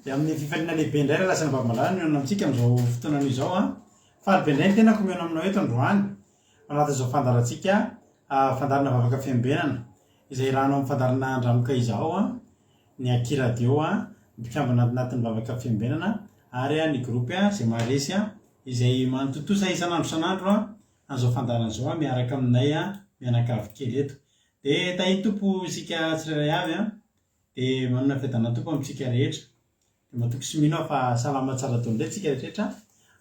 Dia amin'ny fifaliana lehibe indray rahalahy sy anabavy malala no mihaona amintsika amin'izao fotoana anio izao an. Faly be indray ny tenako mihaona aminao eto androany. Anatin'izao fandaharantsika fandaharana vavaka fiambenana izay irahanao amin'ny fandaharana Andranoka izao an, ny Aky Radio an, ny mpikambana anatin'ny vavaka fiambenana ary ny groupe izay maharesy izay manotontosa isan'andro isan'andro an'izao fandaharana izao miaraka aminay mianakavy kely eto. Dia tahin'ny Tompo isika tsirairay avy an. Dia manana fiadanana Tompo amintsika rehetra. Dia matoky sy mino aho fa salama tsara daholo indray tsika rehetra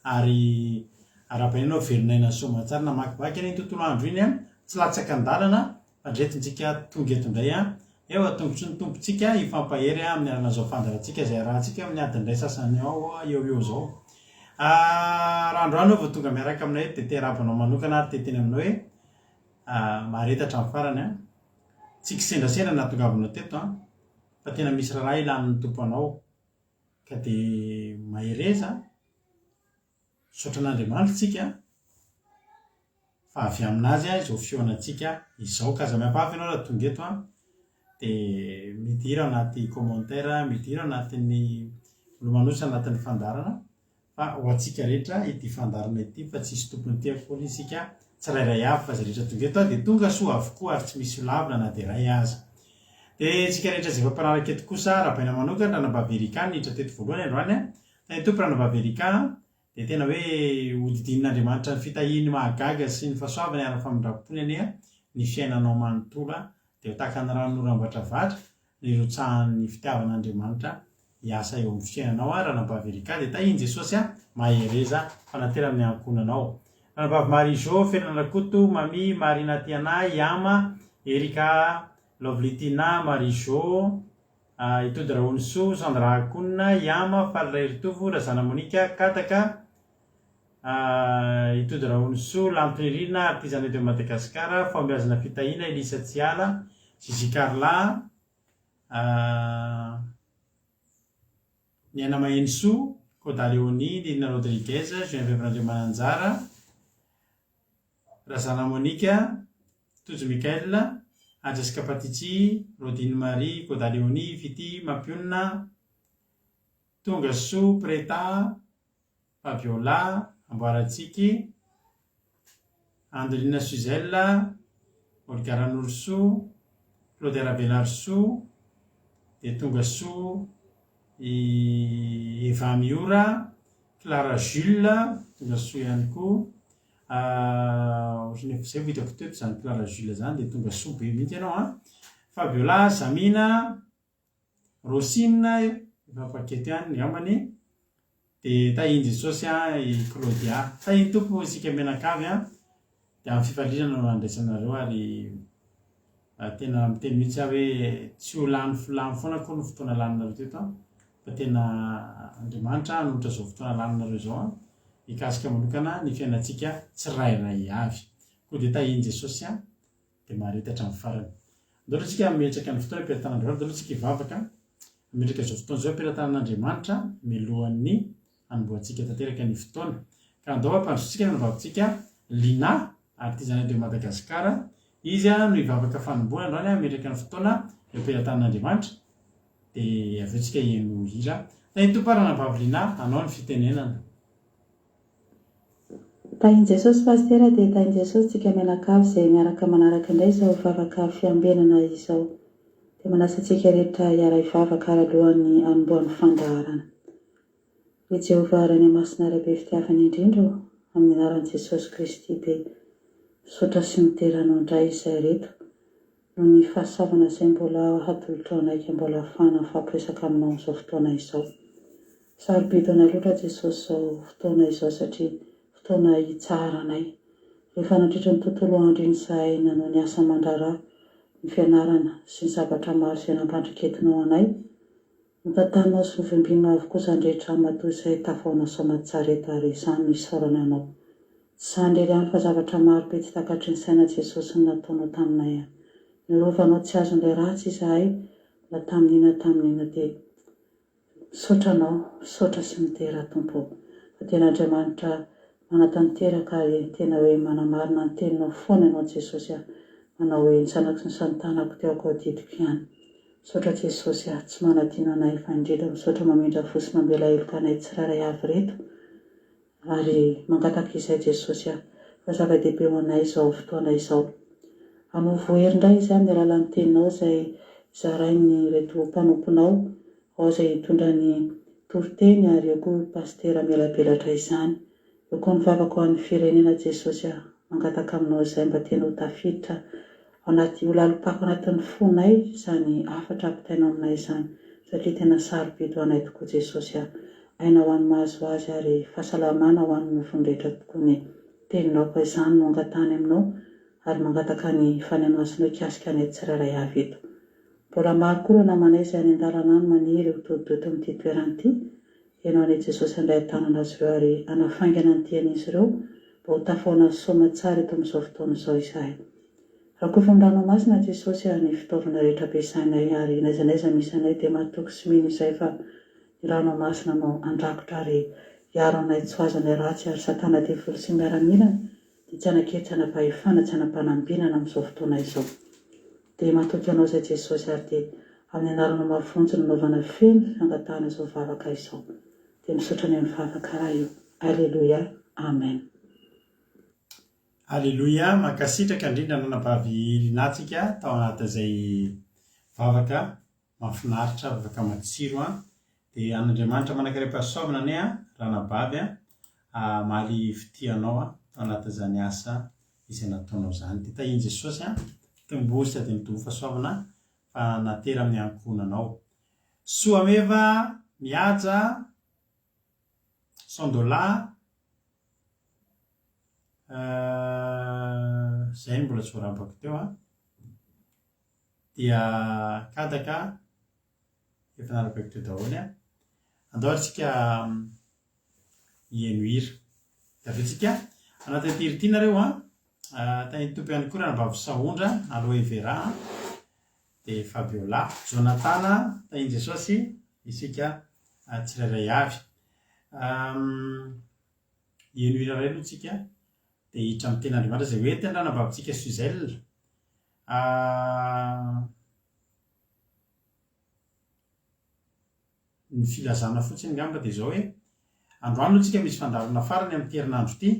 ary arahabaina ianao velon'aina soamantsara namakivaky an'iny tontolo andro iny an, tsy latsaka an-dalana fa ndretintsika tonga eto indray an, eo an-tongotry ny Tompontsika hifampahery amin'ny alalan'izao fandaharantsika izay arahantsika amin'ny adiny iray sasany ao eo ho eo izao. Raha androany aho vao tonga miaraka aminay eto dia te hiarahaba anao manokana ary te hiteny aminao hoe mahareta hatramin'ny farany an. Tsy kisendrasendra ny nahatongavanao teto an, fa tena misy raharaha ilan'ny Tompo anao, ka dia mahereza, misaotra an'Andriamanitra tsika fa avy aminazy izao fihaonantsika izao, ka aza mihafahafa ianao raha tonga eto an, dia midira anaty commentaire, midira anatin'ny milomanosa anatin'ny fandaharana Fa ho antsika rehetra ity fandaharana ity fa tsisy tompony ity akory isika tsirairay avy fa izay rehetra tonga eto dia tonga soa avokoa ary tsy misy ho lavina na dia iray aza. Dia isika rehetra izay efa mpanaraka eto kosa arahabaina manokana Ranabavy Erika niditra teto voalohany androany a! Tahin'ny Tompo Ranabavy Erika a! Dia tena hoe hodidinin'Andriamanitra ny fitahiany mahagaga sy ny fahasoavany ary ny famindram-pony anie ny fiainanao manontolo a! Dia ho tahaka ny ranonoram-batravatra nirotsahan'ny fitiavan'Andriamanitra hiasa eo amin'ny fiainanao aho Ranabavy Erika dia tahin'i Jesosy aho mahereza fanatera amin'ny ankohonanao Ranabavy Marie Jo Felana Rakoto Mamy Marina Tiana Yama Erika Lovely Tina Marie Jo Itody Rahonisoa Sandra Akonina Yama Faly Raheritovo Razana Monica Kataka Itody Rahonisoa Lanto Nirina Artisanat de Madagascar Fahombiazana Fitahiana Elisa Tsiala Gigi Carla Niaina Mahenisoa, Koda Léonie, Nirina Rodriguez, Geneviève Randriamananjara, Razana Monica, Tojo Michael, Haja Patici, Rodine Marie, Koda Léonie, Fitia Mampionona, Tonga Soa Preta, Fabiola, Amboarantsiky, Andelina Suzelle, Olga Ranorosoa, Claudia Ravelarisoa, dia tonga soa i Eva Miora, Clara Jules, tonga soa ihany koa. Ohatran'ny efa izay vao hitako teto izany Clara Jules izany dia tonga soa be mihitsy ianao an. Fabiola, Zamina, Rosina efa paquet ihany angambany dia tahin'i Jesosy an i Claudia. Tahin'ny Tompo isika mianakavy an, dia amin'ny fifaliana no andraisanareo ary tena miteny mihitsy aho hoe tsy ho lany lany foana akory ny fotoana laninareo teto an, fa tena Andriamanitra hanolotra izao fotoana laninareo izao an, hikasika manokana ny fiainantsika tsirairay avy. Koa dia tahin'i Jesosy an. dia mahareta hatramin'ny farany. Andao aloha isika hametraka ny fotoana am-pelatanan'Andriamanitra, andao aloha isika hivavaka, hametraka izao fotoana izao am-pelatanan'Andriamanitra mialohan'ny hanombohantsika tanteraka ny fotoana. Ka andao hampandrosoantsika ny anabavintsika Lina, artisanat de Madagascar, izy no hivavaka fanombohana androany hametraka ny fotoana eo am-pelatanan'Andriamanitra, dia avy eo tsika heno hira. Tahin'ny Tompo ary ranabavy Lina, anao ny fitenenana. Tahin'i Jesosy Pasitera dia tahin'i Jesosy tsika mianakavy izay miaraka manaraka indray izao vavaka fiambenana izao. Dia manasa antsika rehetra hiara hivavaka ary alohan'ny hanombohan'ny fandaharana. Ry Jehovah Rainay Masina Ray be fitiavana indrindra ô, amin'ny anaran'i Jesosy Kristy dia misaotra sy midera Anao indray izahay reto noho ny fahasoavana izay mbola hatolotrao anay ka mbola ahafahana mifampiresaka aminao amin'izao fotoana izao. Sarobidy ho anay loatra Jesosy izao fotoana izao satria fotoana hitsaharanay. Rehefa nandritra ny tontolo andro iny izahay nanao ny asa aman-draharaha, ny fianarana sy ny zavatra maro izay nampandriketinao anay, notantaninao sy novimbinao avokoa izany rehetra matoa izahay tafahaona soamatsara eto ary izany no isaorana anao. Tsy izany irery ihany fa zavatra maro be tsy takatry ny saina Jesosy ny nataonao taminay an. Narovanao tsy azon'ilay ratsy izahay na tamin'inona tamin'inona dia misaotra anao, misaotra sy midera Tompo ô. Fa tena Andriamanitra manatanteraka ary tena hoe manamarina ny teninao foana ianao Jesosy a. Manao hoe ny zanako sy ny santanako teo akoho adidiko ihany. Misaotra Jesosy ah, tsy manadino anay fa indrindra misaotra mamindra fo sy mamela heloka anay tsirairay avy ireto ary mangataka izay Jesosy ah fa zava-dehibe ho anay izao fotoana izao. Anovo hery indray izay amin'ny alalan'ny teninao izay zarain'ireto mpanomponao ao izay hitondra ny toriteny ary eo koa Pasitera hamelabelatra izany. Eo koa ny vavaka ho an'ny firenena Jesosy ah mangataka aminao izay mba tena ho tafiditra ao anaty ho lalim-pako anatin'ny fonay izany hafatra ampitainao aminay izany satria tena sarobidy ho anay tokoa Jesosy ah aina ho an'ny mahazo azy ary fahasalamana ho an'ny nofony rehetra tokoa ny teninao ka izany no angatahany aminao ary mangataka ny Fanahy Masinao hikasika anay tsirairay avy eto Mbola maro koa ireo namanay izay any an-dalana any maniry ho tody-doto amin'ity toerana ity. Heno anie Jesosy handray an-tanana azy ireo ary hanafaingana ny dian'izy ireo mba ho tafahoana soamatsara eto amin'izao fotoana izao izahay. Rakofy amin'ny ranao masina Jesosy a, ny fitaovana rehetra ampiasainay ary n'aiza n'aiza misy anay dia matoky sy mino izahay fa ny ranao masina no handrakotra ary hiaro anay tsy ho azonay ratsy ary satana devoly sy ny miaramilany dia tsy hanan-kery tsy hanam-pahefana tsy hanam-panambinana amin'izao fotoana izao. Dia matoky Anao izay Jesosy ary dia amin'ny anaranao mafonja no anaovana feno fangatahana izao vavaka izao. Dia misaotra ny amin'ny vavaka Ray o. Aleloia. Amen. Aleloia, mankasitraka indrindra ananabavy Rinah tsika tao anatin'izay vavaka mahafinaritra, vavaka matsiro an, dia an'Andriamanitra manankarem-pahasoavana anie an, ranabavy an, hamaly fitia anao an, tao anatin'izany asa izay nataonao izany. Dia tahian'i Jesosy an, tomboy sady mitomboa fahasoavana fa natera amin'ny ankohonanao. Soameva, Mihaja, Sandola, izay no mbola tsy voarabako teo an. Dia kadaka efa narabaiko teo daholo an. Andao ary tsika hihaino hira. Dia avy eo tsika anatin'ity hira ity nareo an. Tahin'ny Tompo ihany koa ranabavy Sahondra, Aloe Vera an. Dia Fabiola, Jonathan, tahin'i Jesosy isika tsirairay avy. Hihaino hira iray aloha tsika dia hiditra amin'ny tenin'Andriamanitra izay hoentin'ny ranabavintsika Suzelle. Ny filazana fotsiny angamba dia izao hoe, androany aloha tsika misy fandaharana farany amin'ity herinandro ity,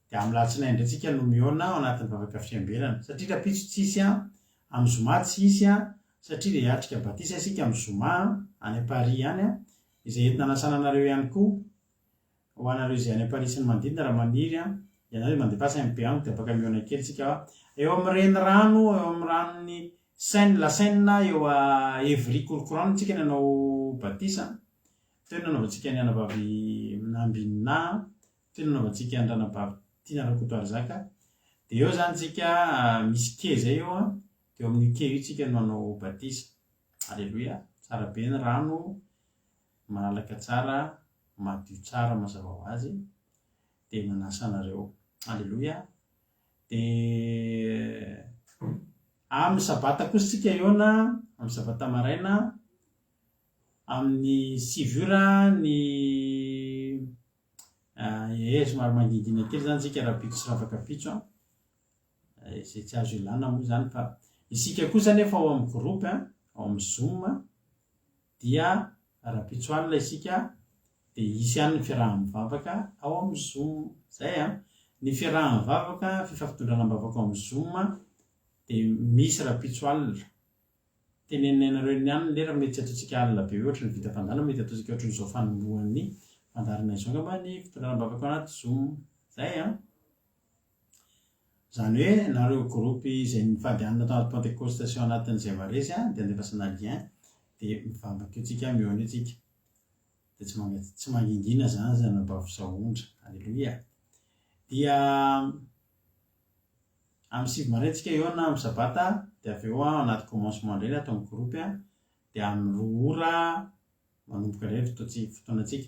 dia amin'ny alatsinainy indray tsika no mihaona ao anatin'ny vavaka fiambenana, satria rahampitso tsy hisy an, amin'ny zoma tsy hisy an, satria dia hiatrika batisa isika amin'ny zoma any Paris any an, izay entina hanasana anareo ihany koa. Ho anareo izay any Paris sy ny manodidina raha maniry an, ianareo dia mandefasa MP amiko dia afaka mihaona kely tsika fa eo amin'ny renirano, eo amin'ny ranon'ny Seine, la Seine eo a Evry Courcouronnes tsika ny hanao batisa, teo ny nanaovantsika ny anabavy Nambinina, teo ny nanaovantsika ny ranabavy Tiana Rakotoarizaka, dia eo izany tsika misy quai izay eo an, dia eo amin'io quai io tsika no hanao batisa. Aleloia, tsara be ny rano, malalaka tsara, madio tsara mazava ho azy, dia manasa anareo. Aleloia. Dia amin'ny sabata kosa isika hihaona, amin'ny sabata maraina, amin'ny sivy ora ny ee somary mangingina kely izany isika rahampitso sy rafakapitso an. Izay tsy azo ilana moa izany fa isika kosa anefa ao amin'ny groupe ao amin'ny zoom dia rahampitso alina isika dia hisy ihany ny fiaraha-mivavaka ao amin'ny zoom. Izay an! Ny fiaraha-mivavaka, fifampitondrana am-bavaka ao amin'ny zoom dia misy rahampitso alina. Teneninay anareo eny ihany ny lera, mety tsy ataontsika alina be ohatry ny vita fandaharana, mety ataontsika ohatran'izao fanombohan'ny fandaharana izao angamba ny fitondrana am-bavaka ao anaty zoom. Izay an! Izany hoe nareo groupe izay nifady hanina tao anaty Pentecoste sy ao anatin'izay maresy dia andefasana lien dia mivavaka eo tsika mihaona eo tsika dia tsy manga tsy mangingina izany zany anabavy Sahondra Aleloia dia amin'ny 9 maraina tsika hihaona amin'ny sabata dia avy eo ao anaty commencement indray ny ato amin'ny groupe dia amin'ny 2 ora manomboka indray ny fotoantsika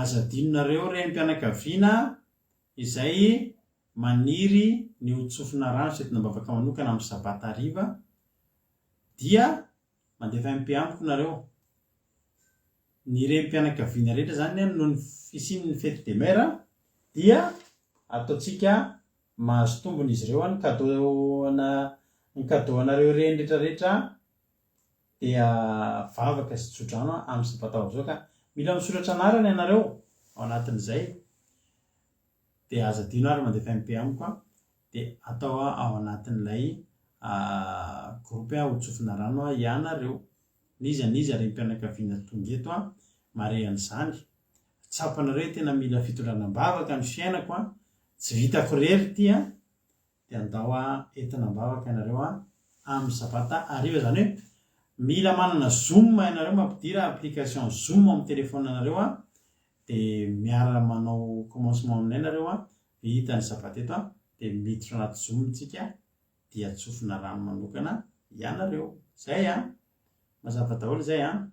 aza adinonareo renim-pianakaviana izay maniry ny ho tsofina rano sy entina am-bavaka manokana amin'ny sabata hariva dia mandefa MP amiko nareo. Ny renim-pianakaviana rehetra izany noho ny fisian'ny fety des mères dia ataontsika mahazo tombony izy ireo ny cadeau ana ny cadeau anareo reny rehetra rehetra. Dia vavaka sy tsodrano amin'ny sabata ho avy izao ka mila misoratra anarana ianareo ao anatin'izay. Dia aza adino ary mandefa MP amiko an, dia atao ao anatin'ilay groupe ho tsofina rano ianareo. N'iza n'iza renim-pianakaviana tonga eto an, mare an'izany. Tsapanareo hoe tena mila fitondrana am-bavaka ny fiainako an, tsy vitako irery ity an, dia andao entina am-bavaka ianareo amin'ny sabata hariva, izany hoe mila manana zoom ianareo, mampidira application zoom ao amin'ny téléphone nareo dia miara manao commencement aminay nareo vita ny sabata eto dia miditra anaty zoom tsika dia tsofina rano manokana ianareo, zay an! Mazava daholo izay an!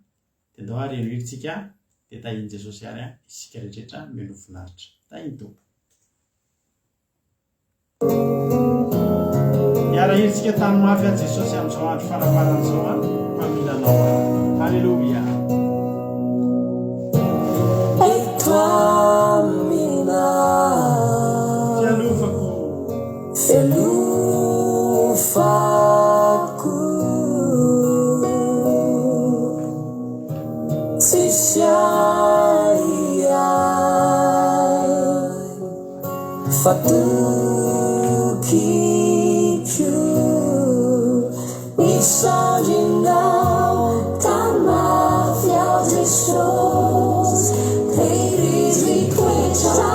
Dia andao ary henoy tsika dia tahin'i Jesosy ary isika rehetra mino finaritra. Tahin'ny Tompo. Hiara-hetsika tany mafy aho Jesosy amin'izao andro faraparany izao an, fa mila anao aho. Haleloia. Fialofako. Fialofako. Tsisy ahiahy. Fa tokiko ny sandrinao tany mafy aho Jesosy Tehirizo hitoetra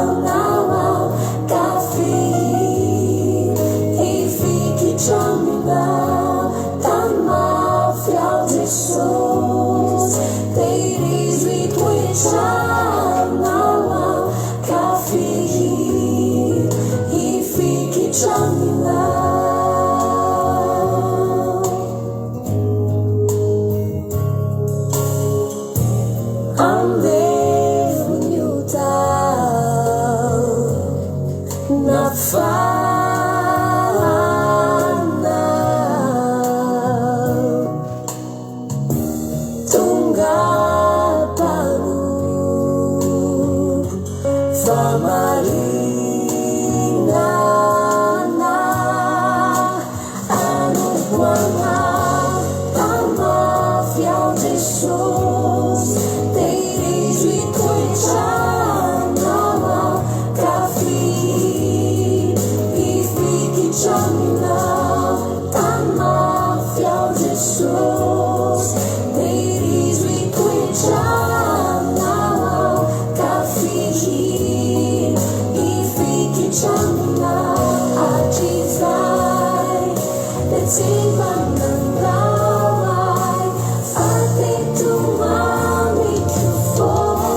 aminao aho ka fehy hifikitra aminao tany mafy aho Jesosy Tehirizo hitoetra aminao aho Tonga mpanompo fahamarinana hanompo anao Tamafy aho Jesosy Tehirizo hitoetra aminao aho Ka hifikitra aminao Tamafy aho Jesosy Tehirizo hitoetra aminao aho Ka hifikitra aminao Hatrizay dia tsy mba nandao ahy Fa teto amiko foana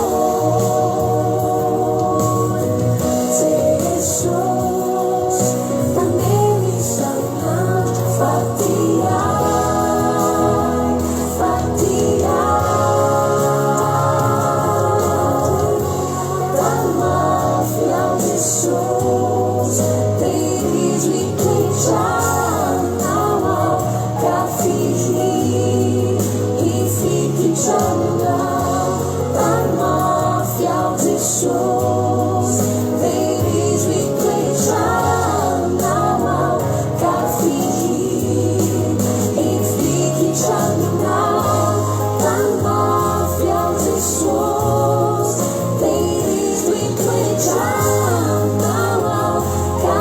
Jesosy Maneno isan'andro fa tia ahy, fa tia ahy. Tano mafy aho Jesosy, tehirizo hitoetra aminao aho, ka hifikitra aminao. Tano mafy aho Jesosy, tehirizo hitoetra aminao aho, ka hifikitra aminao. Tano mafy aho Jesosy, tehirizo hitoetra aminao aho, ka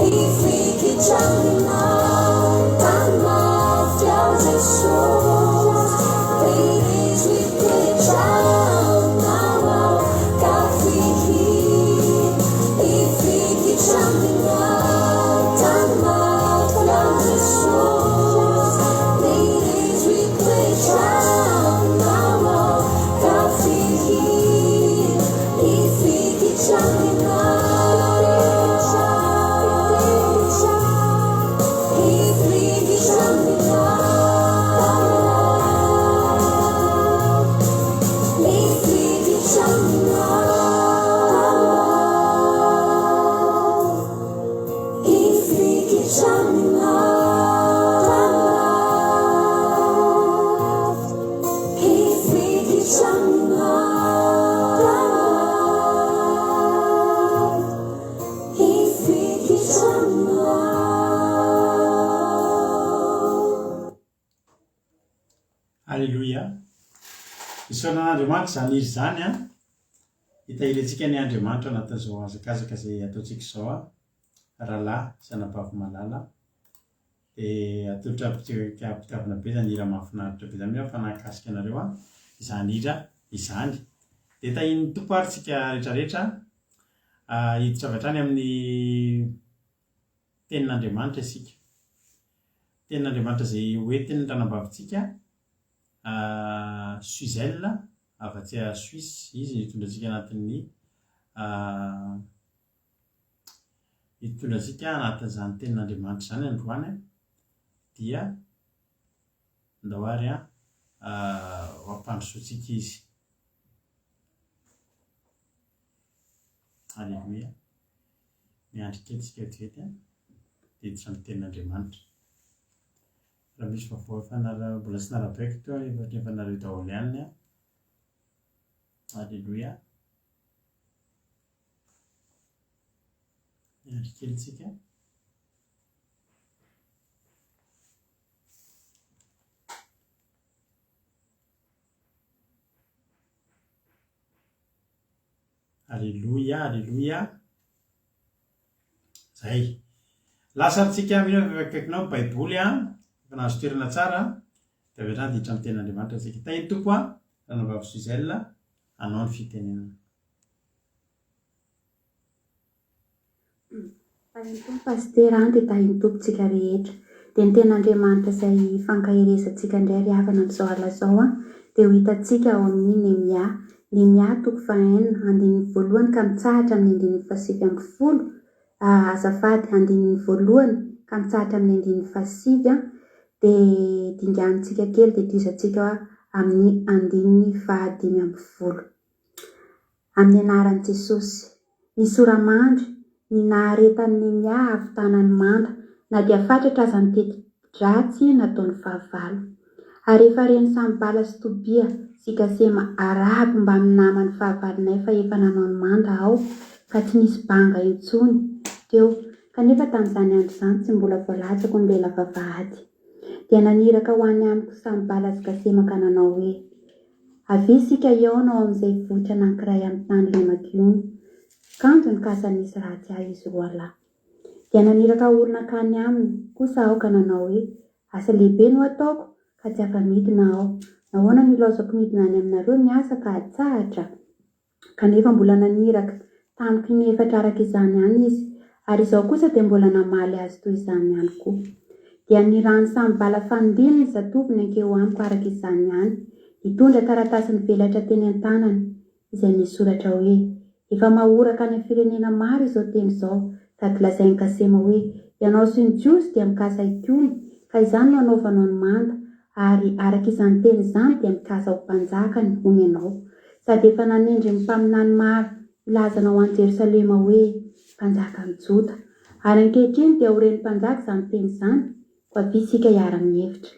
hifikitra aminao. Tano mafy aho Jesosy, tehirizo hitoetra aminao aho, ka hifikitra aminao. Tano mafy aho Jesosy, tehirizo hitoetra aminao aho, ka hifikitra aminao. Hifikitra aminao. Hifikitra aminao. Hifikitra aminao. Hifikitra aminao. Hifikitra aminao. Aleloia. Isaorana an'Andriamanitra izany hira izany an. Hitahiry antsika anie Andriamanitra ao anatin'izao hazakazaka izay ataontsika izao an. Rahalahy sy anabavy malala. Dia atolotra am-pitiavana be izany hira mahafinaritra be izany. Mino aho fa nahakasika anareo an izany hira izany. Dia tahian'ny Tompo ary tsika rehetrarehetra hiditra avy hatrany amin'ny Tenin'Andriamanitra isika. Tenin'Andriamanitra izay hoentin'ny ranabavintsika Suzelle avy aty Suisse. Izy no hitondra antsika anatin'ny hitondra antsika anatin'izany Tenin'Andriamanitra izany androany dia ndao ary ho ampandrosoantsika izy. Aleloia. Miandry kely isika vetivety an, dia hiditra amin'ny tenin'Andriamanitra. Raha misy vaovao efa nara, mbola tsy narabaiko teo an, efa efa nareo daholo ihany an. Aleloia. Miandry kely isika. Aleloia, aleloia. Zay. Lasa ary tsika mino fa efa akaikinao ny baiboly an, efa nahazo toerana tsara, dia avy hatrany dia hiditra amin'ny tenin'Andriamanitra tsika. Tahin'ny Tompo an, Ranabavy Suzelle, anao ny fitenenana. Tahin'ny Tompo Pasitera an, dia tahin'ny Tompo tsika rehetra. Dia ny tenin'Andriamanitra izay ifankaherezantsika indray ry havana amin'izao alina izao an, dia ho hitantsika ao amin'ny Nehemia. Nehemia toko fahenina, andininy voalohany ka mitsahatra amin'ny andininy fahasivy ambinifolo, azafady, andininy voalohany ka mitsahatra amin'ny andininy fahasivy an, dia dinganintsika kely dia tohizantsika amin'ny andininy fahadimy ambinifolo. Amin'ny anaran'i Jesosy. Ny sora-mandry, ny naharetan'i Nehemia hahavitana ny manda, na dia fatratra aza ny teti-dratsy nataon'ny fahavalo. Ary efa ren'i Sanbala sy Tobia sy Gasema Arabo mbamin'ny namany fahavalonay fa efa nanao ny manda aho, ka tsy nisy banga intsony teo, kanefa tamin'izany andro izany tsy mbola voalatsako ny lela vavahady. Dia naniraka ho any amiko Sanbala sy Gasema ka nanao hoe, Avia isika hihaona ao amin'izay vohitra anankiray amin'ny tany lemak'i Ono. Kanjo nikasa nisy ratsy ahy izy roalahy. Dia naniraka olona hankany aminy kosa aho ka nanao hoe, Asa lehibe no ataoko, ka tsy afa-midina aho. Nahoana no ilaozako midina any aminareo ny asa ka hatsahatra? Kanefa mbola naniraka tamiko inefatra araka izany ihany izy, ary izaho kosa dia mbola namaly azy toy izany ihany koa. Dia nirahan'i Sanbala fanindimy ny zatovony hankeo amiko araka izany ihany, nitondra taratasy nivelatra teny an-tanany, izay nisy soratra hoe, Efa mahoraka any amin'ny firenena maro izao teny izao, sady lazain'i Gasema hoe, Ianao sy ny Jiosy dia mikasa hikomy, ka izany no anaovanao ny manda, ary araka izany teny izany dia mikasa ho mpanjakany, hono ianao. Sady efa nanendry ny mpaminany maro hilaza anao any Jerosalema hoe, Mpanjakan'ny Joda. Ary ankehitriny dia ho ren'ny mpanjaka izany teny izany, koa avia isika hiara-mihevitra.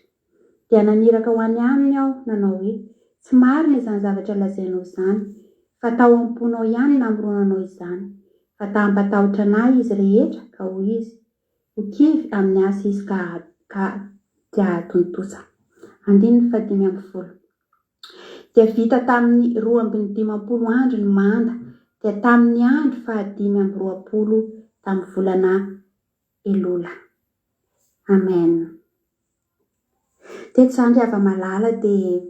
Dia naniraka ho any aminy aho, nanao hoe, Tsy marina izany zavatra lazainao izany, fa tao am-ponao ihany namoronanao izany. Fa ta-hampatahotra an'ahy izy rehetra, ka hoy izy, Ho kivy amin'ny asa izy ka ka tsy hahatontosa. Andininy fahadimy ambinifolo. Dia vita tamin'ny 52 andro ny manda, dia tamin'ny andro fahadimy amby roapolo tamin'ny volana Elola. Amen. Teto izany ry hava-malala dia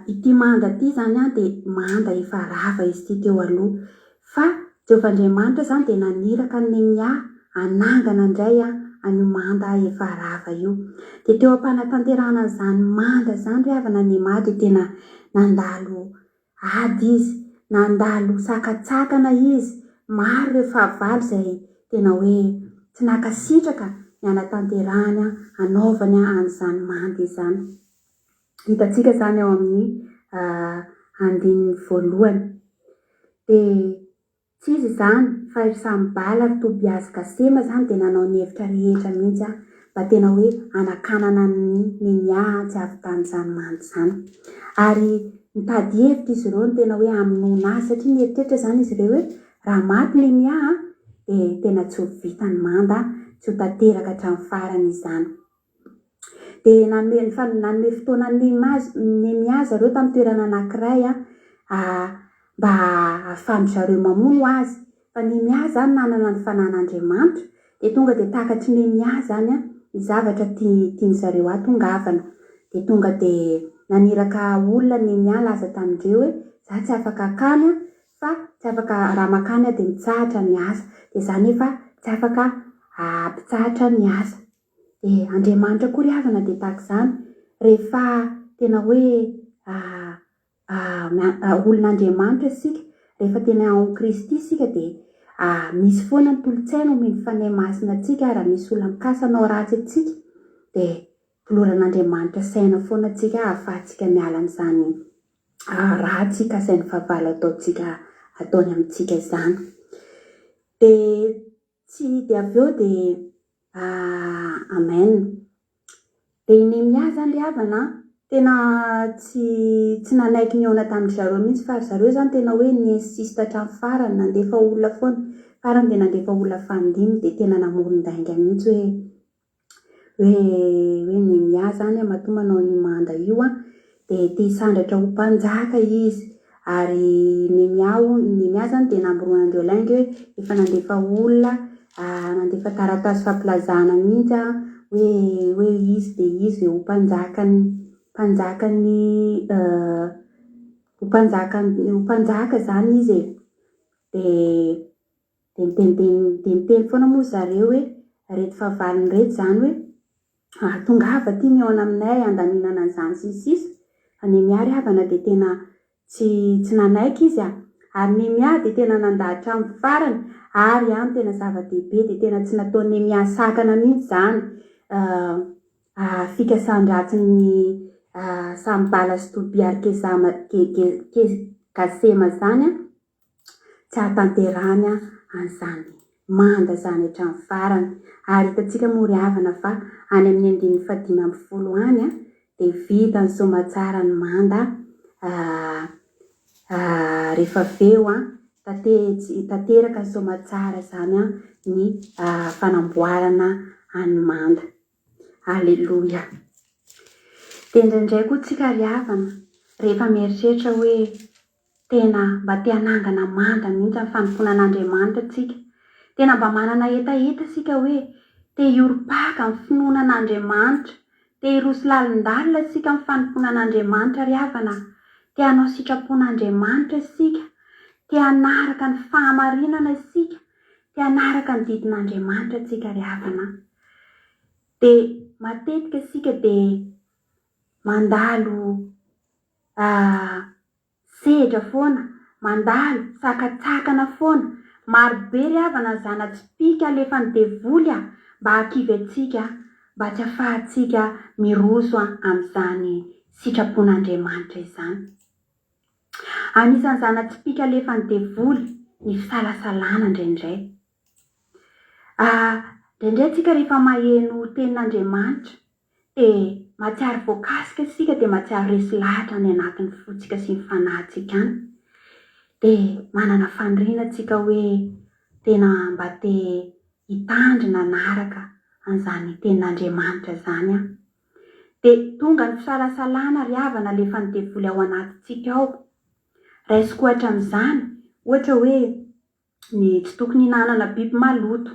ity manda ity izany an dia manda efa rava izy ity teo aloha. Fa Jehovah Andriamanitra izany dia naniraka an'i Nehemia hanangana indray an'io manda efa rava io. Dia teo am-panatanterahana an'izany manda izany ry havana Nehemia dia tena nandalo Ady izy, nandalo sakantsakana izy, maro ireo fahavalo izay tena hoe tsy nankasitraka ny hanatanterahany hanaovany an'izany manda izany. Hitantsika izany ao amin'ny andininy voalohany. Dia Tsy izy izany fa ry Sanbala ry Tobiasy Gasema izany dia nanao ny hevitra rehetra mihitsy an, mba tena hoe hanakanana an'i Nehemia tsy hahavitany izany manda izany. Ary nitady hevitra izy ireo ny tena hoe hamonoana azy satria nieritreritra izany izy ireo hoe raha maty Nehemia an, dia tena tsy ho vita ny manda, tsy ho tanteraka hatramin'ny farany izany. Dia nanome nanome fotoana an'i Nehemia zareo tamin'ny toerana anankiray mba hahafahan-dry zareo mamono azy. Fa Nehemia izany nanana ny fanan'Andriamanitra, dia tonga dia takatr'i Nehemia izany ny zavatra tian-dry zareo hahatongavana. Dia tonga dia naniraka olona Nehemia nilaza tamin-dreo hoe, Izaho tsy afaka hakany fa tsy afaka, raha mankany aho dia mitsahatra ny asa. Dia izaho nefa tsy afaka hampitsahatra ny asa. Dia Andriamanitra koa ry havana dia tahaka izany, rehefa tena hoe olon'Andriamanitra isika, rehefa tena ao amin'i Kristy isika dia misy foana ny tolo-tsaina omen'ny Fanahy Masina antsika, raha misy olona mikasa hanao ratsy antsika dia toloran'Andriamanitra saina foana antsika ahafahantsika miala amin'izany ratsy kasain'ny fahavalo ataontsika ataony amintsika izany. Dia Tsy dia avy eo dia Amen. Dia i Nehemia izany ry havana an, tena tsy tsy nanaiky nihaona tamin-dry zareo mihitsy fa ry zareo izany tena hoe ni-insiste hatramin'ny farany, nandefa olona foana. Farany dia nandefa olona fanindimy dia tena namoron-dainga mihitsy hoe hoe hoe Nehemia izany an, matoa manao an'io manda io an, dia te hisandratra ho mpanjaka izy. Ary Nehemia hono, Nehemia izany dia namboronan'ireo lainga hoe efa nandefa olona, nandefa taratasy fampilazana mihitsy an, hoe hoe izy dia izy dia ho mpanjakan'ny mpanjakan'ny ho mpanjakan'ny ho mpanjaka izany izy e. Dia Dia niteniteny dia niteny foana moa zareo hoe ireto fahavalony ireto izany hoe ah tongava aty mihaona aminay handaminana an'izany sy ny sisa Fa Nehemia ry havana dia tena tsy tsy nanaiky izy ah. Ary Nehemia dia tena nandà hatramin'ny farany ary an tena zava-dehibe dia tena tsy nataon'i Nehemia sakana mihitsy izany fikasan-dratsin'ny Sanbala sy Tobia ary Gezama Gasema izany an. tsy hahatanterahany an'izany manda izany hatramin'ny farany. Ary hitantsika moa ry havana fa any amin'ny andininy fahadimy ambin'ny folo any dia vita ny soamatsara ny manda rehefa avy eo tanteraka ny soamatsara izany ny fanamboarana an'ny manda. Aleloia. Dia indraindray koa tsika ry havana rehefa mieritreritra hoe Tena mba te hanangana manda mihitsy amin'ny fanompoana an'Andriamanitra tsika. Tena mba manana hetaheta isika hoe te hiorim-paka amin'ny finoana an'Andriamanitra. Te hiroso lalindalina isika amin'ny fanompoana an'Andriamanitra ry havana a. Te hanao sitrapon'Andriamanitra isika. Te hanaraka ny fahamarinana isika. Te hanaraka ny didin'Andriamanitra tsika ry havana a. Dia matetika isika dia mandalo Sedra foana, mandalo, sakantsakana foana. Maro be ry havana ny zana-tsipìka alefan'ny devoly a, mba hahakivy antsika, mba tsy hahafahantsika miroso amin'izany sitrapon'Andriamanitra izany. Anisan'ny zana-tsipìka alefan'ny devoly ny fisalasalana indraindray. Indraindray tsika rehefa maheno tenin'Andriamanitra, dia mahatsiaro voakasika isika dia mahatsiaro resy lahatra any anatin'ny fontsika sy ny fanahintsika any. Dia manana faniriana tsika hoe tena mba te hitandrina hanaraka an'izany tenin'Andriamanitra izany aho. Dia tonga ny fisalasalana ry havana alefan'ny devoly ao anatintsika ao. Raisiko ohatra amin'izany, ohatra hoe ny tsy tokony hihinanana biby maloto.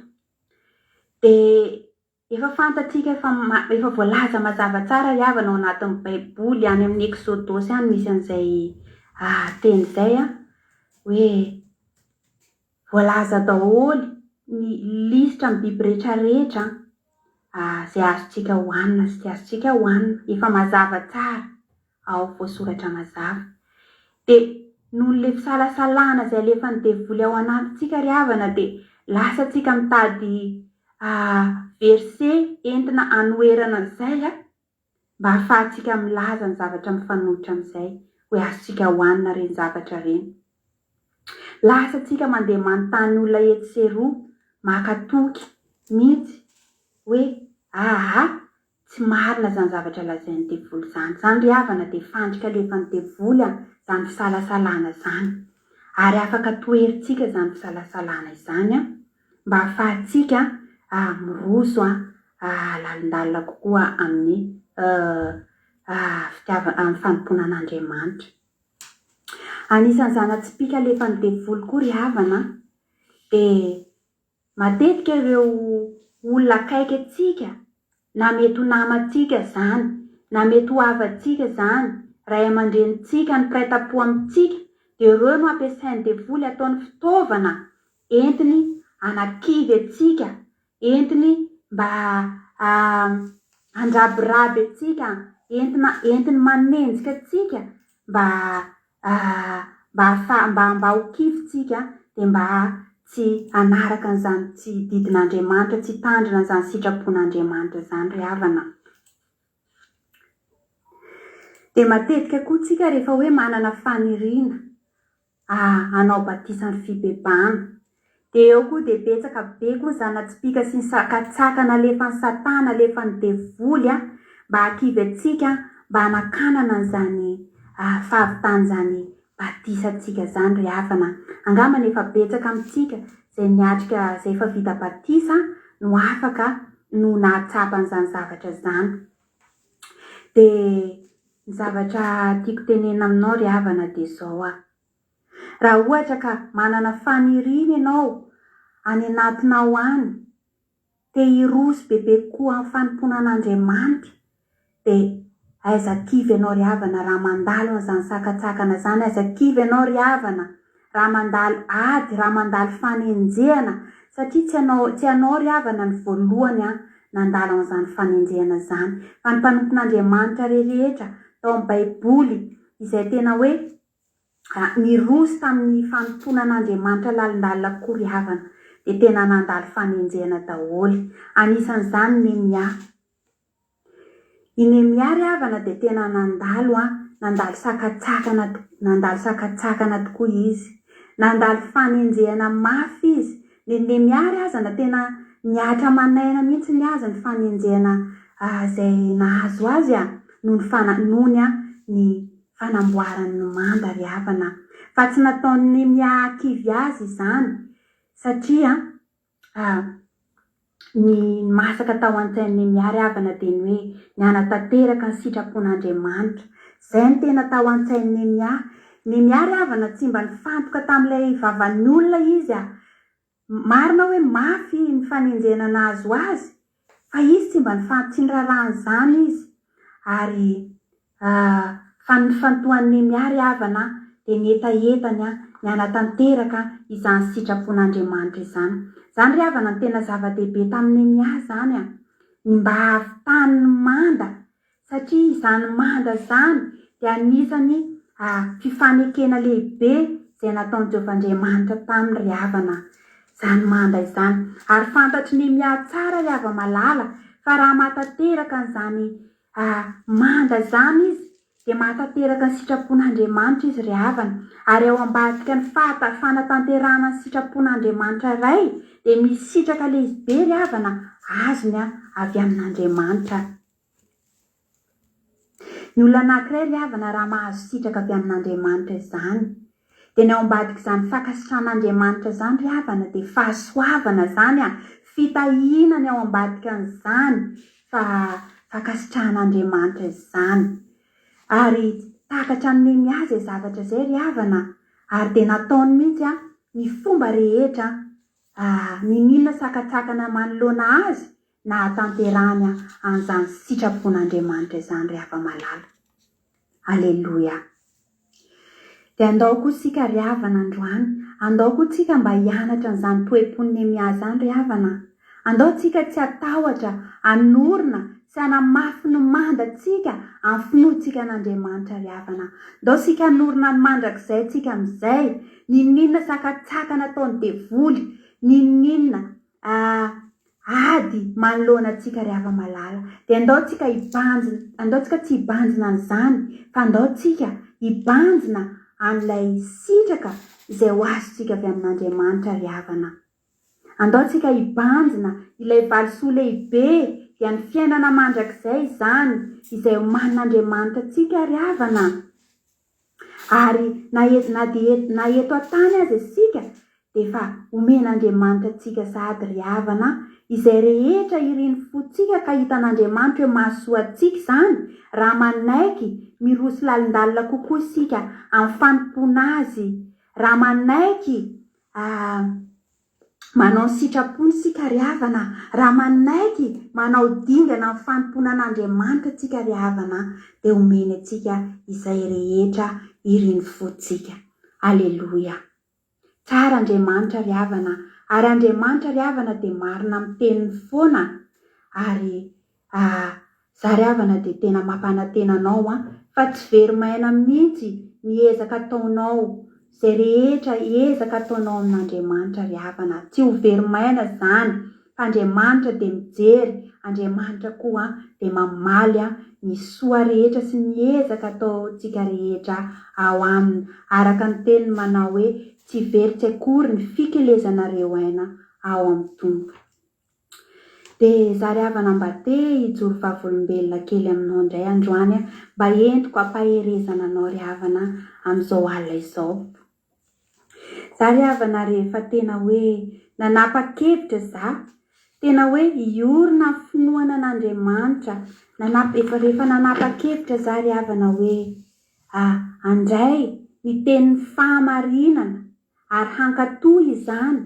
Dia Efa fantatsika efa efa voalaza mazava tsara ry havana ao anatin'ny baiboly any amin'ny exodosy any misy an'izay teny izay an, hoe voalaza daholo ny lisitra ny biby rehetra rehetra an, izay azontsika hohanina sy tsy azontsika hohanina, efa mazava tsara. ao voasoratra mazava. Dia noho ilay fisalasalana izay alefan'ny devoly ao anatintsika ry havana dia lasa tsika mitady verset entina hanoherana an'izay mba hahafahantsika milaza ny zavatra mifanohitra amin'izay hoe azontsika hohanina ireny zavatra ireny. Lasa tsika mandeha manontany olona etsy sy eroa maka toky mihitsy hoe aa Tsy marina izany zavatra lazain'ny devoly izany. Izany ry havana dia fandrika alefan'ny devoly an, izany fisalasalana izany. Ary afaka toherintsika izany fisalasalana izany an, mba ahafahantsika miroso lalindalina kokoa amin'ny fitiavana, amin'ny fanompoana an'Andriamanitra. Anisan'ny zana-tsipìka alefan'ny devoly koa ry havana dia Matetika ireo olona akaiky antsika, na mety ho namantsika izany, na mety ho havantsika izany, ray aman-drenintsika, ny mpiray tampo amintsika, dia ireo no ampiasain'ny devoly ataony fitaovana entiny hanakivy antsika, entiny mba handrabiraby antsika, entina entiny manenjika antsika mba mba hahafaha mba mba ho kivy tsika dia mba tsy hanaraka an'izany tsy didin'Andriamanitra, tsy hitandrina an'izany sitrapon'Andriamanitra izany ry havana. Dia matetika koa tsika rehefa hoe manana faniriana hanao batisan'ny fibebahana. Dia eo koa dia betsaka be koa ny zana-tsipìka sy ny sakantsakana alefan'i Satana, alefan'ny devoly mba hahakivy antsika, mba hanakanana an'izany fahavitan'izany batisantsika izany ry havana. Angambany efa betsaka amintsika izay niatrika, izay efa vita batisa no afaka no nahatsapa an'izany zavatra izany. Dia ny zavatra tiako tenenina aminao ry havana dia izao ah. Raha ohatra ka manana faniriana ianao any anatinao any, te hiroso bebe kokoa amin'ny fanompoana an'Andriamanitra, dia aiza kivy ianao ry havana raha mandalo an'izany sakantsakana izany, aiza kivy ianao ry havana raha mandalo ady, raha mandalo fanenjehana, satria tsy ianao, tsy ianao ry havana ny voalohany an, nandalo an'izany fanenjehana izany, fa ny mpanompon'Andriamanitra rehetra tao amin'ny baiboly izay tena hoe niroso tamin'ny fanompoana an'Andriamanitra lalindalina koa ry havana, dia tena nandalo fanenjehana daholo. Anisan'izany Nehemia. I Nehemia ry havana dia tena nandalo an, nandalo sakantsakana, nandalo sakantsakana tokoa izy. Nandalo fanenjehana mafy izy. Ny Nehemia ary aza tena nihatra aman'aina mihitsy ny azy ny fanenjehana izay nahazo azy noho ny fana, noho ny ny fanamboarany ny manda ry havana. Fa tsy nataon'i Nehemia hahakivy azy izany satria Ny masaka tao an-tsain'i Nehemia ry havana dia ny hoe ny hanatanteraka ny sitrapon'Andriamanitra. Izay no tena tao an-tsain'i Nehemia. Nehemia ry havana tsy mba nifantoka tamin'ilay vavan'ny olona izy. Marina hoe mafy ny fanenjehana nahazo azy fa izy tsy mba nifantoka, tsy niraharaha an'izany izy. Ary Fa ny nifantohan'i Nehemia ry havana dia ny hetahetany ny hanatanteraka izany sitrapon'Andriamanitra izany. Izany ry havana no tena zava-dehibe tamin'i Nehemia izany, ny mba hahavitany ny manda, satria izany manda izany dia anisan'ny fifanekena lehibe izay nataon'i Jehovah Andriamanitra taminy ry havana, izany manda izany. Ary fantatr'i Nehemia tsara ry hava-malala fa raha mahatanteraka an'izany Manda izany izy dia mahatanteraka ny sitrapon'Andriamanitra izy ry havana. Ary ao ambadika ny fahata fanatanterahana ny sitrapon'Andriamanitra Ray dia misy sitraka lehibe ry havana azony avy amin'Andriamanitra. Ny olona anankiray ry havana raha mahazo sitraka avy amin'Andriamanitra izany Dia ny ao ambadik'izany fankasitrahan'Andriamanitra izany ry havana dia fahasoavana izany an, fitahiana ny ao ambadikan'izany fa fankasitrahan'Andriamanitra izany. Ary takatra an'i Nehemia izay zavatra izay ry havana ary dia nataony mihitsy an, ny fomba rehetra niniana sakantsakana manoloana azy nahatanterahany an'izany sitrapon'Andriamanitra izany ry hava-malala. Aleloia. Dia andao koa isika ry havana androany, andao koa tsika mba hianatra an'izany toe-pon'i Nehemia izany ry havana. Andao tsika tsy hatahotra hanorina sy hanamafy ny manda-tsika amin'ny finoantsika an'Andriamanitra ry havana. Ndao isika hanorina ny mandrakizay tsika amin'izay, n'inon'inona sakantsakana ataon'ny devoly, n'inon'inona ady manoloana antsika ry hava-malala dia andao tsika hibanjina, andao tsika tsy hibanjina an'izany fa andao tsika hibanjina an'ilay sitraka izay ho azontsika avy amin'Andriamanitra ry havana. Andao tsika hibanjina ilay valisoa lehibe dia ny fiainana mandrakizay izany izay omanin'Andriamanitra antsika ry havana. Ary na na dia na eto an-tany aza isika dia efa omen'Andriamanitra antsika sahady ry havana a! Izay rehetra irin'ny fontsika ka hitan'Andriamanitra hoe mahasoa antsika izany, raha manaiky miroso lalindalina kokoa isika amin'ny fanompoana Azy, raha manaiky manao ny sitrapony isika ry havana, raha manaiky manao dingana amin'ny fanompoana an'Andriamanitra isika ry havana, dia omeny antsika izay rehetra irin'ny fontsika. Aleloia. Tsara Andriamanitra ry havana, ary Andriamanitra ry havana dia marina amin'ny teniny foana, ary ah, za ry havana dia tena mampanantena anao an, fa tsy very maina mihitsy ny ezaka ataonao, izay rehetra ezaka ataonao amin'Andriamanitra ry havana, tsy ho very maina izany, Fa Andriamanitra dia mijery, Andriamanitra koa dia mamaly ny soa rehetra sy ny ezaka ataontsika rehetra ao Aminy, araka ny teniny manao hoe, Tsy very tsy akory ny fikelezanareo aina ao amin'ny Tompo. Dia zary havana mba te hijoro vavolombelona kely aminao indray androany aho, mba entiko hampaherezana anao ry havana amin'izao alina izao. Za ry havana rehefa tena hoe nanapa-kevitra za, tena hoe hiorina amin'ny finoana an'Andriamanitra, nanapa, efa rehefa nanapa-kevitra za ry havana hoe handray ny tenin'ny fahamarinana ary hankatò izany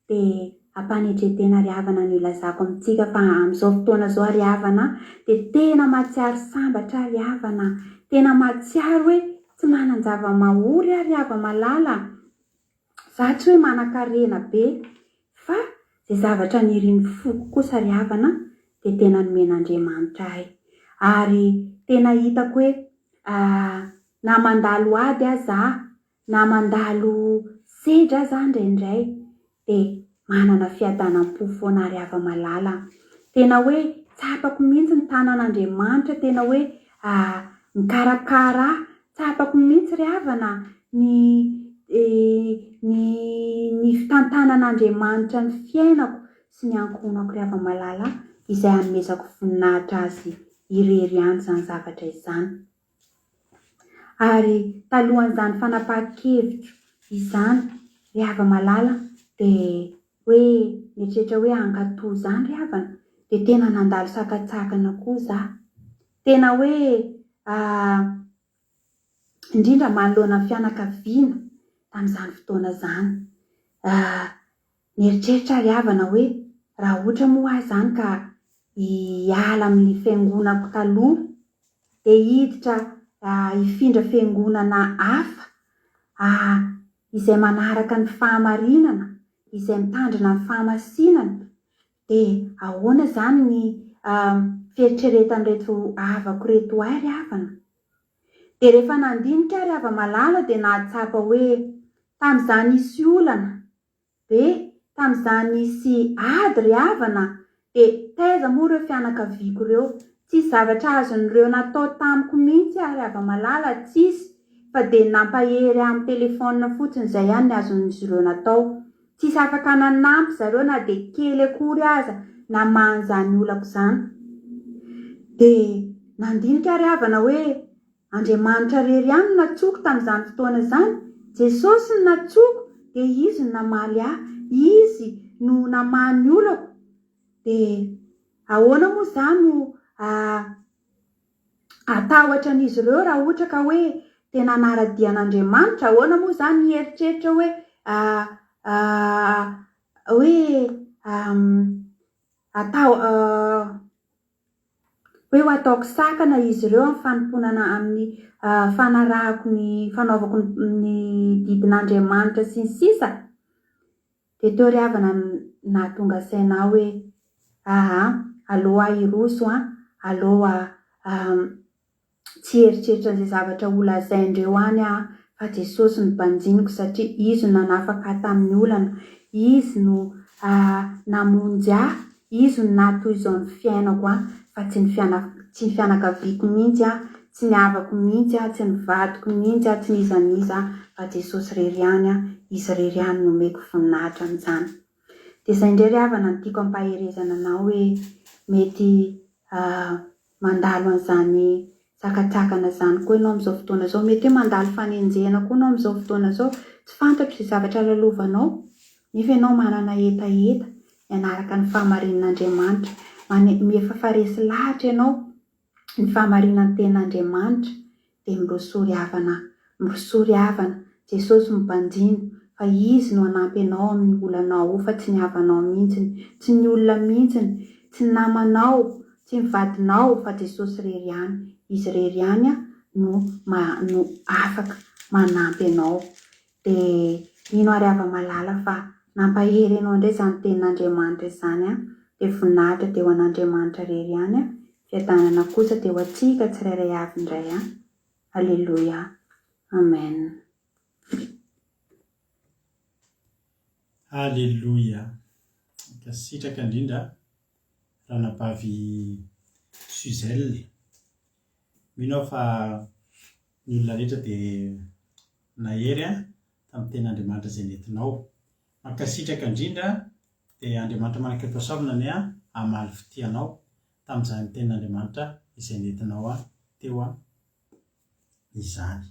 Dia ampanetren-tena ry havana no ilazako amintsika fa amin'izao fotoana izao ry havana dia tena mahatsiaro sambatra aho ry havana, tena mahatsiaro hoe tsy manan-java-mahory aho ry hava-malala, za tsy hoe manan-karena be fa izay zavatra nirin'ny foko kosa ry havana dia tena nomen'Andriamanitra ahy ary tena hitako hoe na mandalo ady aza aho Na mandalo sedra aza aho indraindray dia manana fiadanam-po foana ary hava-malala aho. Tena hoe tsapako mihitsy ny tanan'Andriamanitra tena hoe mikarakara ahy. Tsapako mihitsy ry havana ny ny ny fitantanan'Andriamanitra ny fiainako sy ny ankohonako ry hava-malala izay hanomezako voninahitra Azy irery ihany izany zavatra izany. Ary talohan'izany fanapahan-kevitro izany ry hava-malala dia hoe nieritreritra hoe hankatò izany ry havana dia tena nandalo sakantsakana koa za. Tena hoe indrindra manoloana ny fianakaviana tamin'izany fotoana izany. Nieritreritra ry havana hoe raha ohatra moa aho izany ka hiala amin'ny fiangonako taloha dia hiditra hifindra fiangonana hafa izay manaraka ny fahamarinana, izay mitandrina ny fahamasinana, dia ahoana izany ny fieritreretan'ireto havako ireto ahy ry havana? Dia rehefa nandinika aho ry hava-malala dia nahatsapa hoe tamin'izaho nisy olana be, tamin'izaho nisy ady ry havana dia taiza moa ireo fianakaviako ireo? Tsisy zavatra azon'ireo natao tamiko mihitsy aho ry hava-malala, tsisy fa dia nampahery ahy amin'ny téléphone fotsiny izay ihany ny azon'izy ireo natao. Tsisy afaka nanampy zareo na dia kely akory aza namaha an'izany olako izany. Dia nandinika aho ry havana hoe Andriamanitra irery ihany no nantsoiko tamin'izany fotoana izany, Jesosy no nantsoiko dia Izy no namaly ahy, Izy no namaha ny olako. Dia ahoana moa izaho no hatahotra an'izy ireo raha ohatra ka hoe tena hanara-dia an'Andriamanitra? Ahoana moa izaho no hieritreritra hoe hoe atao hoe ho ataoko sakana izy ireo amin'ny fanomponana amin'ny fanarahako ny fanaovako ny didin'Andriamanitra sy ny sisa? Dia teo ry havana no nahatonga saina ahy hoe aa aleo aho hiroso an, aleo aho tsy hieritreritra an'izay zavatra ho lazain-dreo any aho fa Jesosy no banjiniko satria Izy no nanafaka ahy tamin'ny olana, Izy no namonjy ahy, Izy no nahatoy izao ny fiainako an, fa tsy ny tsy ny fianakaviako mihitsy an, tsy ny havako mihitsy an, tsy ny vadiko mihitsy an, tsy n'iza n'iza fa Jesosy irery ihany an, Izy irery ihany no omeko voninahitra amin'izany. Dia izay indray ry havana no tiako ampaherezana anao hoe mety mandalo an'izany sakantsakana izany koa ianao amin'izao fotoana izao, mety hoe mandalo fanenjehana koa ianao amin'izao fotoana izao, tsy fantatro izay zavatra lalovanao nefa ianao manana hetaheta. Ny hanaraka ny fahamarinan'Andriamanitra. Mane, efa fa resy lahatra ianao ny fahamarinan'ny tenin'Andriamanitra dia mirosoa ry havana, mirosoa ry havana, Jesosy mibanjina fa Izy no hanampy anao amin'ny olanao io fa tsy ny havanao mihitsiny, tsy ny olona mihitsiny, tsy ny namanao, tsy ny vadinao fa Jesosy irery ihany, Izy irery ihany no no afaka manampy anao. Dia mino ary hava-malala fa nampahery anao indray izany tenin'Andriamanitra izany an! Dia voninahitra dia ho an'Andriamanitra irery ihany an! Fiadanana kosa dia ho antsika tsirairay avy indray an! Aleloia! Amen! Aleloia! Mankasitraka indrindra Ranabavy Suzelle. Mino aho fa ny olona rehetra dia nahery tamin'ny tenin'Andriamanitra izay nentinao. Mankasitraka indrindra dia Andriamanitra manan-kerim-pahasoavana anie hamaly fitia anao tamin'izany tenin'Andriamanitra izay nentinao teo izany.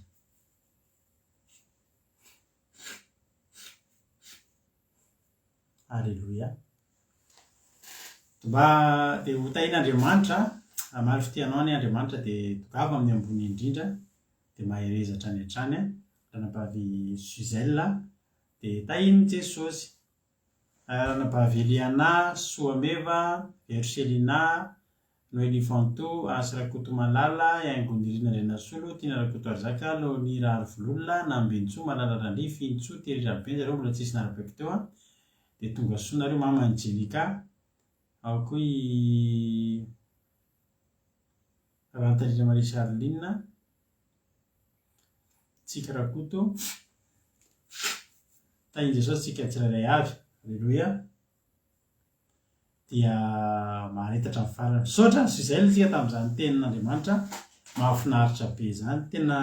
Aleloia. Mba dia ho tahian'Andriamanitra, hamaly fitia anao anie Andriamanitra dia tongava amin'ny ambony indrindra dia mahereza hatrany hatrany Ranabavy Suzelle dia tahian'i Jesosy. Ranabavy Eliana, Soameva, Vero Selina, Noelie Fanto, Asy Rakotomalala, Haingonirina Andrianasolo, Tiana Rakotoarizaka, Leonie Raharivololona, Nambintsoa, Malala Randria, Fintsoa, Thierry Rabe, zareo mbola tsisy narabaiko teo an, dia tonga soa nareo, Mama Angelica, ao koa i Rantarina Marie Charline, Tsiky Rakoto, Tahin'i Jesosy tsika tsirairay avy, Aleloia. Dia mahareta hatramin'ny farany. Misaotra an'i Suzelle tsika tamin'izany tenin'Andriamanitra mahafinaritra be izany. Tena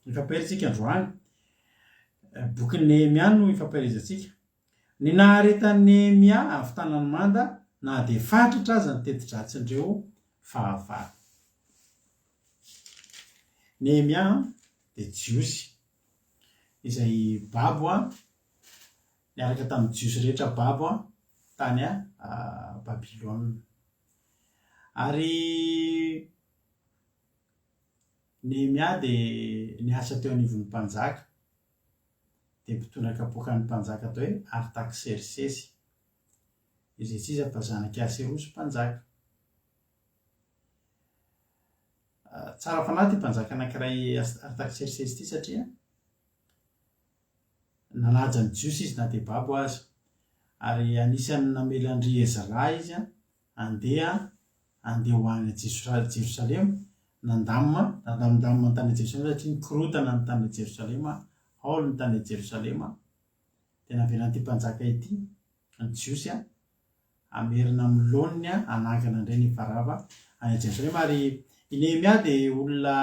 mifampahery tsika androany. Bokin'i Nehemia no ifampaherezantsika. Ny naharetan'i Nehemia avy tanan'ny manda na dia fatratra aza ny teti-dratsin'ireo fahavalo. Nehemia dia Jiosy izay babo niaraka tamin'ny Jiosy rehetra babo tany Babylona. Ary Nehemia dia niasa teo anivon'ny mpanjaka, dia mpitondra kapoakan'ny mpanjaka atao hoe Artaksersesy, izay tsy iza fa zanak'i Aserosy mpanjaka. Tsara fanahy ity mpanjaka anankiray Artaksersesy ity satria Nanaja ny Jiosy izy na dia babo aza, ary anisan'ny namela an-dry Ezra izy handeha handeha ho any Jerosalema, nandamina, nandamindamina ny tany Jerosalema satria nikorontana ny tany Jerosalema, haolo ny tany Jerosalema, dia navelan'ity mpanjaka ity ny Jiosy hamerina amin'ny laoniny hanangana indray ny efa rava any Jerosalema. Ary i Nehemia dia olona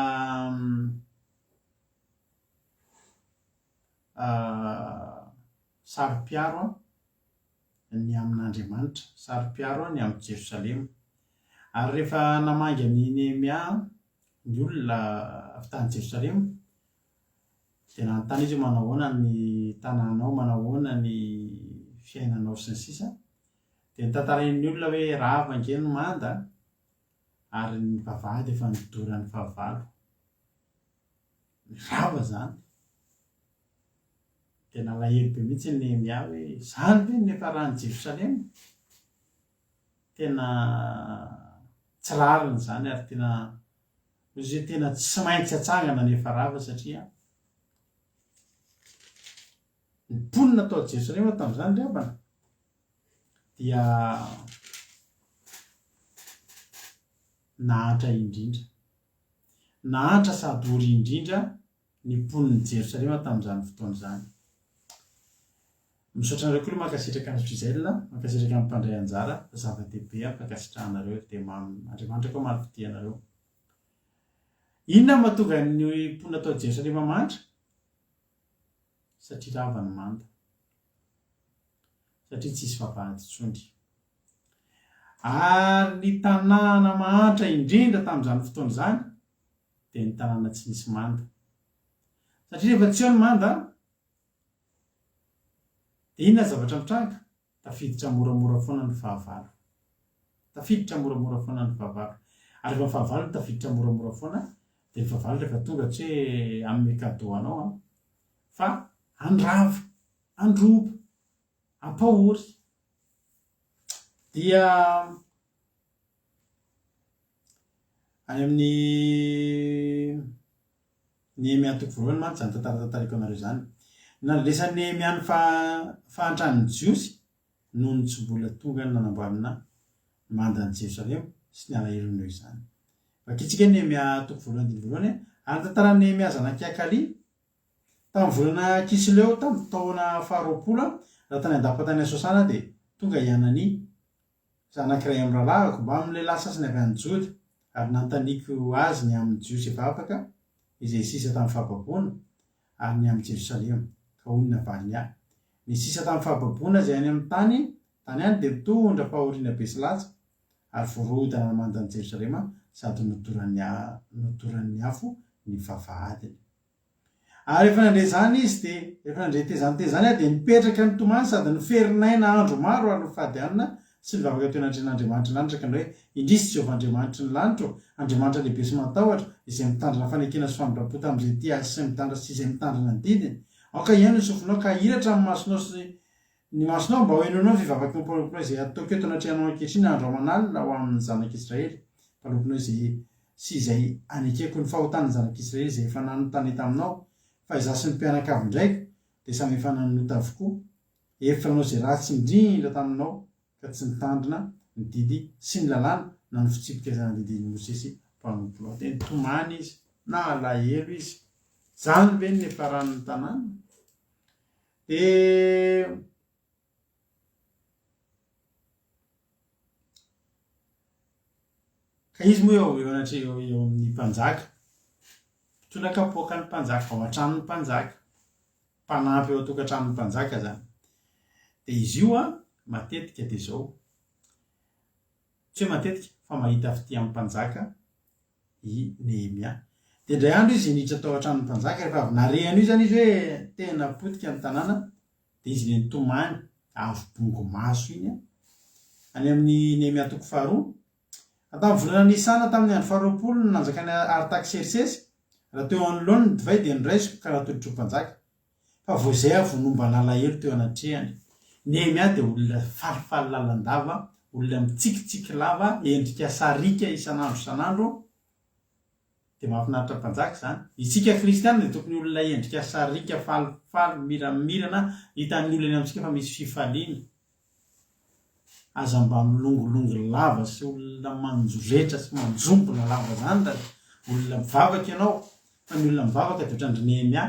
saro-piaro ny amin'Andriamanitra, saro-piaro ny amin'i Jerosalema. Ary rehefa namangy an'i Nehemia ny olona avy tany Jerosalema, dia nanontany izy hoe manao ahoana ny tanànao, manao ahoana ny fiainanao sy ny sisa. Dia notantarain'ny olona hoe rava ange ny manda ary ny vavahady efa nodoran'ny fahavalo. Rava izany. Dia nalahelo be mihitsy i Nehemia hoe, Izany ve no niafaran'i Jerosalema? Tena tsy rariny izany ary tena hoy izy hoe tena tsy maintsy atsangana ny efa rava satria ny mponina tao Jerosalema tamin'izany ry havana dia nahantra indrindra. Nahantra sady ory indrindra ny mponin'i Jerosalema tamin'izany fotoana izany. Misaotra anareo koa aloha mankasitraka an'i Gisèle, mankasitraka ny mpandray anjara fa zava-dehibe ny fankasitrahanareo dia mam Andriamanitra koa hamaly fitia anareo. Inona no mahatonga ny mponina tao Jerosalema mahantra? Satria rava ny manda. Satria tsisy vavahady intsony. Ary ny tanàna mahantra indrindra tamin'izany fotoana izany dia ny tanàna tsy nisy manda. Satria rehefa tsy eo ny manda, dia inona ny zavatra mitranga? Tafiditra moramora foana ny fahavalo. Tafiditra moramora foana ny fahavalo. Ary rehefa ny fahavalo no tafiditra moramora foana, dia ny fahavalo rehefa tonga tsy hoe hanome cadeau anao an, fa handrava, handroba, hampahory. Dia any amin'ny Nehemia toko voalohany mantsy izany tantara tantaraiko anareo izany. Nandresan'i Nehemia ny fahantran'ny Jiosy noho ny tsy mbola tonga ny nanamboarana ny mandan'i Jerosalema sy ny alahelony noho izany. Vakintsika Nehemia toko voalohany andininy voalohany, Ary ny tantaran'i Nehemia zanak'i Hakalia, tamin'ny volana Kisleo tamin'ny taona faharoapolo, raha tany an-dapa tany Sosana, dia tonga i Hanania, Zanak'iray amin'ny rahalahiko, mbamin'ny lehilahy sasany avy any Joda, ary nanontaniako azy ny amin'ny Jiosy efa afaka, izay sisa tamin'ny fahababoana, ary ny amin'i Jerosalema. Ka hoy ny navaliny ahy, Ny sisa tamin'ny fahababoana izay any amin'ny tany, tany any dia mitondra fahoriana be sy latsa, ary voarodana ny mandan'i Jerosalema sady nodoran'ny nodoran'ny afo ny vavahadiny. Ary rehefa nandre izany izy dia, rehefa nandre izany teny izany aho dia nipetraka nitomany sady niferinaina andro maro ary nifady hanina sy nivavaka teo anatrehan'Andriamanitry ny lanitra ka nanao hoe, Indrisy Jehovah Andriamanitry ny lanitra ô, Andriamanitra lehibe sy mahatahotra, izay mitandrina fanekena sy famindram-po tamin'izay tia Azy sy mitandrina sy izay mitandrina ny didiny. Aoka hihaino ny sofinao ka hahiratra amin'ny masonao sy Ny masonao mba ho henoinao ny fivavaky ny mpanomponao izay ataoko eto anatrehanao ankehitriny andro aman'alina ho amin'ny zanak'Israely, mpanomponao izay sy izay anekeko ny fahotan'ny zanak'Israely izay efa nanontany taminao, fa izaho sy ny mpianakavin-draiko dia samy efa nanota avokoa, efa nanao izay ratsy indrindra taminao ka tsy nitandrina ny didy sy ny lalàna na ny fitsipika izay nandidian'i Mosesy mpanomponao. Dia nitomany izy, nalahelo izy. Izany ve no niafaran'ny tanàna? Dia ka izy moa eo eo anatreha eo eo amin'ny mpanjaka, mpitondra kapoakan'ny mpanjaka, ao an-tranon'ny mpanjaka, mpanampy eo an-tokantranon'ny mpanjaka izany. Dia izy io an, matetika dia izao, tsy hoe matetika fa mahita fitia amin'ny mpanjaka i Nehemia. Dia indray andro izy niditra tao an-tranon'ny mpanjaka, rehefa avy nare an'io izany izy hoe tena potika ny tanàna, dia izy ilay nitomany, avy bongo maso iny an. Any amin'ny Nehemia toko faharoa. Tamin'ny volana Nisana tamin'ny andro faharoapolo no nanjakan'i Artaksersesy, raha teo anoloany ny divay dia noraisiko ka natolotro ho mpanjaka. Fa vao izay aho vao nomba nalahelo teo anatrehany. Nehemia dia olona falifaly lalandava, olona mitsikitsiky lava, endrika sariaka isan'andro isan'andro, dia mahafinaritra mpanjaka izany. Isika kristiana dia tokony olona endrika sariaka, falifaly, miramirana, hitan'ny olona eny amintsika fa misy fifaliana. Aza mba milongilongy lava sy olona manjoretra sy manjombona lava izany raha olona mivavaka ianao, fa ny olona mivavaka dia ohatran-dry Nehemia,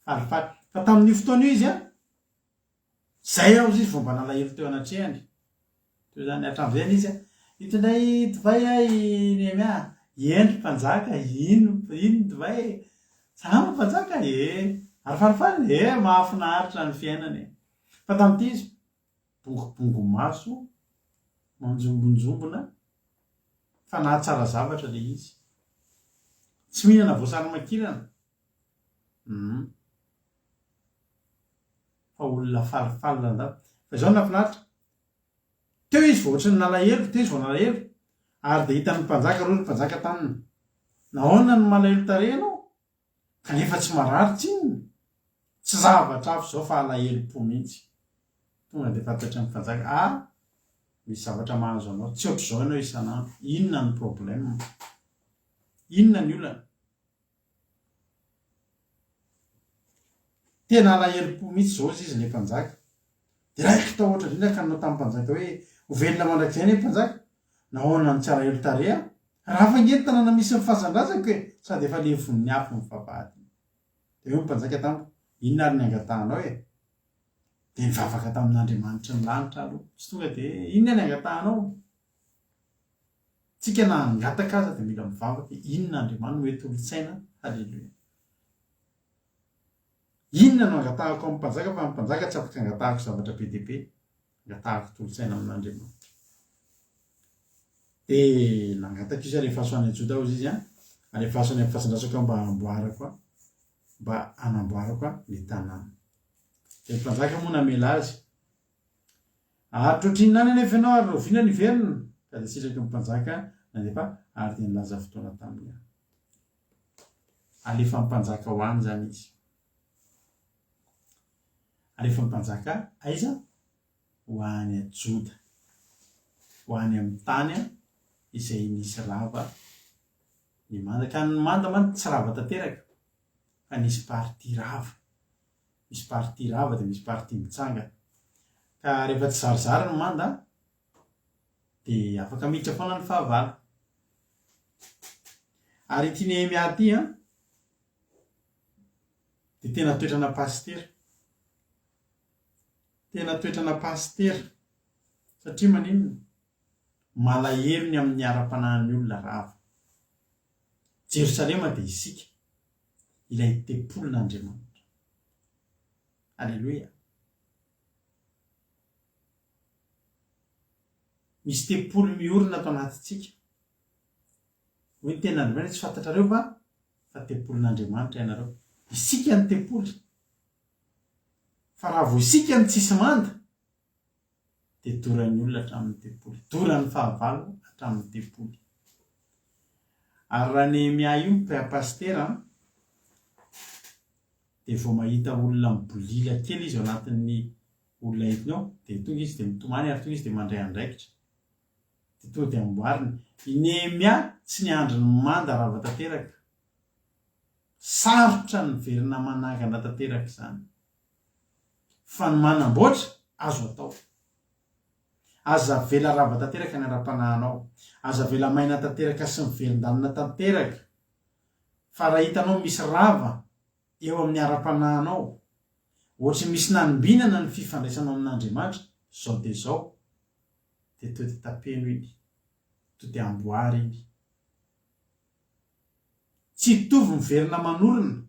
falifaly. Fa tamin'io fotoana io izy an, zay aho izy vao mba nalahelo teo anatrehany. Toy izany hatramin'izay izy an, itondray divay aho i Nehemia, eny ry mpanjaka, ino ino ny divay e? Salama mpanjaka, e! Ary falifaly, e! Mahafinaritra ny fiainana e! Fa tamin'ity izy, bongobongo maso, manjombonjombona, fa nahatsara zavatra ilay izy. Tsy mihinana voasary makirana. Humm. Fa olona falifaly lalandava. Fa izao no nahafinaritra, teo izy vao ohatran'ny nalahelo, teo izy vao nalahelo, ary dia hitan'ny mpanjaka aloha ny mpanjaka taminy, nahoana no malahelo tarehy ianao? Kanefa tsy marary tsinona. Tsy zavatra hafa izao fa alahelom-po mihitsy. Tonga dia fantatry ny mpanjaka, ah, misy zavatra mahazo anao, tsy ohatr'izao ianao isan'andro, inona ny problème? Inona ny olana? Tena alahelom-po mihitsy izao hozy izy ilay mpanjaka. Dia raiki-tahotra indrindra ka nanao tamin'ny mpanjaka hoe, Ho velona mandrakizay anie ny mpanjaka! Nahoana no tsy alahelo tarehy aho? Rava ange ny tanàna misy ny fasan-drazako e! Sady efa levon'ny afo ny vavahadiny. Dia hoy ny mpanjaka tamiko, Inona ary ny angatahanao e? Dia nivavaka tamin'Andriamanitry ny lanitra aho aloha. Tsy tonga dia, Inona ny angatahanao? Tsika na hangataka aza dia mila mivavaka hoe inona Andriamanitra no mety olon-tsaina Haleloia. Inona no angatahako amin'ny mpanjaka fa ny mpanjaka tsy afaka angatahako zavatra be dia be. Angatahako tolo-tsaina amin'Andriamanitra. Dia nangataka izy alefaso any Joda hozy izy an, alefaso any amin'ny fasan-drazako aho mba hanamboarako an, mba hanamboarako an ny tanàna. Dia ny mpanjaka moa namela azy. Haharitra ohatrinona any anefa ianao ary rahoviana no hiverina? Ka dia sitraky ny mpanjaka nandefa ary dia nilaza fotoana taminy aho. Alefan'ny mpanjaka ho any izany izy. Alefan'ny mpanjaka aiza? Ho any Joda. Ho any amin'ny tany izay nisy rava ny manda. Ka ny manda mantsy tsy rava tanteraka fa nisy partie rava. Misy partie rava dia misy partie mitsangana. Ka rehefa tsy zarizary ny manda dia afaka miditra foana ny fahavalo. Ary ity Nehemia ity an, dia tena toetrana pasitera. Tena toetrana pasitera. Satria maninona? Malahelo ny amin'ny ara-panahin'ny olona rava. Jerosalema dia isika, ilay tempolin'Andriamanitra. Aleloia. Misy tempoly miorina ato anatintsika. Hoy ny tenin'Andriamanitra, tsy fantatrareo va fa tempolin'Andriamanitra ianareo? Isika ny tempoly. Fa raha vao isika no tsisy manda, dia doran'ny olona hatramin'ny tempoly, doran'ny fahavalo hatramin'ny tempoly. Ary raha Nehemia io pasitera an, dia vao mahita olona mibolila kely izy ao anatin'ny olona entiny ao, dia tonga izy dia mitomany ary tonga izy dia mandray andraikitra. Dia tonga dia amboariny. I Nehemia tsy niandry ny manda rava tanteraka. Sarotra ny miverina manangana tanteraka izany. Fa ny manamboatra azo atao. Aza avela rava tanteraka ny ara-panahinao. Aza avela maina tanteraka sy miverin-dalana tanteraka. Fa raha hitanao misy rava eo amin'ny ara-panahinao, ohatry ny misy nanombinana ny fifandraisanao amin'Andriamanitra, izao dia izao, dia to dia tapeno iny, to dia amboary iny. Tsy hitovy miverina manorina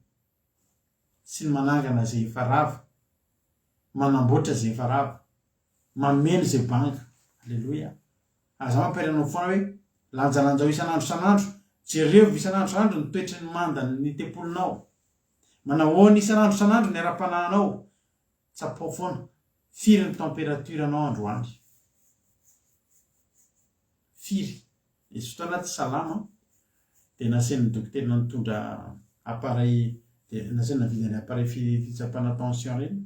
sy ny manangana izay efa rava, manamboatra izay efa rava, mameno izay banga. Aleloia. Aza mampiaina anao foana hoe lanjalanjao isan'andro isan'andro, jerevo isan'andro isan'andro ny toetry ny mandan'ny tempolinao. Manahoana isan'andro isan'andro ny ara-panahinao. Tsapao foana, firy ny température anao androany. Firy? Nisy fotoana aho tsy salama dia nasain'ny dokotera nitondra appareil dia nasaina nividy an'ilay appareil fitsapana tension ireny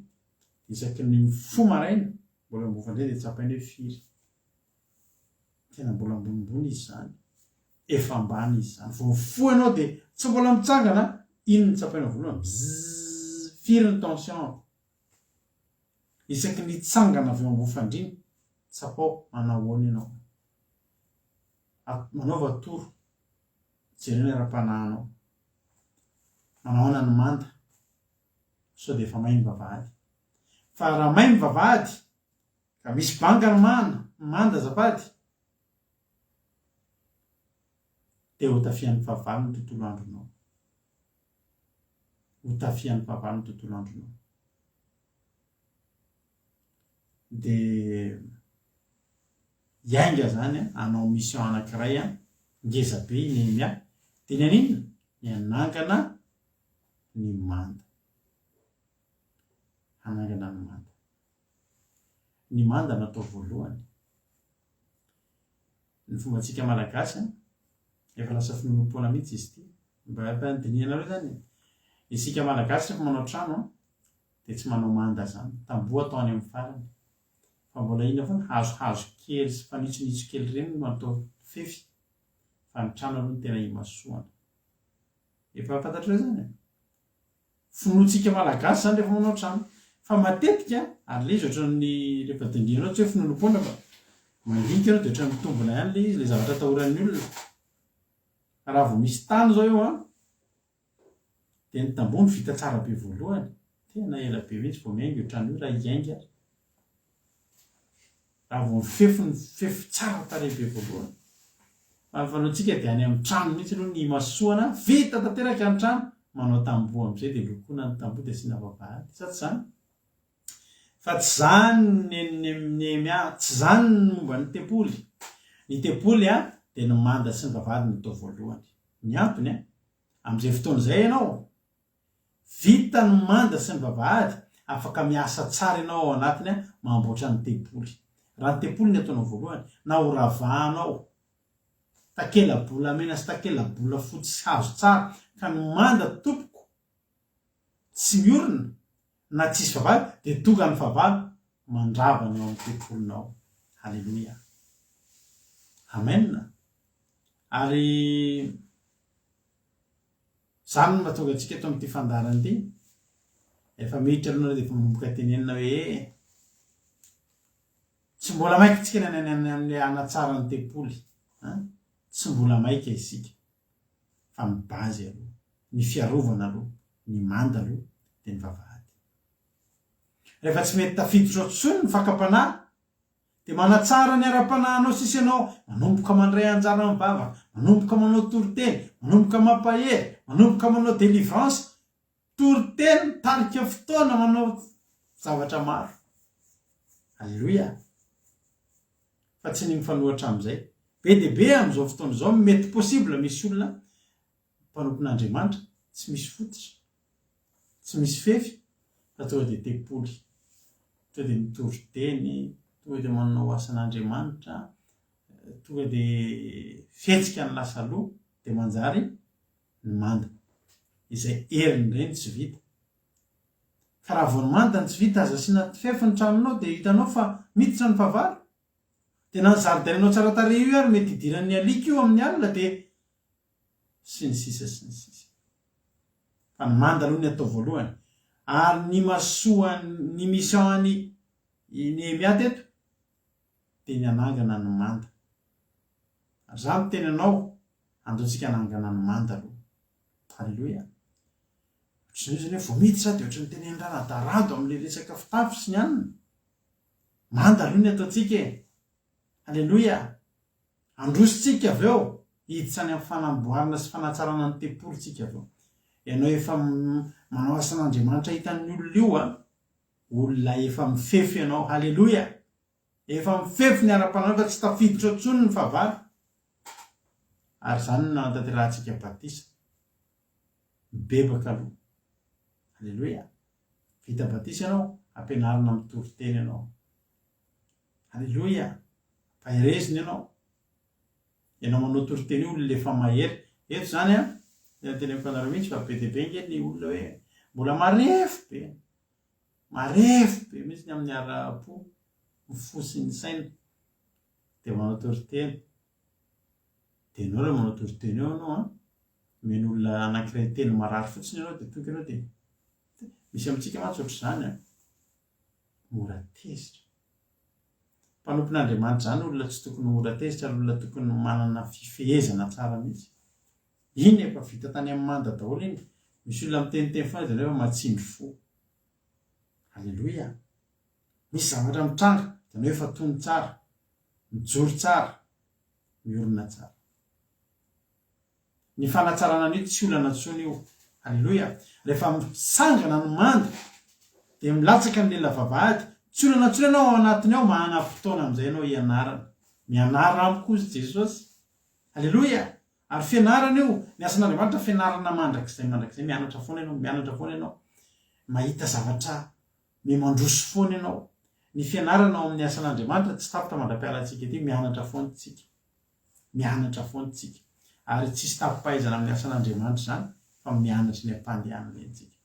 dia isaky ny mifoha maraina mbola mivoha indray dia tsapaina hoe firy. Tena mbola ambonimbony izy izany. Efa ambany izy izany. Vao mifoha ianao dia tsy mbola mitsangana, iny no tsapaina voalohany, bzzz, firy ny tension-ko. Isaky ny hitsangana avy eo ambony fandriana, tsapao manao ahoana ianao. Manaova toro, jereo ny ara-panahinao. Manao ahoana ny manda, sao dia efa may ny vavahady. Fa raha may ny vavahady, ka misy banga ny mana, manda azafady, dia ho tafihan'ny fahavalo ny tontolo andronao. Ho tafihan'ny fahavalo ny tontolo andronao. Dia hiainga zany hanao mission anankiray ngeza be i Nehemia. Dia ny haninona? Ny hanangana ny manda. Hanangana ny manda. Ny manda no atao voalohany. Ny fombantsika malagasy an, efa lasa finoanoam-poana mihitsy izy ity. Mba efa dinihanareo izany e. Isika malagasy rehefa manao trano an, dia tsy manao manda izany. Tamboho atao any amin'ny farany. Fa mbola inona foana, hazohazo kely sy fanitsonitso kely ireny no atao fefy. Fa ny trano aloha no tena imasoana. Efa fantatrareo izany e? Finoantsika malagasy izany rehefa manao trano. Fa matetika, ary ilay izy ohatran'ny rehefa dindihinao tsy hoe finoanoam-poana fa mandinika ianao dia ohatran'ny mitombina ihany ilay izy, ilay zavatra atahoran'ny olona. Fa raha vao misy tany izao eo an, dia ny tamboho no vita tsara be voalohany. Tena ela be mihitsy vao miainga io trano io raha hiainga ary. Raha vao mifefy ny fefy tsara tarehy be voalohany. Fa ny fanaontsika dia any amin'ny trano mihitsy aloha ny imasoana, vita tanteraka ny trano, manao tamboho amin'izay dia lokoina ny tamboho dia asiana vavahady. Sa tsy izany? Fa tsy izany ny Nehemia, tsy izany ny momba ny tempoly. Ny tempoly dia ny manda sy ny vavahady no atao voalohany. Ny antony, amin'izay fotoana izay ianao Vita ny manda sy ny vavahady, afaka miasa tsara ianao ao anatiny mamboatra ny tempoly. Raha ny tempoly ny ataonao voalohany, na ho ravahanao takela-bolamena sy takela-bolafotsy sy hazo tsara ka ny manda tompoko tsy miorina na tsisy fahavalo dia tonga ny fahavalo mandrava ny ao amin'ny tempolinao. Haleloia. Amen. Ary izany no mahatonga antsika eto amin'ity fandaharana ity. Efa miditra aloha nareo dia efa manomboka tenenina hoe tsy mbola maika tsika ny any any hanatsara ny tempoly. An? Tsy mbola maika isika. Fa ny base aloha, ny fiarovana aloha, ny manda aloha dia ny vavahady. Rehefa tsy mety tafiditra ao intsony ny fakam-panahy dia manatsara ny ara-panahinao sisa ianao, manomboka mandray anjara amin'ny vavaka, manomboka manao toriteny, manomboka mampahery, manomboka manao délivrance, toriteny, mitarika fotoana, manao zavatra maro. Aleloia! Fa tsy ny mifanohitra amin'izay. Be dia be amin'izao fotoana izao mety possible misy olona mpanompon'Andriamanitra tsy misy fototra, tsy misy fefy fa tonga dia tempoly, tonga dia mitory teny, tonga dia manao asan'Andriamanitra, tonga dia fihetsika ny lasa aloha dia manjary ny manda. Izay herin'ireny tsy vita. Fa raha vao ny manda no tsy vita aza asiana fefy ny tranonao dia hitanao fa miditra ny fahavalo. Dia na ny zaridainanao tsara tarehy io ary mety hidiran'ny alika io amin'ny alina dia sy ny sisa sy ny sisa. Fa ny manda aloha ny atao voalohany. Ary ny masoan'ny ny mission an'i Nehemia teto dia ny hanangana ny manda. Ary za miteny anao, andao tsika hanangana ny manda aloha. Alléluia. Ohatran'izay izy hoe vao miditra dia ohatran'ny tenenin'i Ranadarado amin'ilay resaka fitafy sy ny anona. Manda aloha ny ataontsika e. Aleloia! Handroso tsika avy eo, hiditra any amin'ny fanamboarana sy fanatsarana ny tempoly tsika avy eo. Ianao efa manao asan'Andriamanitra hitan'ny olona io an, olona efa mifefy ianao. Haleloia! Efa mifefy ny ara-panahy fa tsy tafiditra ao intsony ny fahavalo. Ary izany no nanatanterahantsika batisa. Mibebaka aloha. Aleloia! Vita batisa ianao, ampianarina mitory teny ianao. Aleloia! Ampaherezina ianao. Ianao manao toriteny io olona efa mahery. Eto izany an, tena teneniko anareo mihitsy fa be dia be ange ny olona hoe mbola marefo be. Marefo be mihitsy ny amin'ny ara-po, ny fo sy ny saina. Dia manao toriteny. Dia ianao raha manao toriteny eo ianao an, omen'olona anankiray teny marary fotsiny ianao dia tonga ianao dia misy amintsika mantsy ohatr'izany an. Mora tezitra. Mpanompon'Andriamanitra izany olona tsy tokony ho mora tezitra ary olona tokony manana fifehezana tsara mihitsy. Iny efa vita tany amin'ny manda daholo iny. Misy olona miteniteny foana dia nefa matsindry fo. Aleloia. Misy zavatra mitranga dia anao efa tony tsara, mijoro tsara, miorina tsara. Ny fanatsarana an'io tsy olana intsony io. Aleloia. Rehefa mitsangana ny manda dia milatsaka ny lela vavahady, tsy olana intsony ianao ao anatiny ao, manam-potoana amin'izay ianao hianarana. Mianara amiko hozy Jesosy. Aleloia. Ary fianarana io, ny asan'Andriamanitra fianarana mandrakizay mandrakizay, mianatra foana ianao, mianatra foana ianao, mahita zavatra miha-mandroso foana ianao. Ny fianarana ao amin'ny asan'Andriamanitra tsy tapitra mandra-pialantsika ety, mianatra foana isika. Mianatra foana isika. Ary tsisy tapi-pahaizana amin'ny asan'Andriamanitra izany fa mianatra ny am-pandehanana eny isika.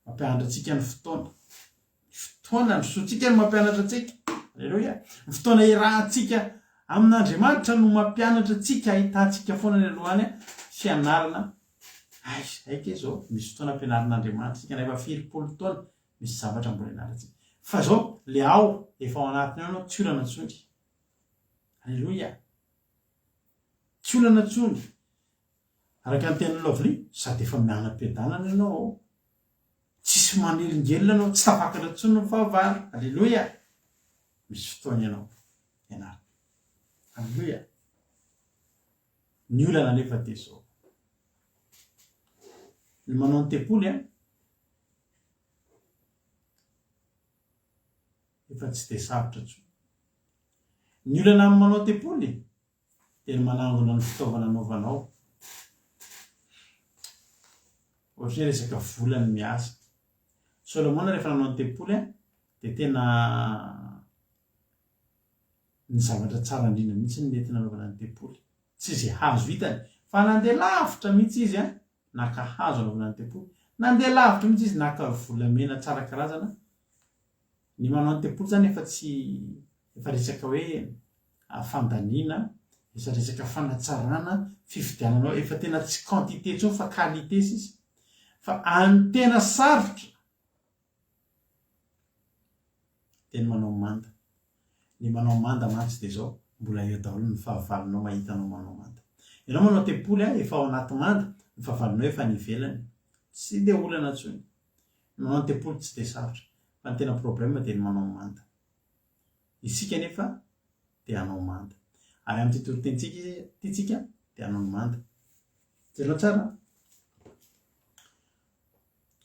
Mampianatra antsika ny fotoana. Ny fotoana androsoantsika no mampianatra antsika. Aleloia. Ny fotoana iarahantsika amin'Andriamanitra no mampianatra antsika ahitantsika foana ny aloha any fianarana. Hay, hay kay izao, misy fotoana ampianarin'Andriamanitra isika na efa firy-polo taona misy zavatra mbola ianarantsika. Fa izao, le ao, efa ao anatiny ao ianao, tsy olana intsony. Aleloia! Tsy olana intsony. Araka ny tenin'i Lovely, sady efa mianam-piadanana ianao ao. Tsisy manelingelina anao, tsy tafakatra intsony ny fahavalo. Aleloia! Misy fotoana ianao ianarana. Aleloia! Ny olana anefa dia izao. Ny manao ny tempoly an, efa tsy dia sarotra intsony. Ny olana amin'ny manao tempoly dia ny manangona ny fitaovana anaovanao. Ohatran'ny hoe resaka vola ny miasa. Solomona rehefa nanao ny tempoly dia tena. Ny zavatra tsara indrindra mihitsy no nety nanaovana ny tempoly. Tsy izay hazo hitany, fa nandeha lavitra mihitsy izy naka hazo hanaovana ny tempoly. Nandeha lavitra mihitsy izy naka volamena tsara karazana. Ny manao ny tempoly izany efa tsy efa resaka hoe fandaniana, efa resaka fanatsarana, fifidianana, efa tena tsy quantité intsony fa qualité sisa. Fa any tena sarotra dia ny manao manda. Ny manao manda mantsy dia izao, mbola eo daholo ny fahavalonao mahita anao manao manda. Ianao manao tempoly efa ao anaty manda, ny fahavalonao efa any ivelany. Tsy dia olana intsony. Ny manao ny tempoly tsy dia sarotra. Fa ny tena problème dia ny manao manda. Isika anefa dia hanao manda. Ary amin'ity toritenintsika ity tsika dia hanao ny manda. Jereo tsara.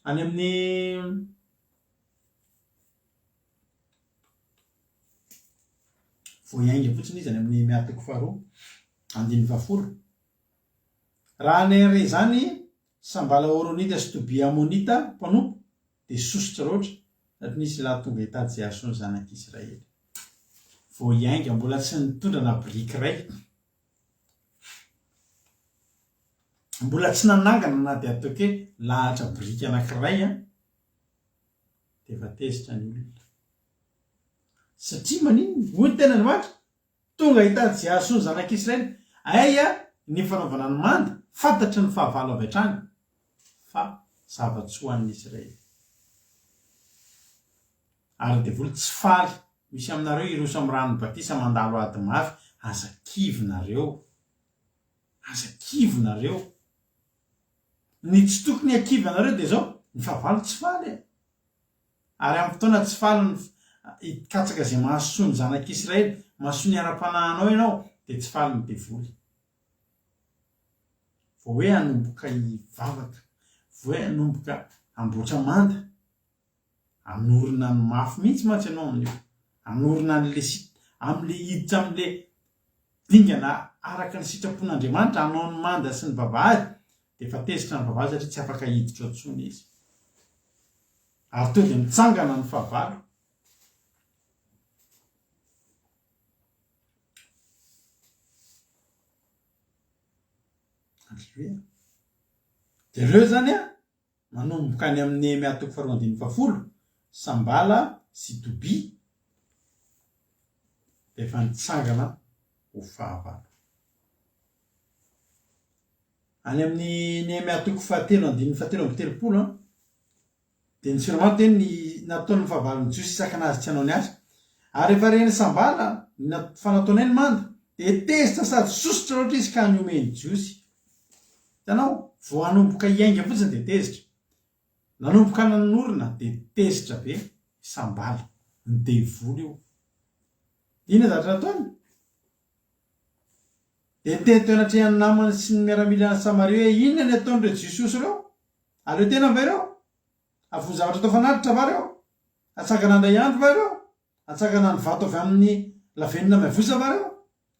Any amin'ny vao hiainga fotsiny izy any amin'ny Nehemia toko faharoa, andininy fahafolo. Raha nahare izany Sambala Horonita sy Tobia Amonita mpanompo dia sosotra loatra satria nisy lahy tonga hitady izay hahasoa ny zanak'Israely. Vao hiainga mbola tsy nitondra na biriky iray. Mbola tsy nanangana na dia ataoko hoe lahatra biriky anankiray an, dia efa tezitra ny olona. Satria maninona? Hoy ny tenin'Andriamanitra, Tonga hitady izay hahasoa ny zanak'Israely. Aia ny fanaovana ny manda, fantatry ny fahavalo avy hatrany fa zava-tsoa ho an'ny Israely. Ary ny devoly tsy faly. Misy aminareo hiroso amin'ny ranon'ny batisa mandalo ady mafy, aza kivy nareo. Aza kivy nareo. Ny tsy tokony hakivy anareo dia izao, ny fahavalo tsy faly e. Ary amin'ny fotoana tsy faly ny hikatsaka izay mahasoa ny zanak'Israely, mahasoa ny ara-panahinao ianao, dia tsy faly ny devoly. Vao hoe hanomboka hivavaka, vao hoe hanomboka hamboatra manda, hanorina ny mafy mihitsy mantsy ianao amin'io, hanorina an'le sit, amin'le hiditra amin'le dingana araka ny sitrapon'Andriamanitra, hanao ny manda sy ny vavahady, dia efa tezitra ny vavahady satria tsy afaka hiditra ao intsony izy. Ary teo dia mitsangana ny fahavalo. Aleloia. Dia ireo izany an, manomboka any amin'ny Nehemia toko faharoa andininy fahafolo, Sambala sy Tobia dia efa nitsangana ho fahavalo. Any amin'ny Nehemia toko fahatelo andininy fahatelo 33 an, dia ny Siroma teny ny nataon'ny fahavalon'ny Jiosy hisakana azy tsy hanao ny asa. Ary rehefa ren'i Sambala ny fa nataonay ny manda, dia tezitra sady sosotra loatra izy ka nihomehy ny Jiosy. Hitanao, vao hanomboka hiainga fotsiny dia tezitra. Nanomboka nanorina dia tezitra be i Sambala. Ny devoly io. Inona zavatra nataony? Dia niteny teo anatrehan'ny namany sy ny miaramilan'i Samaria hoe, Inona ny ataon'ireo Jiosy osa ireo? Aleo tena va ireo? Avoa zavatra atao fanatitra va ireo? Hatsangana indray andro va ireo? Hatsangana ny vato avy amin'ny lavenona miavosa va ireo?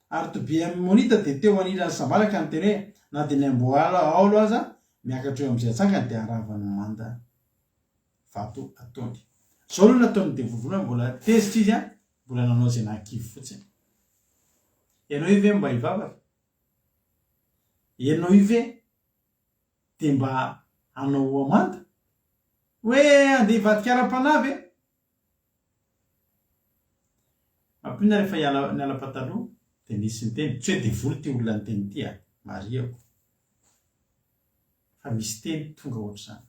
Ary Tobia Amonita dia teo anilan'i Sambala ka niteny hoe, Na dia ny amboahala aolo aza miakatra eo amin'izay atsangany dia harava ny manda vato ataony. Izao aloha nataon'ny devoly voalohany, mbola tezitra izy, mbola nanao izay nahakivy fotsiny. Ianao io ve mba hivavaka? Ianao io ve dia mba hanao amanda? Hoe handeha hivadika ara-panahy ve? Mampinona rehefa hiala niala pataloha dia nisy niteny, tsy hoe devoly ity olona niteny ity a, marihako fa misy teny tonga ohatr'izany.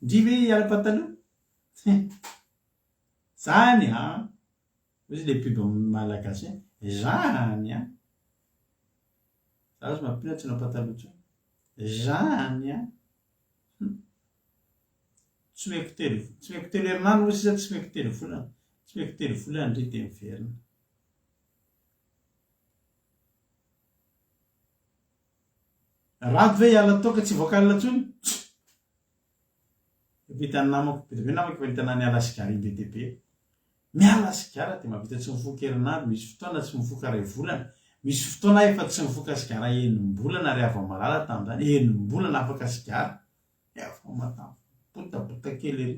Ndry ve hiala pataloha? Zany an! Hoy izy le pub malagasy hoe zany an! Za aza mampino tsy hanao pataloha intsony. Zany an! Hum. Tsy omeko telo, tsy omeko telo herinandro moa sisa tsy omeko telo volana. Tsy omeko telo volana ndry dia miverina. Rado ve hiala toaka tsy hivoaka alina intsony? Efa hitan'ny namako, be dia be ny namako efa nahita niala sigara be dia be. Miala sigara dia mahavita tsy mifoka herinandro, misy fotoana tsy mifoka iray volana, misy fotoana aho efa tsy nifoka sigara enim-bolana ry hava-malala tamin'izany, enim-bolana afaka sigara, efa matam-botabota kely ery.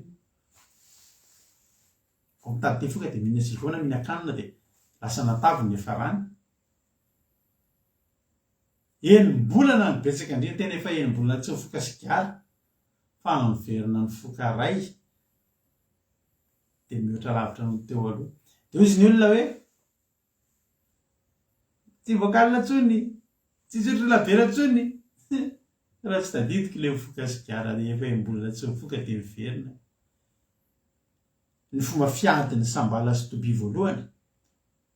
Vao mitady te hifoka dia mihinana siligaoma na mihinan-kanina dia. Lasa natavy ny niafarany. Enim-bolana no betsaka indrindra, tena efa enim-bolana tsy nifoka sigara fa niverina nifoka ray dia mihoatra lavitra noho ny teo aloha. Dia hozy ny olona hoe, tsy vocal intsony, tsy hisotro labiera intsony, raha tsy tadidiko ilay mifoka sigara efa enim-bolana tsy nifoka dia miverina. Ny fomba fiadin'i Sambala sy Tobia voalohany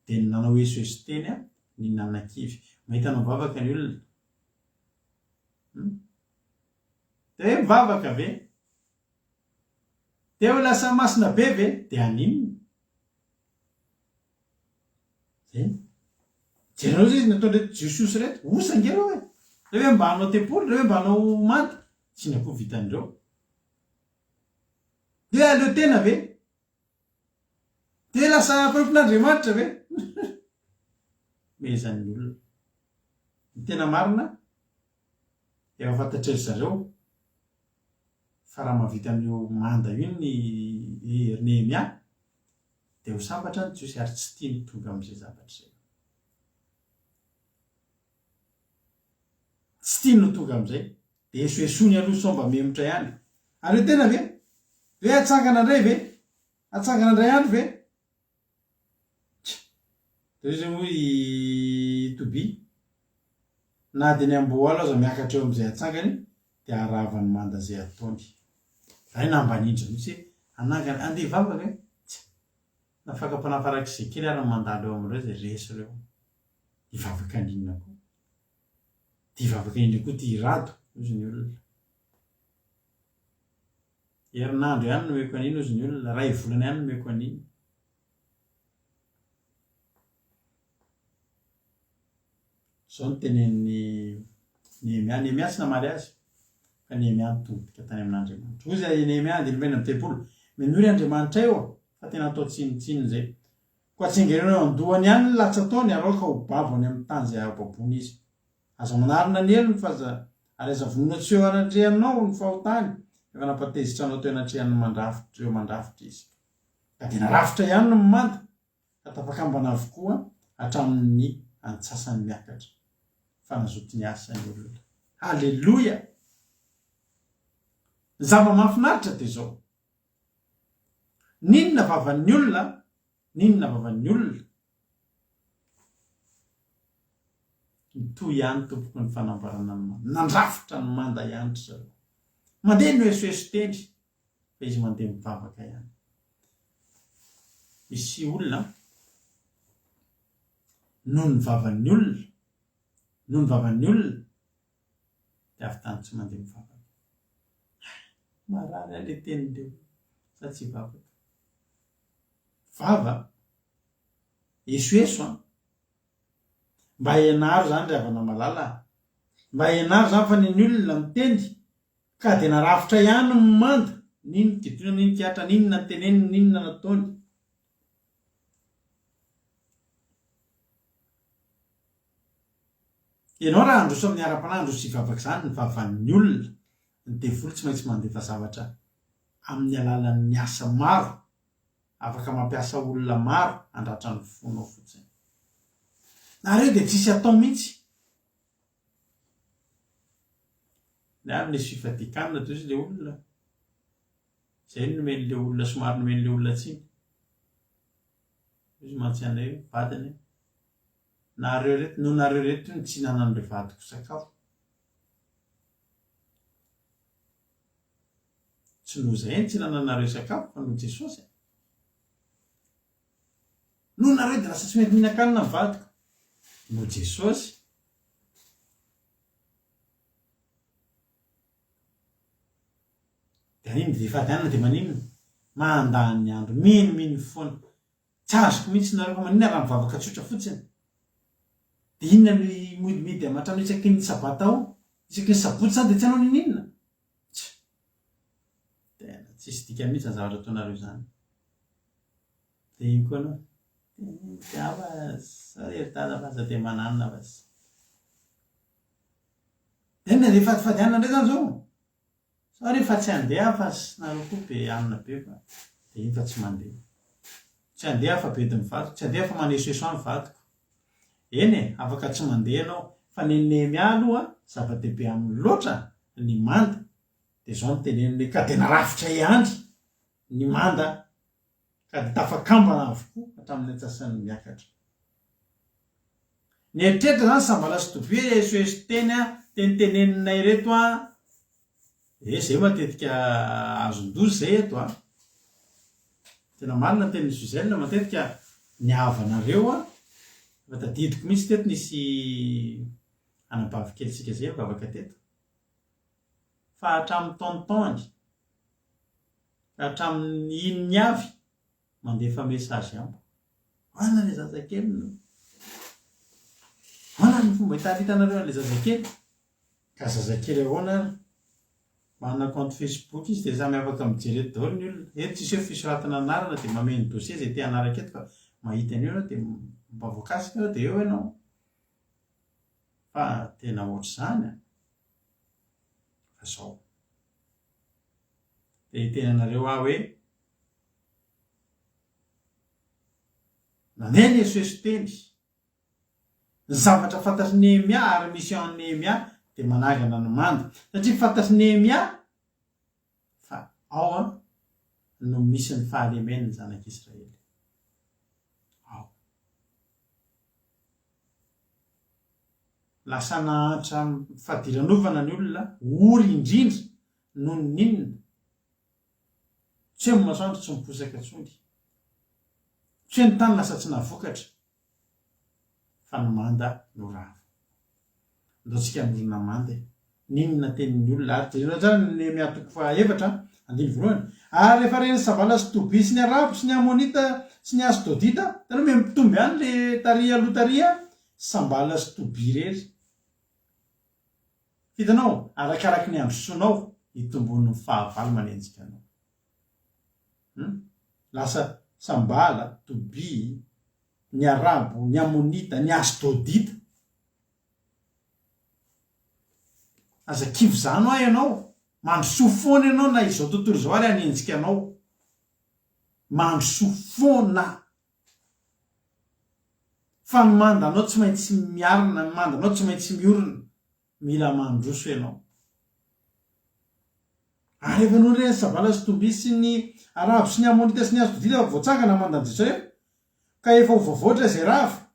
dia ny nanao esoeso teny ny nanakivy. Mahita anao mivavaka ny olona. Hum? Dia hoe mivavaka ve? Dia ho lasa masina be ve? Dia haninona? Zay. Jereo izy nataon'ireto Jiosy ireto. Osa ange ireo e. Ireo hoe mba hanao tempoly, ireo hoe mba hanao manda. Tsy inona koa vitan'ireo. Dia aleo tena ve? Dia lasa mpanompon'Andriamanitra ve? Mehezan'ny olona. Ny tena marina, efa fantatry ry zareo fa raha mahavita an'io manda io ny ry Nehemia, dia ho sambatra ny Jiosy ary tsy tiany tonga amin'izay zavatra izay. Tsy tiany ho tonga amin'izay. Dia esoesoiny aloha sao mba mihemotra ihany. Aleo tena ve? Ve hatsangana indray ve? Hatsangana indray andro ve? Tch! Dia hoy hoy i Toby, Na dia ny amboalo aza miakatra eo amin'izay atsangany, dia harava ny manda izay ataony. Izahay nambanindry mihitsy hoe hanangana, andeha hivavaka e! Tch! Na fakam-panahy farak'izay kely ary ny mandalo eo amin'ireo izay resy ireo. Hivavaka an'inona koa? Ty hivavaka indray koa ty Rado hozy ny olona. Herinandro ihany no omeko an'iny hozy ny olona, ray volana ihany no omeko an'iny. Zao no tenenin'i Nehemia. Nehemia tsy namaly azy, fa Nehemia nitodika tany amin'Andriamanitra. Hozy i Nehemia andininy fahenina amby telopolo, Minoa ry Andriamanitray ô, fa tena atao tsinontsinona izay. Koa tsingereno eo an-dohany ihany ny latsa-taony ary aoka ho babo any amin'ny tany izay ababoana izy. Aza manarona ny helony fa aza ary aza vonoina tsy eo anatrehanao ny fahotany, efa nampatezitra anao teo anatrehan'ny mandrafitra ireo mandrafitra izy. Ka dia narafitra ihany ny manda, ka tafakambana avokoa hatramin'ny antsasany miakatra. Fa nazoto niasa ny olona. Haleloia! Ny zava-mahafinaritra dia izao, N'inona vavan'ny olona, n'inona vavan'ny olona. Mitohy ihany tompoko ny fanamboarana ny manda. Nandrafitra ny manda ihany ry zareo. Mandeha ny esoeso teny fa izy mandeha mivavaka ihany. Misy olona noho ny vavan'ny olona, noho ny vavan'ny olona dia avy tany tsy mandeha mivavaka. Hay! Marary ahy le tenin'ireo sa tsy hivavaka. Vava? Esoeso an! Mba ianaro zany ry havana malala a! Mba ianaro zany fa ny ny olona miteny ka dia narafitra ihany ny manda, n'ino kidona n'ino kiatra n'inona teneniny n'inona nataony. Ianao raha handroso amin'ny ara-panahy handroso hivavaka izany ny vavan'ny olona, ny devoly tsy maintsy mandefa zavatra amin'ny alalan'ny asa maro, afaka mampiasa olona maro handratra ny fonao fotsiny. Nareo dia tsisy atao mihitsy. Ny ahy nisy fifadian-kanina toy izy le olona. Zay no nomen'le olona somary nomen'le olona tsiny. Izy mantsy anay vadiny. Nareo reto, noho nareo reto no tsy hinanan'ireo vadiko sakafo. Tsy noho zahay no tsy hinananareo sakafo fa noho Jesosy e. Noho nareo dia lasa tsy mety mihinan-kanina ny vadiko. Noho Jesosy. Dia an'iny dia fady hanina dia maninona? Mandany andro, minomino foana. Tsy azoko mihitsy nareo fa maninona raha mivavaka tsotra fotsiny? Dia inona no himodimidy aman-trano isaky ny sabata ao? Isaky ny sabotsy izany dia tsy hanao n'inon'inona? Tsia. Tena tsisy dikany mihitsy izany zavatra ataonareo izany. Dia iny koa anao. Dia afa, sorry ry dada fa aza dia mananona fa tsy. Dia inona dia fadifady hanina indray izany izao? Sorry fa tsy handeha aho fa nareo koa be hanina be fa dia iny fa tsy mandeha. Tsy handeha aho fa bedin'ny vadiko, tsy handeha aho fa manesoeso ahy ny vadiko. Eny e, afaka tsy mandeha ianao, fa ny an'i Nehemia aloha zava-dehibe aminy loatra ny manda, dia izao no teneniny hoe ka dia narafitra ihany ny manda ka dia tafakambana avokoa hatramin'ny antsasany miakatra. Nieritreritra izany Sambala sy Tobia esoeso teny a, teniteneninay ireto a, eh zay matetika azon-doza zay eto a. Tena marina ny tenin'i Suzelle, matetika ny havanareo a, efa tadidiko mihitsy teto nisy anabavy kelintsika zay nivavaka teto, fa hatramin'ny tonton-ny, ka hatramin'ny inony avy mandefa message amiko. Ahoana le zazakely no. Ahoana ny fomba hitaritanareo an'le zazakely? Ka zazakely ahoana ary? Manana compte Facebook izy dia samy afaka mijery eto daholo ny olona. Eto tsisy hoe fisoratana anarana dia mameno dossier izay te hanaraka eto fa mahita an'io ianao dia mba voakasika ianao dia eo ianao. Fa tena ohatr'izany an! Fa zao. Dia hiteny anareo aho hoe Nandeha ny esoeso teny. Ny zavatra fantatr'i Nehemia ary mission an'i Nehemia dia manangana ny manda. Satria fantatr'i Nehemia fa ao no misy ny fahalemen'ny zanak'Israely. Ao. Lasa nahantra fadiranovana ny olona, ory indrindra noho ny inona? Tsy hoe ny masoandro tsy miposaka intsony. Tsy hoe ny tany lasa tsy nahavokatra, fa ny manda no rava. Andao tsika hanorina manda e. N'inona tenin'ny olona ary jereo hatrany ny Nehemia toko fahaefatra andininy voalohany. Ary rehefa ren'i Sabala sy Tobia sy ny Arabo sy ny Amonita sy ny Asdodita, hitanao miha mitombo ihany le tary aloha tary a, Sambala sy Tobia irery. Hitanao, arakaraky ny androsoanao, hitomboan'ny fahavalo manenjika anao. Hum? Lasa Sambala, Tobia, ny Arabo, ny Amonita, ny Asdodita. Aza kivy izany hoa ianao. Mandrosoa foana ianao na izao tontolo izao ary hanenjika anao. Mandrosoa foana. Fa ny mandanao tsy maintsy miarina, ny mandanao tsy maintsy miorina. Mila mandroso ianao. Ary efa norenin'i Sabala sy Tobia sy ny Arabo sy ny Amonita sy ny Asdodita fa voatsangana ny mandan'i Jerosalema, ka efa ho voavoatra izay rava.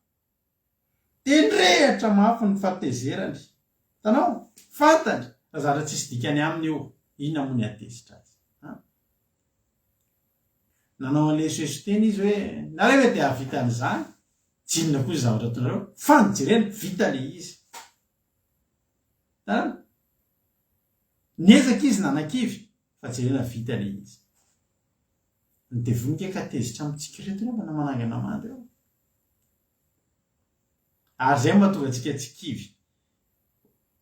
Dia nirehitra mafy ny fahatezerany. Hitanao? Fantany fa zavatra tsisy dikany aminy io. Inona moa ny hahatezitra azy? An? Nanao an'ilay esoeso teny izy hoe, nareo ve dia hahavita an'izany? Tsy inona koa izay zavatra ataonareo, fa ny jerena, vita ilay izy. Hitanareo? Niezaka izy nanakivy, fa jerena vita ilay izy. Ny devoly nge ka tezitra amintsika ireto angamba na manangana manda eo. Ary izay no mahatonga antsika tsy kivy.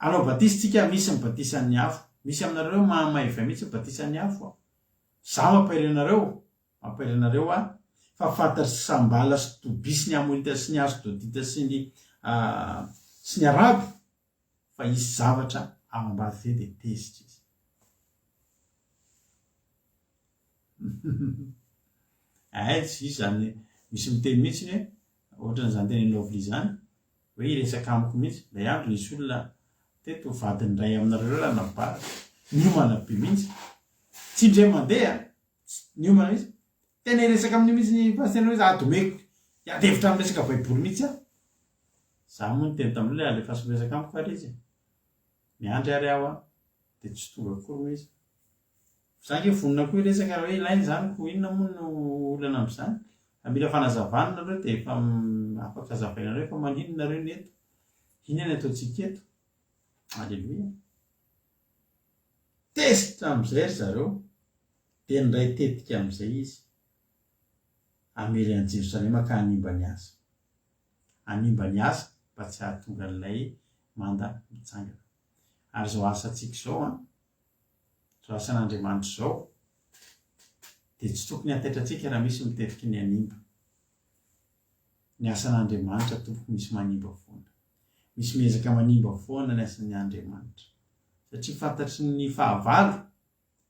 Hanao batisa tsika, misy ny batisan'ny afo. Misy aminareo mahamaivay mihitsy ny batisan'ny afo a. Za mampahery anareo, mampahery anareo aho fa fantatr'i Sambala sy Tobia sy ny Amonita sy ny Asdodita sy ny sy ny Arabo fa hisy zavatra ao ambadika izay dia tezitra izy. Ay tsy izy izany, misy miteny mihitsy hoe ohatran'izany tenenin'i Lovely izany hoe hiresaka amiko mihitsy, indray andro nisy olona teto vadin'ny iray aminareo ireo ranabavy, niomana be mihitsy, tsy indray mandeha, niomana mihitsy, tena hiresaka amin'io mihitsy ny pasitera hoe ady omeko hiady hevitra amin'ny resaka baiboly mihitsy aho, za moa niteny tamin'olona hoe alefaso miresaka amiko ary izy e, miandry ary aho an, dia tsy tonga akory moa izy. Za ange vonona koa hiresaka raha hoe ilaina izany ko inona moa no olana amin'izany? Raha mila fanazavana nareo dia efa afaka hazavainareo fa maninona nareo ny eto? Inona ny ataontsika eto? Aleloia. Tezitra amin'izay ry zareo dia niray tetika amin'izay izy hamely an'i Jerosalema ka hanimba ny asa. Hanimba ny asa mba tsy hahatonga an'ilay manda mitsangana. Ary izao asantsika izao an, Izao asan'Andriamanitra izao dia tsy tokony hataitra antsika raha misy mitetiky ny hanimba. Ny asan'Andriamanitra tompoko misy manimba foana. Misy miezaka manimba foana ny asan'ny Andriamanitra. Satria fantatry ny fahavalo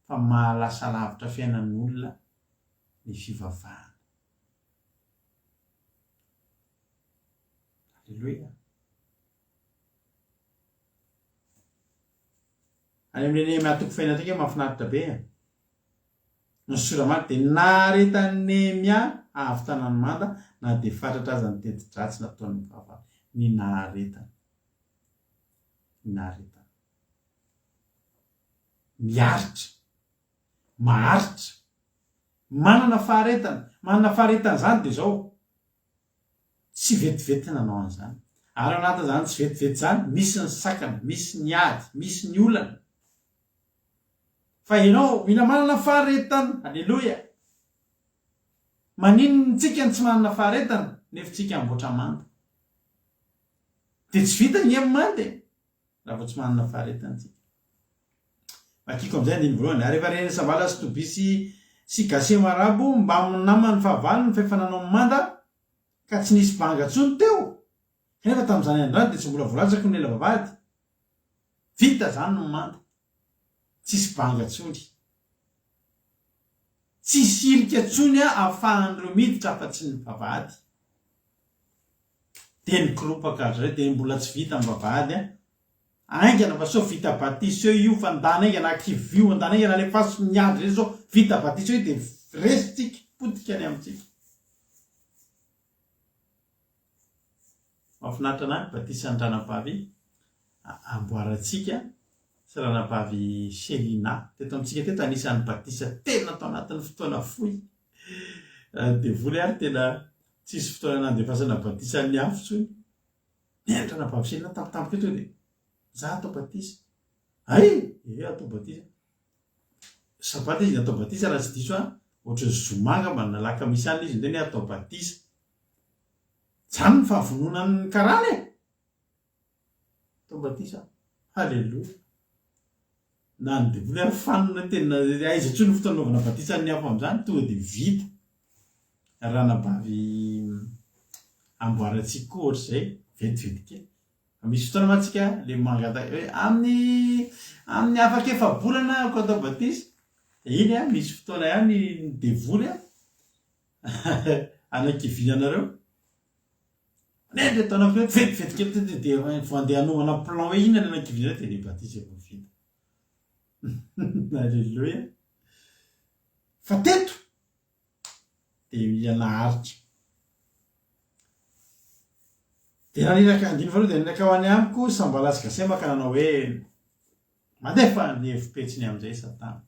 fa mahalasa lavitra fiainan'olona ny fivavahana. Aleloia. Any amin'ilay Nehemia toko fahina toko mahafinaritra be. Ny sora-maty dia naharetan'i Nehemia hahavitana ny manda na dia fatratra aza ny teti-dratsy nataon'ny fahavalo. Ny naharetany. Ny naharetany. Miaritra. Maharitra. Manana faharetana. Manana faharetana izany dia izao. Tsy vetivety nanao an'izany. Ary ao anatin'izany tsy vetivety izany, misy ny sakana, misy ny ady, misy ny olana. Fa ianao mila manana faharetana. Aleloia! Maninona tsika no tsy manana faharetana nefa tsika hamboatra manda? Dia tsy vita anie ny manda e! Raha vao tsy manana faharetana tsika. Vakiko amin'izay andininy voalohany. Ary efa ren'i Savala sy Tobia sy sy Gasema Arabo mbamin'ny namany fahavalony fa efa nanao manda ka tsy nisy banga intsony teo. Kanefa tamin'izany andro izany dia tsy mbola voalatsako ny lela vavahady. Vita izany ny manda. Tsisy banga intsony. Tsisy hirika intsony ahafahan'ireo miditra afa-tsy ny vavahady. Dia nikoropaka ry zareo dia mbola tsy vita ny vavahady an! Haingana fa sao vita batisa eo io fa ndana haingana akivio ndana haingana alefaso miandry ireny sao vita batisa eo io dia resy tsika, potika ny amintsika. Mahafinaritra anah ny batisan'ny ranabavy amboarantsika sy ranabavy Shelina teto amintsika teto anisan'ny batisa tena tao anatin'ny fotoana fohy. Raha ny devoly ary tena tsisy fotoana nandefasana batisan'ny afo intsony. Neny ranabavy Shelina tampotampoka eo tonga dia za atao batisa. Hay! Ee atao batisa. Sabata izy natao batisa raha tsy diso aho, ohatran'ny zoma angamba na alakamisy alina izy niteny hoe atao batisa. Zany ny fahavononan'ny karana e! Atao batisa. Haleloia. Na ny devoly ary fanina tena aiza intsony ny fotoana anaovana batisa ny hafa amin'izany tonga dia vita. Ranabavy amboarantsika koa ohatr'izay vetivety kely. Misy fotoana mantsy tsika le mangataka hoe amin'ny amin'ny afaka efa-bolana aho ko atao batisa. Dia iny an, misy fotoana ihany ny devoly an anakiviana anareo. Nendry ataonao hoe vetivety kely tonga dia vao andeha hanomana plan hoe inona ny anakiviana anareo dia le batisa efa vita. Alléluia. Fa teto dia mila naharitra. Dia naniraka, andininy faharoa, dia naniraka ho any amiko Sambala sy Gasema ka nanao hoe, Mandefa ny hevi-petsiny amin'izay Satana.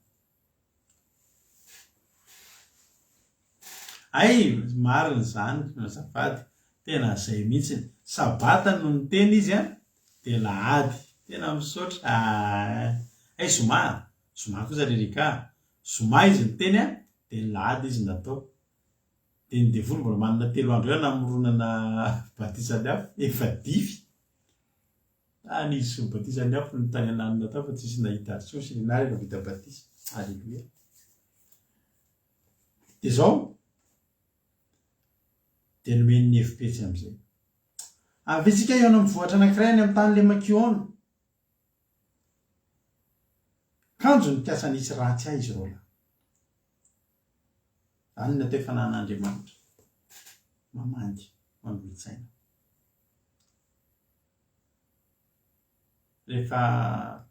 Hay, marina izany, azafady, tena izay mihitsy. Sabata no niteny izy an, dia lahady. Tena misaotra. Hay, zoma, zoma kosa ry Erika. Zoma izy niteny an, dia ny lahady izy natao. Dia ny devoly mbola manana telo andro ihany namoronana batisan'ny afo, efa dify. Tany izy sy ny batisan'ny afo no tany ananona tao fa tsisy nahita azy intsony sy ny anarany efa vita batisa. Aleloia. Dia izao, dia nomeny ny hevi-petsy amin'izay. Avy isika hihaona amin'ny vohitra anankiray any amin'ny tany lemak'i Ono. Kanjo nikasa nisy ratsy ahy izy roalahy. Izany no atao hoe fananan'Andriamanitra. Mamangy, manolo-tsaina. Rehefa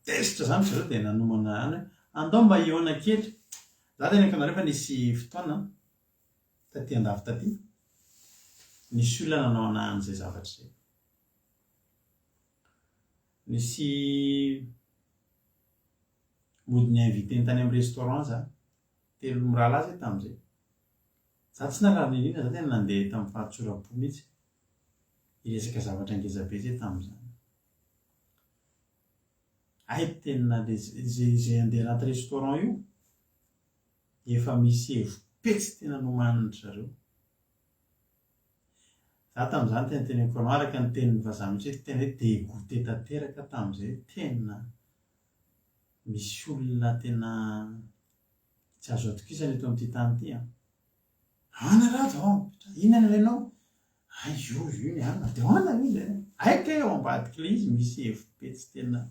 tezitra izany ry zareo dia nanomana ihany hoe andao mba hihaona kely. Za teneniko anareo fa nisy fotoana taty andafy taty, nisy olona nanao anah an'izay zavatra izay. Nisy mody ni-inviter-ny tany amin'ny restaurant za, telo mirahalahy zay tamin'izay. Za tsy nahalala n'inon'inona, za tena nandeha tamin'ny fahatsoram-po mihitsy hiresaka zavatra ngeza be zay tamin'izany. Hay tena le zay zay handeha anaty restaurant io efa misy hevi-petsy tena nomanin-dry zareo. Za tamin'izany tena teneniko anao araka ny tenin'ny vazaha mihitsy hoe tena hoe dégoûté tanteraka aho tamin'izay hoe tena misy olona tena tsy azo atokisana eto amin'ity tany ity an. Ahoana Rado ao? Inona no ilainao? Hay io io ny anona dia ahoana io ilay hay kay ao ambadik'ilay izy misy hevi-petsy tena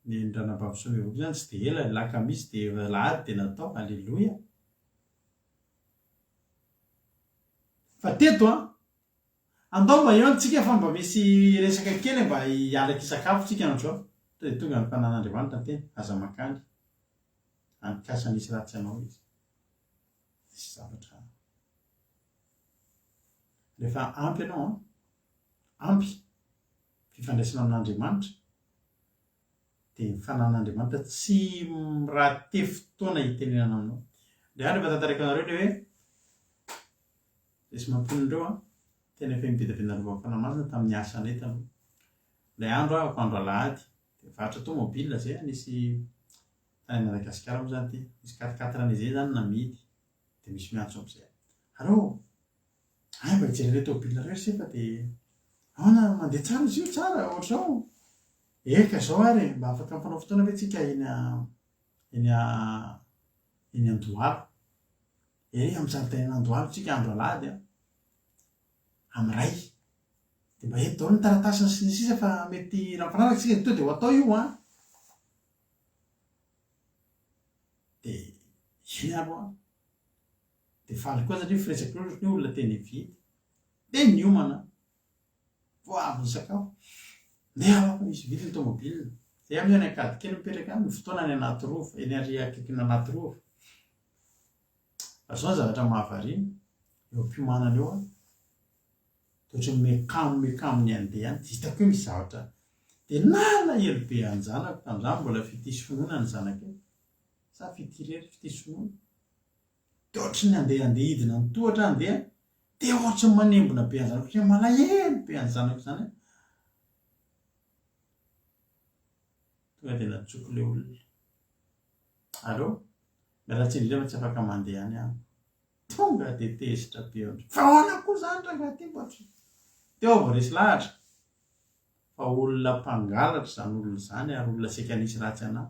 ny an'ny ranabavy Somivoky izany tsy dia ela, alakamisy dia alahady dia natao, aleloia. Fa teto an, andao mba eo tsika fa mba misy resaka kely e, mba hialaka hisakafo tsika androany. Tonga dia tonga ny fanan'Andriamanitra niteny, aza mankany, any kasa nisy ratsy anao izy. Nisy zavatra. Rehefa ampy ianao an, ampy fifandraisana amin'Andriamanitra, dia ny fanan'Andriamanitra tsy mi-rater fotoana hitenenana aminao. Ilay andro efa tantaraiko anareo ilay hoe resy mampionona ireo an, tena efa im-beda be nalovan'ny Fanahy Masina tamin'ny asanay taloha. Ilay andro aho andro alahady, dia nivarotra tomobile izay aho, nisy tany Madagasikara moa izany ity, nisy quatre quatre anay izay izany namidy, dia misy miantso amin'izay. Allo, hay mba hijery an'ilay tômôbile nareo ry se fa dia ahoana mandeha tsara izy io, tsara ohatr'izao. Eka izao ary e, mba afaka mifanao fotoana ve tsika eny eny eny Andohalo. Ery amin'ny zaridainan'Andohalo tsika andro alahady an, amin'ny iray. Dia mba ento daholo ny taratasiny sy ny sisa fa mety raha mifanaraka isika dia tonga dia ho atao io an. Dia eny ary hoa. Dia faly koa satria firesaka eo ohatran'ny hoe olona tena hividy. Dia niomana. Vao avy nisakafo. Ndeha hoa fa misy hividy ny tomobile. Zay amin'io any Ankadikely mipetraka any, ny fotoana any Anatirova, eny ary akaikin'ny Anatirova. Fa zao ny zavatra mahavariana, eo am-piomanana eo aho, dia ohatran'ny mekamo mekamo ny handeha any, dia hitako hoe misy zavatra, dia nalahelo be an-janako tamin'izany, mbola fitia sy finoana ny zanaka io, sa fitia irery, fitia sy finoana, dia ohatran'ny handeha handeha hidina ny tohatra aho handeha, dia ohatran'ny manembona be an-janako, ohatran'ny malahelo be an-janako izany aho, tonga dia nantsoiko ilay olona, allo, miala tsiny indrindra fa tsy afaka mandeha any aho. Tonga dia tezitra be aho. Fa ahoana koa izany rangahy ty mba tsy. Teo aho vao resy lahatra fa olona mpangalatra izany olona izany ary olona saika nisy ratsy anah.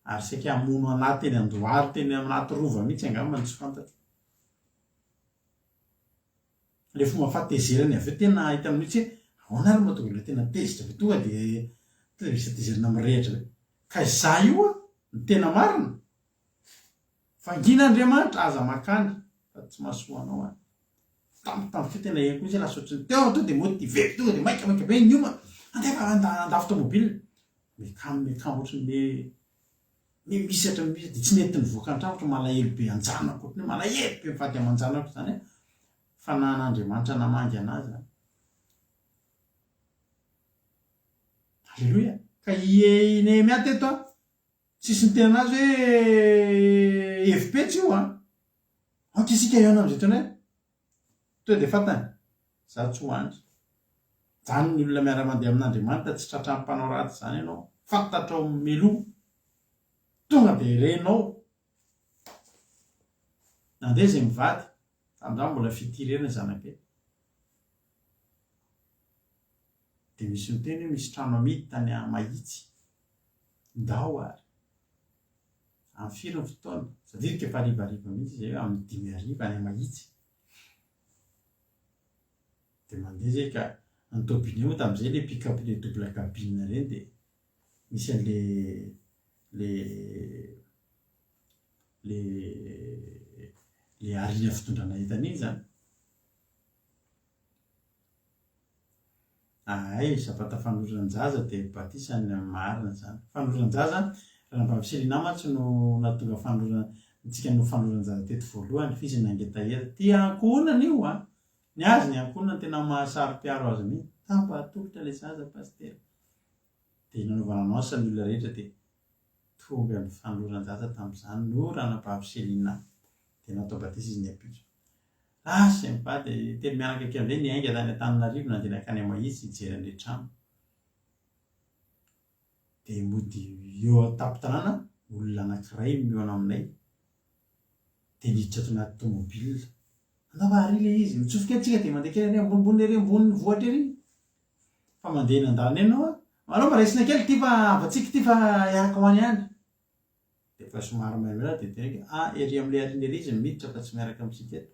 Ary saika hamono anah teny Andohalo teny anaty rova mihitsy angamba no tsy fantatro. Ilay fomba fahatezerany avy eo tena hita mihitsy hoe ahoana ary no mahatonga olona tena tezitra be tonga dia tonga dia misy hatezerana mirehitra be. Ka izaho io an, ny tena marina, Vangina Andriamanitra aza makany fa tsy mahasoa anao any. Tampotampoka teo tena henoko mihitsy lasa ohatran'ny teo aho tonga dia motivé tonga dia maika maika be niomana andeha fa handafo tomobile. Mikamo mikamo ohatran'ny hoe mihisatra mihisatra dia tsy nety nivoaka ny trano ohatran'ny malahelo be an-janako ohatran'ny hoe malahelo be mivady aman-janako izany aho. Fanahin'Andriamanitra namangy an'ahy izany. Alléluia. Ka i Nehemia teto an, Tsisy niteny anazy hoe hevi-petsy io an! Aoka isika hihaona amin'izay taona eo. Tonga dia fantany, izaho tsy ho any. Izany ny olona miara-mandeha amin'Andriamanitra, tsy tratran'ny mpanao ratsy izany ianao. Fantatrao mialoha. Tonga dia renao. Nandeha izay mivady, tamin'izany mbola fitia irery ny zanakay. Dia misy miteny hoe misy trano amidy tany Mahitsy. Ndao ary. Amin'ny firy ny fotoana? Tadidiko efa harivariva mihitsy izay hoe amin'ny dimy hariva any Mahitsy. Dia mandeha izay ka ny tôbile moa tamin'izay ilay pick-up ilay double cabine ireny dia misy an'ilay le le le arina fitondrana entana iny izany. Ahay, sabata fanoran-jaza dia batisa ny marina izany. Fanoran-jaza, Ranabavy Selina mantsy no nahatonga fanolorana antsika no fanoran-jaza teto voalohany f'izy nangetaheta. Tia ankohonana io an! Ny azy ny ankohonana tena mahasaro-piaro azy mihitsy. Tamba atolotra ilay zaza Pasitera. Dia nanaovana annonce ny olona rehetra dia tonga ny fanoloran-jaza tamin'izany no Ranabavy Selina. Dia natao batisa izy ny ampitso. Lasa i mivady telo mianaka kely amin'izay niainga tany Antananarivo nandeha nankany Mahitsy hijery an'ilay trano. Dia mody eo an-tampon-tanàna olona anankiray mihaona aminay. Dia niditra ato anaty tomobile. Andao fa ary ilay izy, mitsofoka eny tsika dia mandeha kely ery ambonimbony ery ambonin'ny vohitra ery. Fa mandeha eny an-dalana eny aho, aleo mba raisina kely ity fa havantsika ity fa hiaraka ho any ihany. Dia efa somary maimaina dia teneniko hoe ah ery amin'ilay aoriana ery izy no miditra fa tsy miaraka amintsika eto.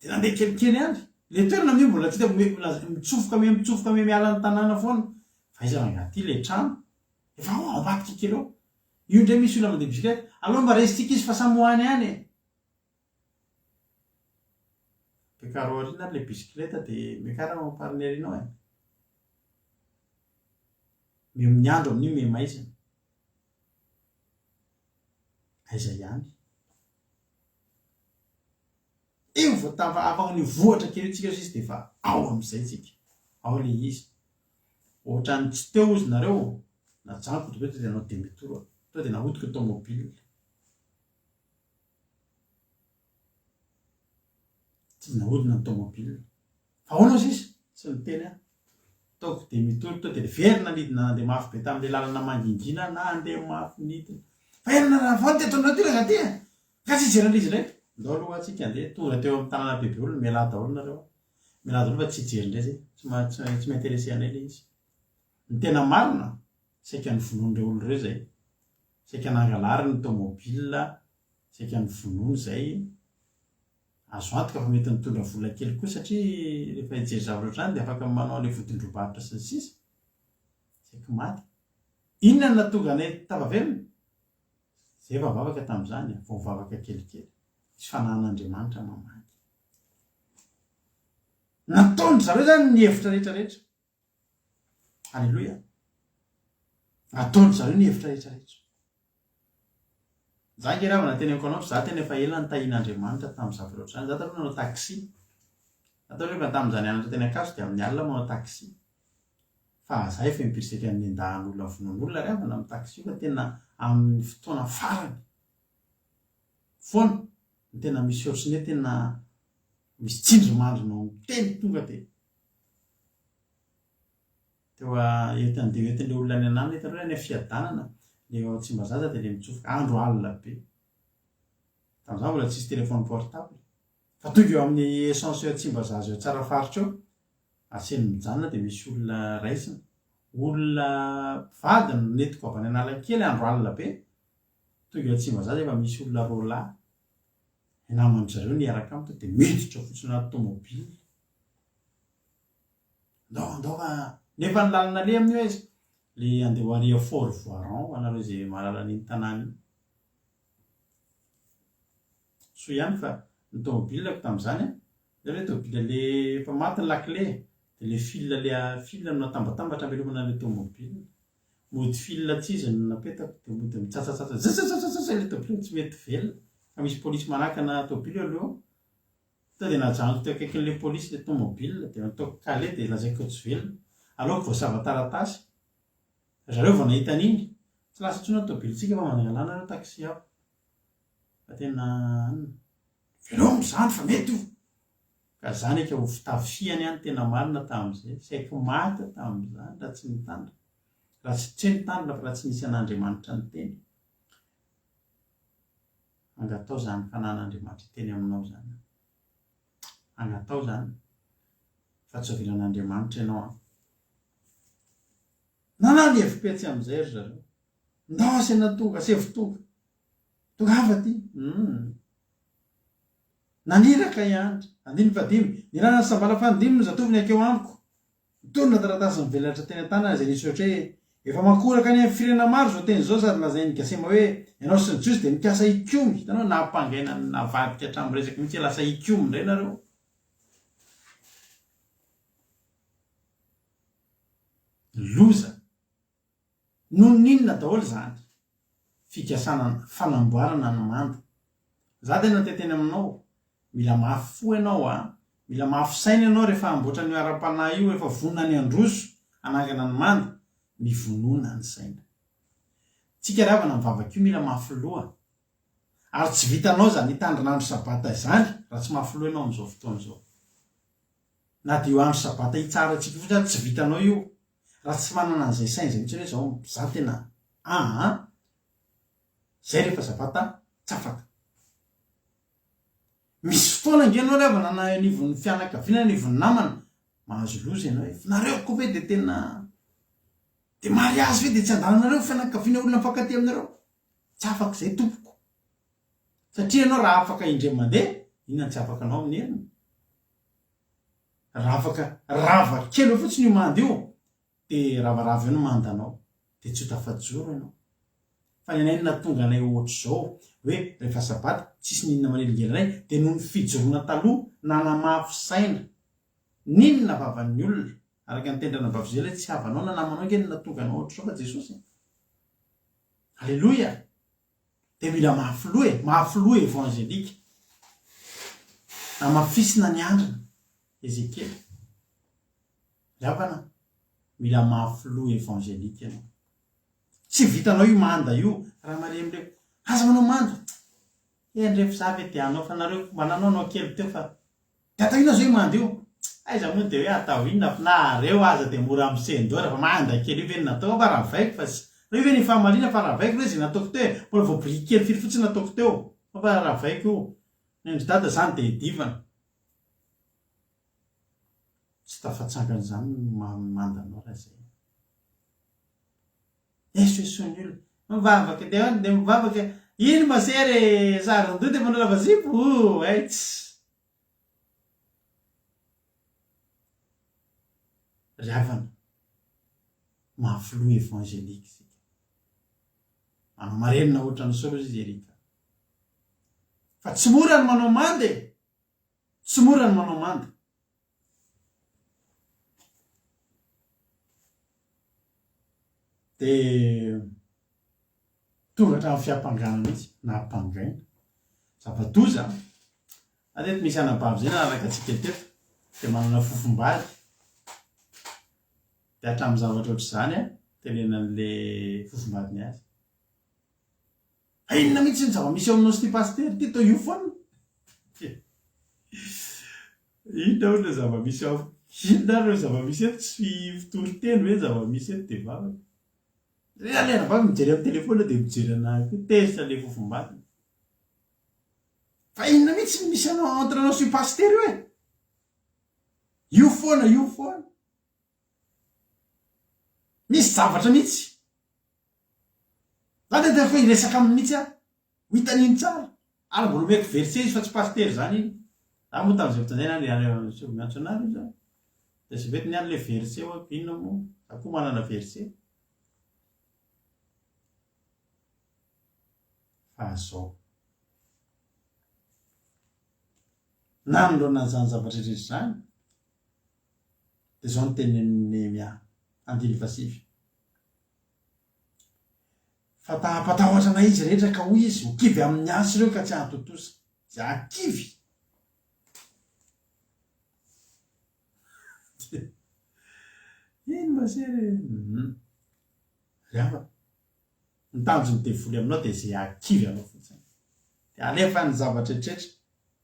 Dia nandeha kelikely ihany. Ilay toerana amin'io mbola tsy hitako, milaza mitsofoka miha mitsofoka miha miala ny tanàna foana. Fa aiza rangahy ity ilay trano? Efa ao ambadika kely ao. Io indray misy olona mandeha bisikileta, aleo mba raisintsika izy fa samy ho any ihany e. Ampiakaro aoriana ary ilay bisikileta dia miakara ao am-pariny aoriana ao e. Miha ny andro amin'io miha maizina. Aiza ihany. Eo vao tava afaka ny vohatra kely io tsika sisa dia efa ao amin'izay tsika. Ao ilay izy. Ohatran'ny tsy teo ozy nareo, najanoko dia tonga dia nanao demi tour aho. Tonga dia nahodiko ny tomobile. Tsy nahodina ny tomobile. Fa ahoana ozy izy? Tsy niteny aho. Ataoko demi tour tonga dia niverina nidina nandeha mafy be tamin'ilay lalana mangingina nandeha mafy nidina. Fa inona raha vao ny teto aminareo ty rangahy ty e? Ka tsy hijery an'izy indray? Ndao aloha tsika andeha tonga teo amin'ny tanàna bebe olona, mialà daholo nareo. Mialà daholo fa tsy hijery indray zay. Tsy ma- tsy tsy mi-intéresser anay ilay izy. Ny tena marina, saika novonoin'ireo olona ireo izay. Saika nangalariny ny tomobile, saika novonoiny izay. Azo antoka fa mety nitondra vola kely koa satria rehefa hijery zavatra ohatr'izany dia afaka manao an'ilay vodin-drobarotra sy ny sisa. Saiky maty. Inona no nahatonga anay tafavelona? Zay vao vavaka tamin'izany e, vao mivavaka kelikely. Misy fanahin'Andriamanitra mamaky. Nataon-dry zareo izany ny hevitra rehetra rehetra. Aleloia. Nataon-dry zareo ny hevitra rehetra rehetra. Za ange ravana teneniko anao fa za tena efa ela nitahian'Andriamanitra tamin'ny zavatra ohatr'izany. Za taloha nanao taxi. Za taloha rehefa tamin'iza nianatra teny Ankatso dia amin'ny alina manao taxi. Fa za efa impiry saika nendahan'olona vonoan'olona ry havana amin'ny taxi io fa tena amin'ny fotoana farany foana no tena misy ohatran'ny hoe tena misy tsindrimandrinao miteny tonga dia teo ety andeha entin'ilay olona any ananona hitanareo any Fiadanana le ao Tsimbazaza dia le mitsofoka andro alina be tamin'izany mbola tsisy téléphone portable fa tonga eo amin'ny essence eo Tsimbazaza eo Tsarafaritra eo Asainy mijanona dia misy olona raisina. Olona mpivady no nentiko avy any Analakely andro alina be. Tonga eo Tsimbazaza efa misy olona roalahy naman-dry zareo niaraka amiko dia miditra fotsiny anaty tomobile. Ndao andao fa nefa ny lalana aleha amin'io aiza? Le andeha ho ary Fort Voiron ho anareo izay mahalala an'iny tanàna iny. Soa ihany fa ny tomobile-ko tamin'izany an, Zay le tobile le efa maty ny lakile de le fil le fil no natambatambatra hamelomana an'le tomobile. Mody fil tsy izy no napetako de mody mitsatsatsatsatsa zazazazazaz le tobile tsy mety velona fa misy polisy manakana tobile eo aloha eo. Tonga de najanoko teo akaikin'le polisy le tomobile de nataoko kale de lazaiko fa tsy velona. Aleoko voasava taratasy. Ry zareo vao nahita an'iny, tsy lasa intsony ny tobilintsika fa mandeha lalana taxi hafa. Fa tena anona. Veloma izany fa mety io! Ka zany eka ho fitafiany aho ny tena marina tamin'izay, saiky maty aho tamin'izany raha tsy nitandrina, raha tsy tsy hoe nitandrina fa raha tsy nisy an'Andriamanitra niteny. Angatao izany fanan'Andriamanitra hiteny aminao izany. Angatao izany fa tsy avelan'Andriamanitra ianao an. Nanao ny hevi-petsy amin'izay ry zareo. Ndao asaina tonga, asaivo tonga. Tongava aty. Humm. Naniraka i Andry. Andininy fahadimy. Nirahana ny sambala fanindimy ny zatovony hankeo amiko. Nitondra taratasy mivelatra teny an-tanana izay nisoratra hoe, Efa mankoraka any amin'ny firenena maro izao teny izao sady lazain'i Gasema hoe ianao sy ny Jiosy dia mikasa hikomy. Hitanao, nampangaina navadika hatramin'ny resaka mihitsy hoe lasa hikomy indray nareo. Loza. Noho ny inona daholo izany? Fikasana fanamboarana ny manda. Za tena te teny aminao, mila mafy fo ianao a, mila mafy saina ianao rehefa hamboatra an'io ara-panahy io, rehefa vonona ny handroso, hanangana ny manda, mivonona ny saina. Tsika ry havana mivavaka io mila mafy loha. Ary tsy vitanao izany hitandrina andro sabata izany raha tsy mafy loha ianao amin'izao fotoana izao. Na dia io andro sabata hitsaharantsika io fotsiny ary tsy vitanao io raha tsy manana an'izay saina izay mihitsy hoe zao za tena aa zay rehefa sabata tsy afaka. Misy fotoana ange ianao ry havana na eo anivon'ny fianakaviana na anivon'ny namana mahazo loza ianao hoe nareo koa ve dia tena dia mariazy ve dia tsy andalanareo fianakaviana olona mifankatia aminareo? Tsy afaka izay tompoko. Satria ianao raha afaka indray mandeha, inona no tsy afaka anao amin'ny heriny? Raha afaka rava kely eo fotsiny io manda io, dia ravarava eo ny mandanao, dia tsy ho tafajoro ianao. Fa ny anay no nahatonga anay ho ohatr'izao. Hoe rehefa sabata, tsisy n'inona manelingelina anay, dia noho ny fijoroana taloha nanamafy saina. N'inona vavan'ny olona, araka ny tenin-dRanabavy Zela hoe tsy havanao na namanao ange no nahatonga anao ohatr'izao fa Jesosy e. Aleloia! Dia mila mafy loha e, mafy loha evangelika. Hamafisina ny andrina, Ezekiela. Ry havana, mila mafy loha evangelika ianao. Tsy vitanao io manda io, raha maremy reo. Aza manao manda. Eny ref za ve dia hanao fa nareo mba nanaonao kely teo fa Dia atao inona zao io manda io? Aiza moa dia hoe atao inona fa nareo aza dia mora misendora fa manda kely io ve no natao fa ravaiko fa tsy io ve ny fahamarina fa ravaiko re izay nataoko teo e! Mbola vao biriky kely firy fotsiny nataoko teo fa ravaiko io. Ny an-dry dada zany dia edivana. Tsy tafatsangana izany ny maha manda anao raha izay. Esoesoin'ny olona. Mivavaka dia dia mivavaka. Iny masera e! Saron-doha dia manao lava zipo o! Ets. Ry havana, maha filoha évangélique isika. Manao marenina ohatran'ny Saoly hozy izy Erika. Fa tsy mora ny manao manda e! Tsy mora ny manao manda. Dia tonga hatramin'ny fiampangana mihitsy, nampangaina. Zava-doza an! Ary eto misy anabavy izay nanaraka antsika teto, dia manana fofombady. Dia hatramin'ny zavatra ohatr'izany an, tenenan'ilay fofombadiny azy. Fa inona mihitsy ny zava-misy eo aminao sy ity pasitera ity toa io foana? Inona hono ilay zava-misy ao? Inona ary ireo zava-misy eto? Tsy mpitory teny ve ny zava-misy eto dia vavaka? Ilay anabavy mijery amin'ny telephone dia mijery anah koa, tezitra ilay fofombadiny. Fa inona mihitsy ny misy anao entre anao sy io pasitera io e? Io foana, io foana. Misy zavatra mihitsy. Za dia tena hiresaka aminy mihitsy aho. Ho hitany iny tsara. Ary mbola omeko verset izy fa tsy pasitera izany iny. Za moa tamin'izay fotoana izay na dia tsy miantso anareo izy aho. Dia tsy mety ny any ilay verset hoe inona moa. Za koa manana verset. Fa zao. Nanoloana an'izany zavatra rehetra izany, dia izao no tenin'i Nehemia, andininy fahasivy. Fa ta-hampatahotra anay izy rehetra ka hoy izy, Ho kivy amin'ny asa ireo ka tsy hahatontosa. Izay hahakivy. Iny masera e. Ry havana, ny tanjon'ny devoly aminao dia izay hahakivy anao fotsiny. Dia alefany ny zavatra eritreretra.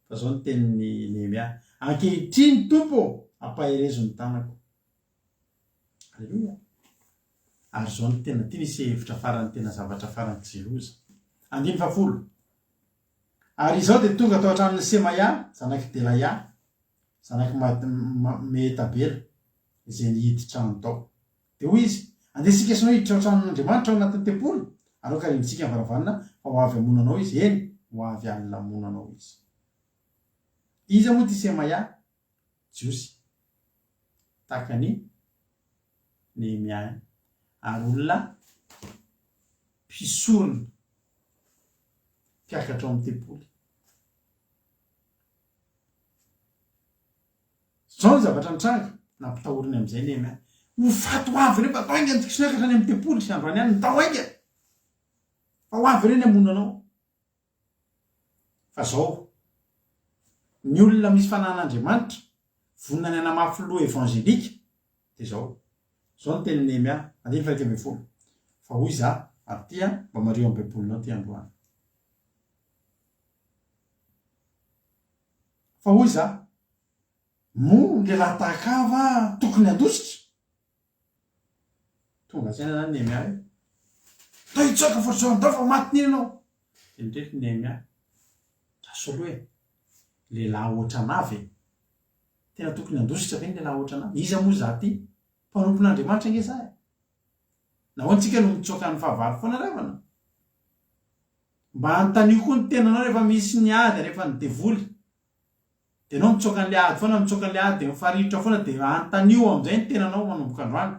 Fa izao ny tenin'i Nehemia, Ankehitriny, Tompo ô, ampaherezo ny tanako. Aleloia! Ary izao no tena, ity misy hevitra farany tena zavatra faran'izay loza. Andininy fahafolo. Ary izao dia tonga tao an-tranon'i Semaia, zanak'i Delaia, zanak'i Mehetabela, izay nihidy trano tao. Dia hoy izy, Andeha isika sy ianao hiditra ao an-tranon'Andriamanitra ao anatin'ny tempoly, ary aoka harindrintsika ny varavarana, fa ho avy hamono anao izy, eny, ho avy alina hamono anao izy. Iza moa ity Semaia? Jiosy, tahaka an'i Nehemia ihany, ary olona mpisorona, mpiakatra ao amin'ny tempoly. Izao ny zavatra nitranga, nampitahoriny amin'izay Nehemia. Ho faty ho avy ireo fa atao haingana tsika hiakatra any amin'ny tempoly sy androany any, ndao haingana! Fa ho avy ireo ny hamono anao. Fa zao, ny olona misy fanahin'Andriamanitra, vonona ny hanamafy loha evangelika, dia zao. Zao ny tenin'i Nehemia, andininy faha 11, Fa hoy izaho, ary ity an, mba mariho amin'ny Baibolinao ity androany. Fa hoy izaho, moa ny lehilahy tahaka ahy va tokony handositra? Tonga saina zany Nehemia hoe, Ndao hitsoaka fa zao ndao fa maty nino ianao. Dia nitretra i Nehemia, Raso aloha e, lehilahy ohatranà ve? Tena tokony handositra ve ny lehilahy ohatranà? Iza moa izaho ity? Mpanompon'Andriamanitra ange izaho e! Nahoana isika no mitsoaka ny fahavalo foana ry havana? Mba anontanio koa ny tenanao rehefa misy ny ady alefan'ny devoly. Dia ianao mitsoaka an'ilay ady foana, mitsoaka an'ilay ady dia mifaritra foana dia anontanio amin'izay ny tenanao manomboka androany.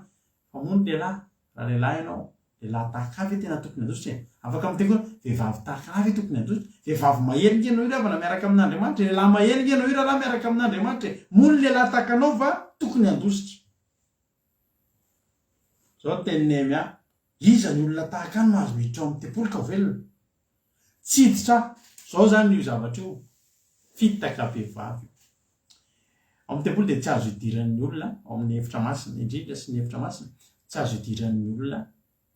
Fa moa ny lehilahy, raha lehilahy ianao, Lehilahy tahaka ahy ve tena tokony handositra e? Afaka miteny koa hoe, vehivavy tahaka ahy ve tokony handositra? Vehivavy mahery nge ianao io ry havana miaraka amin'Andriamanitra e! Lehilahy mahery nge ianao io rahalahy miaraka amin'Andriamanitra e! Moa ny lehilahy tahaka anao va tokony handositra? Izao ny tenin'i Nehemia, Iza ny olona tahaka ahy no mahazo miditra ao amin'ny tempoly ka ho velona? Tsy hiditra aho. Izao izany io zavatra io, fitaka vehivavy io. Ao amin'ny tempoly dia tsy azo idiran'ny olona, ao amin'ny efitra masina indrindra sy ny efitra masina, tsy azo idiran'ny olona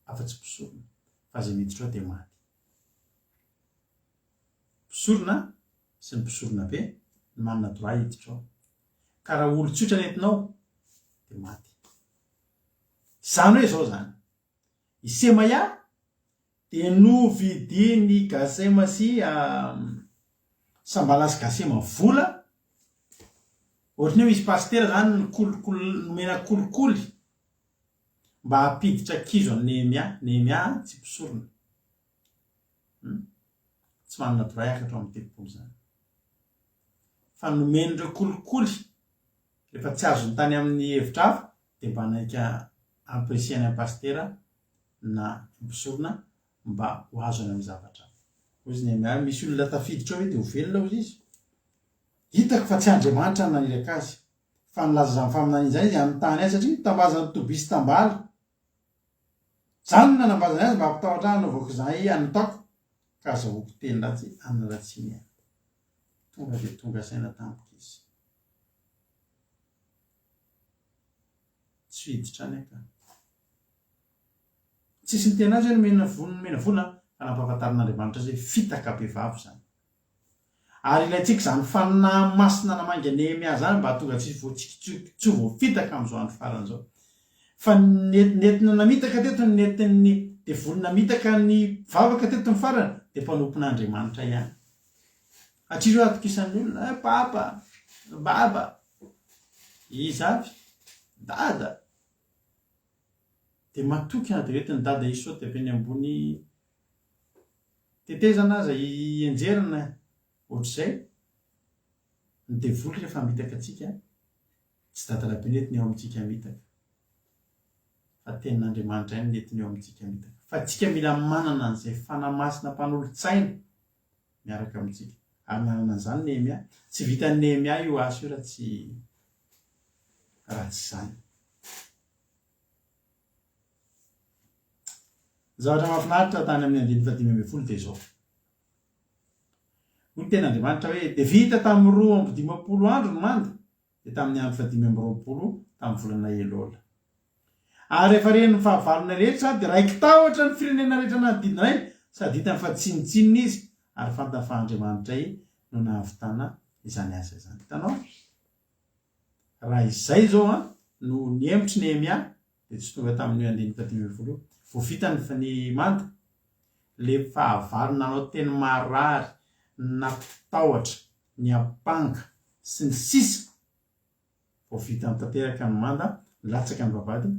afa-tsy mpisorona, fa izay miditra ao dia maty. Mpisorona sy ny mpisoronabe no manana droit hiditra ao. Ka raha olon-tsotra no entinao dia maty. Izany hoe izao izany, i Semaia dia novidian'i Gasema sy Sambala sy Gasema vola, ohatran'ny hoe misy pasitera izany nikolokolo, nomena kolikoly mba hampiditra kizo an'i Nehemia, Nehemia tsy mpisorona, hum, tsy manana droit hiakatra ao amin'ny tempoly izany, fa nomen'ireo kolikoly rehefa tsy azony tany amin'ny hevitra hafa dia mba naika ampirisihana ny pasitera na mpisorona mba ho azo any amin'ny zavatra hafa. Hoy izy Nehemia, Misy olona tafiditra ao ve dia ho velona? Hoy izy. Hitako fa tsy Andriamanitra no naniraka azy, fa nilaza izany faminaniana izany izy hanontany ahy, satria notambazan'i Tobia sy Tambala. Izany no nanambazany azy mba hampitahotra ahy hanaovako izay hanotako, ka hazahoako teny ratsy hanaratsiany ahy. Tonga dia tonga saina tampoka izy. Tsy hiditra any aho ka. Tsisy niteny azy hoe nomena vola nomena vola fa nampahafantarin'Andriamanitra azy hoe fitaka bevava izany. Ary ilaintsika izany fanahy masina namangy an'i Nehemia izany mba hahatonga antsika tsy ho voafitaka amin'izao andro farany izao. Fa nentina namitaka teto ny nentin'ny devoly namitaka ny mpivavaka teto ny farany dia mpanompon'Andriamanitra ihany. Hatria ireo atokisan'ny olona, eh papa, baba, iza avy? Dada! Dia matoky na dia entin'i Dada hisaoty avy eny ambony tetezana aza hienjerana ohatr'izay, ny devoly rehefa hamitaka antsika, tsy Dada Rabe no entiny eo amintsika hamitaka, fa tenin'Andriamanitra ihany no entiny eo amintsika hamitaka. Fa tsika mila manana an'izay Fanahy Masina mpanolotsaina miaraka amintsika. Ary nanana an'izany Nehemia. Tsy vitan'i Nehemia io asa io raha tsy raha tsy izany. Ny zavatra mahafinaritra tany amin'ny andininy fahadimy ambin'ny folo dia izao. Hoy ny tenin'Andriamanitra hoe, Dia vita tamin'ny 52 andro ny manda, dia tamin'ny andro fahadimy amby roapolo tamin'ny volana Elola. Ary rehefa ren'ny fahavalonay rehetra izany, dia raiki-tahotra ny firenena rehetra nanodidina anay, sady hitany fa tsinontsinona izy, ary fantany fa Andriamanitray no nahavitana izany asa izany. Hitanao? Raha izay izao an, no nihemotr'i Nehemia, dia tsy tonga tamin'io andininy fahadimy ambin'ny folo io. Vao vita ny ny manda, ilay fahavalo nanao teny marary, nampitahotra, niampanga, sy ny sisa Vao vitany tanteraka ny manda, nilatsaka ny vavahady,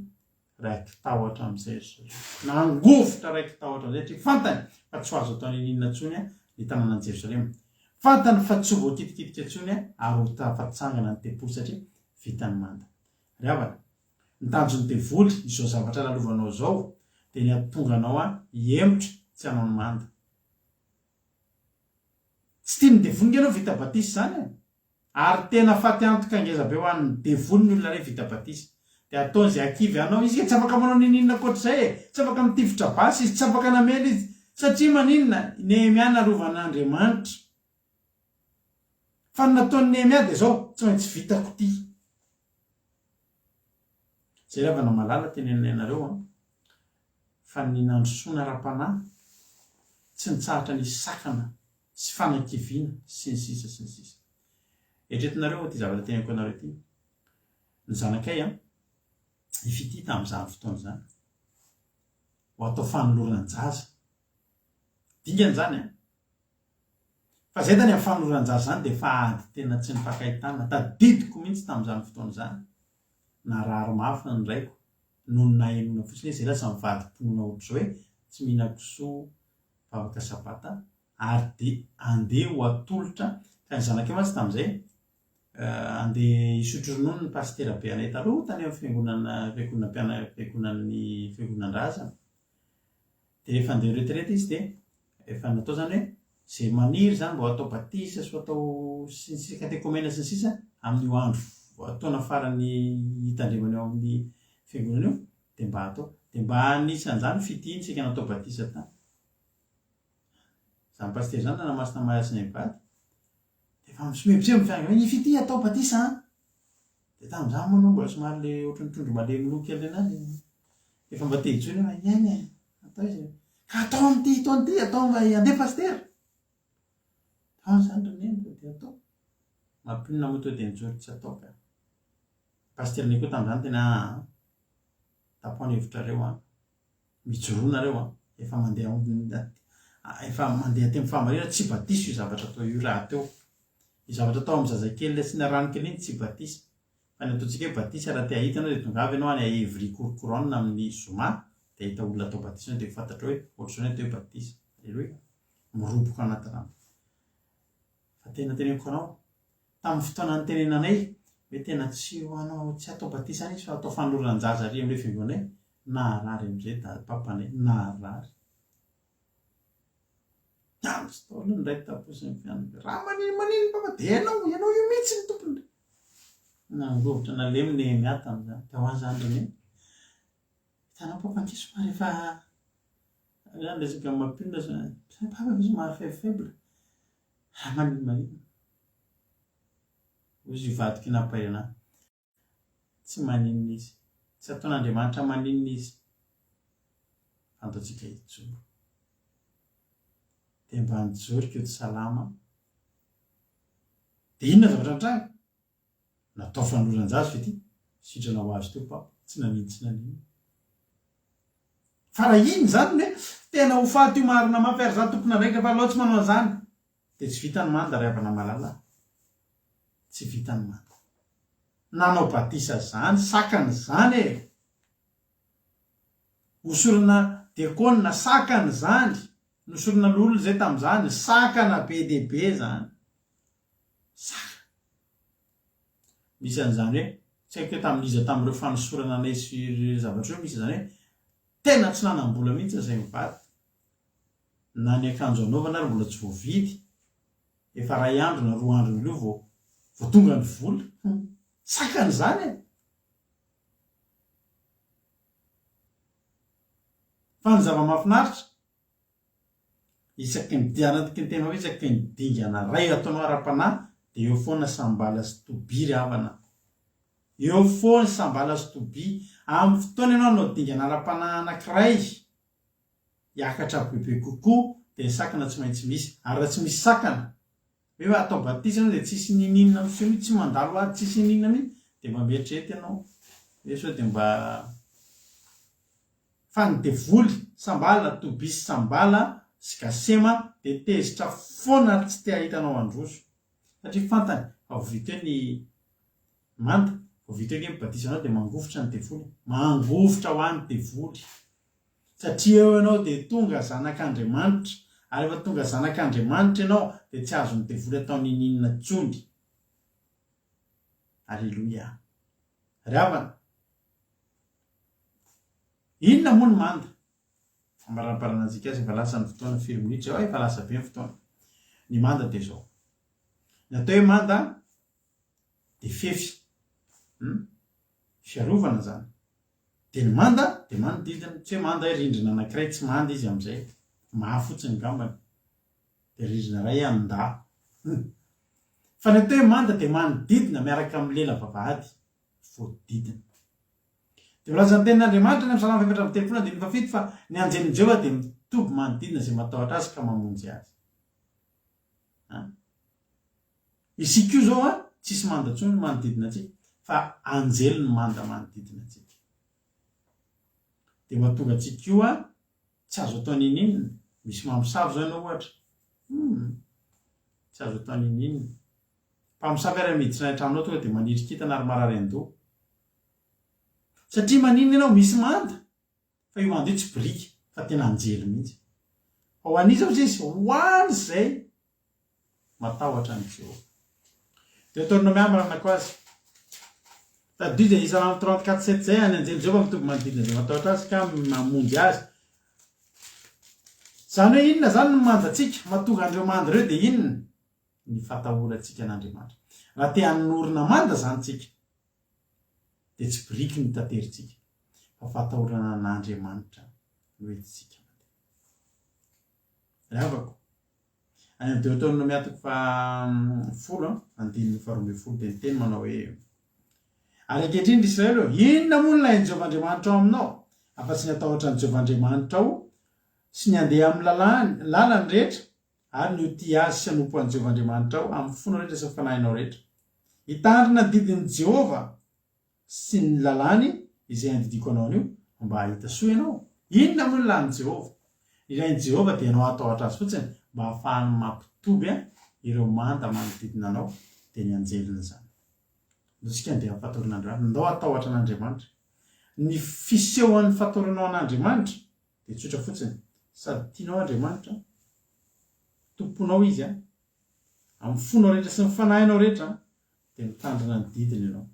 raiki-tahotra amin'izay ry zareo. Nangovitra raiki-tahotra amin'izay satria fantany fa tsy ho azo atao n'inon'inona intsony ny tanànan'i Jerosalema. Fantany fa tsy ho voakitikitika intsony ary ho tafatsangana ny tempoly satria vita ny manda. Ry havana, ny tanjon'ny devoly izao zavatra lalovanao izao dia ny hahatonga anao hihemotra tsy hanao ny manda. Tsy tian'ny devoly nge ianao vita batisa izany e! Ary tena faty antoka ngeza be ho an'ny devoly ny olona iray vita batisa. Dia ataony izay hakivy anao izy, tsy afaka manao n'inon'inona ankoatr'izay e! Tsy afaka mitifitra basy izy, tsy afaka namely izy. Satria maninona? Nehemia narovan'Andriamanitra. Fa ny nataon'i Nehemia dia izao, tsy maintsy vitako ity. Izay ry havana malala teneninay anareo an, fa ny nandrosoana ara-panahy tsy nitsahatra nisy sakana sy fanakiviana sy ny sisa sy ny sisa. Eritreretinareo ity zavatra teneniko anareo ity, ny zanakay an, i Fitia tamin'izany fotoana izany, ho atao fanoloran-jaza, dingana izany an, Fa zay tany amin'ny fanoran-jaza zany dia efa ady tena tsy nifankahitana, tadidiko mihitsy tamin'izany fotoana izany, narary mafy ny raiko noho ny nahenoana fotsiny hoe zay lasa mivadi-pinoana ohatr'izao hoe tsy mihinan-kisoa vavaka sabata ary dia andeha ho atolotra, ka ny zanakay mantsy tamin'izay andeha hisotro ronono ny pasitera be anay taloha tany amin'ny fiangonana fiangonam-piana fiangonan'ny fiangonan-drazana. Dia rehefa handeha retraite izy dia efa natao izany hoe izay maniry izany mba ho atao batisa sy ho atao sy ny sisa katekomena sy ny sisa amin'io andro taona farany hitandremana eo amin'ny fiangonana io dia mba atao. Dia mba anisan'izany fitia iny saika natao batisa tany. Izany pasitera izany nanamasina mariazy ny mivady. Dia efa misomebiseby ny fianakaviana, i Fitia atao batisa an! Dia tamin'izany moa aloha mbola somary le ohatran'ny trondro malemy loha kely ireny ihany, efa mba te hijohy nefa eny e, atao izy e. Ka atao amin'ity taona ity, atao mba handeha pasitera. Atao izany ry neny fa dia atao. Mampinona moa tonga dia nijoro tsy atao ka. Pasitera Nico tamin'izany tena aa, tapaho ny hevitrareo an. Mijoroa nareo an! Efa mandeha efa mandeha aty amin'ny fahamarinana, tsy batisa io zavatra atao io rahateo. Io zavatra atao amin'ny zazakely ilay asiana rano kely iny tsy batisa. Fa ny ataontsika hoe batisa raha te hahita ianao dia tongava ianao any Evry Courcouronnes amin'ny zoma dia hahita olona atao batisa eo dia ho fantatrao hoe ohatr'izao ny atao hoe batisa. Aleloia! Miroboka anaty rano. Fa tena teneniko anao, tamin'ny fotoana nitenenanay hoe tena tsy ho anao tsy hatao batisa any izy fa hatao fanoloran-jaza ary amin'ilay fiangonanay, naharary amin'izay dada papanay, naharary. Tamin'ny fotoana niray tampo sy ny fianakaviana, raha manino manino papa dia ianao, ianao io mihitsy ny tompony. Nangovitra nalemy Nehemia tamin'izany, tao any izany ry neny. Hitanao papa ange somary efa Zany resaka mampionona zany. Papa ve somary faible faible. Raha maninona maninona. Hoy izy io vadiko io nampahery anahy. Tsy maninona izy. Tsy ataon'Andriamanitra maninona izy. Fantatsika hijoro. Dia mba nijoro Koto Salama. Dia inona zavatra nitranga? Natao fanoran-jaza ve ity? Sitrana ho azy teo papa, tsy nanino tsy naninona. Fa raha iny izany ny hoe tena ho faty io marina mafy ary za tompon'andraikitra fa alao tsy manao an'izany dia tsy vita ny manda ry havana malala a! Tsy vita ny manda. Nanao batisa zany sakana izany e! Hosorana diakona sakana izany, nosorana loholona izay tamin'izany, sakana be dia be izany. Sakana. Misy an'izany hoe, tsy haiko hoe tamin'iza tamin'ireo fanosorana anay sy ireo zavatra ireo misy an'izany hoe tena tsy nanam-bola mihitsy izay mivady. Na ny akanjo anaovana ary mbola tsy voavidy. Efa iray andro na roa andro eo vao vao tonga ny vola. Sakana izany e! Fa ny zava-mahafinaritra, Isaky ny dia anaty ny tena hoe isaky ny dingana iray ataonao ara-panahy dia eo foana sambala sy toby ry havana. Eo foana sambala sy toby. Amin'ny fotoana ianao hanao dingana ara-panahy anankiray hiakatra bebe kokoa dia ny sakana tsy maintsy misy. Ary raha tsy misy sakana, hoe atao batisa ianao dia tsisy ninininona miseho mihitsy, tsy mandalo ady, tsisy ninininona mihitsy dia mba mieritrereta ianao hoe sao dia mba Fa ny devoly, Sambala, Tobisy Sambala sy Gasema dia tezitra foana ary tsy te hahita anao handroso. Satria fantany fa vao vita eo ny manda, vao vita eo ange ny batisanao dia mangovitra ny devoly. Mangovitra ho an'ny devoly. Satria eo ianao dia tonga zanak'Andriamanitra. Ary rehefa tonga zanak'Andriamanitra ianao dia tsy azon'ny devoly atao ninininona intsony. Aleloia. Ry havana, Inona moa ny manda? Famaramparanantsika azy efa lasa ny fotoana firy minitra eo, efa lasa be ny fotoana. Ny manda dia izao. Ny atao hoe manda dia fefy. Hmm? Fiarovana izany. Dia ny manda dia manodidina. Tsy hoe manda hoe rindrina anankiray, tsy manda izy amin'izay. Maha fotsiny angambany. Dia rindrina iray handà. Hmm. Fa ny atao hoe manda dia manodidina miaraka amin'ny lela vavahady. Voadidina. Dia milaza ny tenin'Andriamanitra any amin'ny Salamo faha-34 andininy fahafito fa ny anjelin'i Jehovah dia mitoby manodidina izay matahotra azy ka mamonjy azy. An? Isika io izao an, tsisy manda intsony ny manodidina antsika, fa anjely ny manda manodidina antsika. Dia mahatonga antsika io an, tsy azo atao n'inon'inona. Misy mamosavy izao ianao ohatra. Hum, tsy azo atao n'inon'inona. Mpamosavy ary miditra any an-tranonao tonga dia maniry kintana ary marary an-doha. Satria maninona ianao? Misy manda, fa io manda io tsy biriky fa tena anjely mihitsy. Fa ho an'iza hozy izy? Ho an'izay matahotra an'i Jehovah. Deoteronomia amaranako azy. Tadidio izay Isalamo 34 7 izay, any anjely Jehovah mitovy manodidina izay matahotra azy ka mamonjy azy. Izany hoe inona izany ny mandantsika? Mahatonga an'ireo manda ireo dia inona? Ny fatahorantsika an'Andriamanitra. Raha te hanorina manda izany tsika dia tsy biriky no taterintsika fa fahatahorana an'Andriamanitra no entintsika mandeha. Ry havako, any amin'ny Deoteronomia toko faha folo andininy faha 12 dia niteny manao hoe, Ary ankehitriny ry Israely ô, inona moa no lahin'i Jehovah Andriamanitrao aminao, afa-tsy ny hatahotra an'i Jehovah Andriamanitrao sy ny handeha amin'ny lalàny, lalany rehetra, ary ny ho tia azy sy hanompo an'i Jehovah Andriamanitrao amin'ny fonao rehetra sy ny fanahinao rehetra. Hitandrina ny didin'i Jehovah sy ny lalàny izay andidiako anao anio, mba hahita soa ianao. Inona moa ny lalin'i Jehovah? Ny lain'i Jehovah dia ianao hatahotra azy fotsiny mba hahafahany mampitoby ireo manda manodidina anao, dia ny anjeliny izany. Ndao isika handeha amin'ny fatoran'Andriamanitra. Ndao hatahotra an'Andriamanitra. Ny fisehoan'ny fatoranao an'Andriamanitra dia tsotra fotsiny. Sady tianao Andriamanitra, tomponao Izy, amin'ny fonao rehetra sy ny fanahinao rehetra, dia mitandrina ny didiny ianao.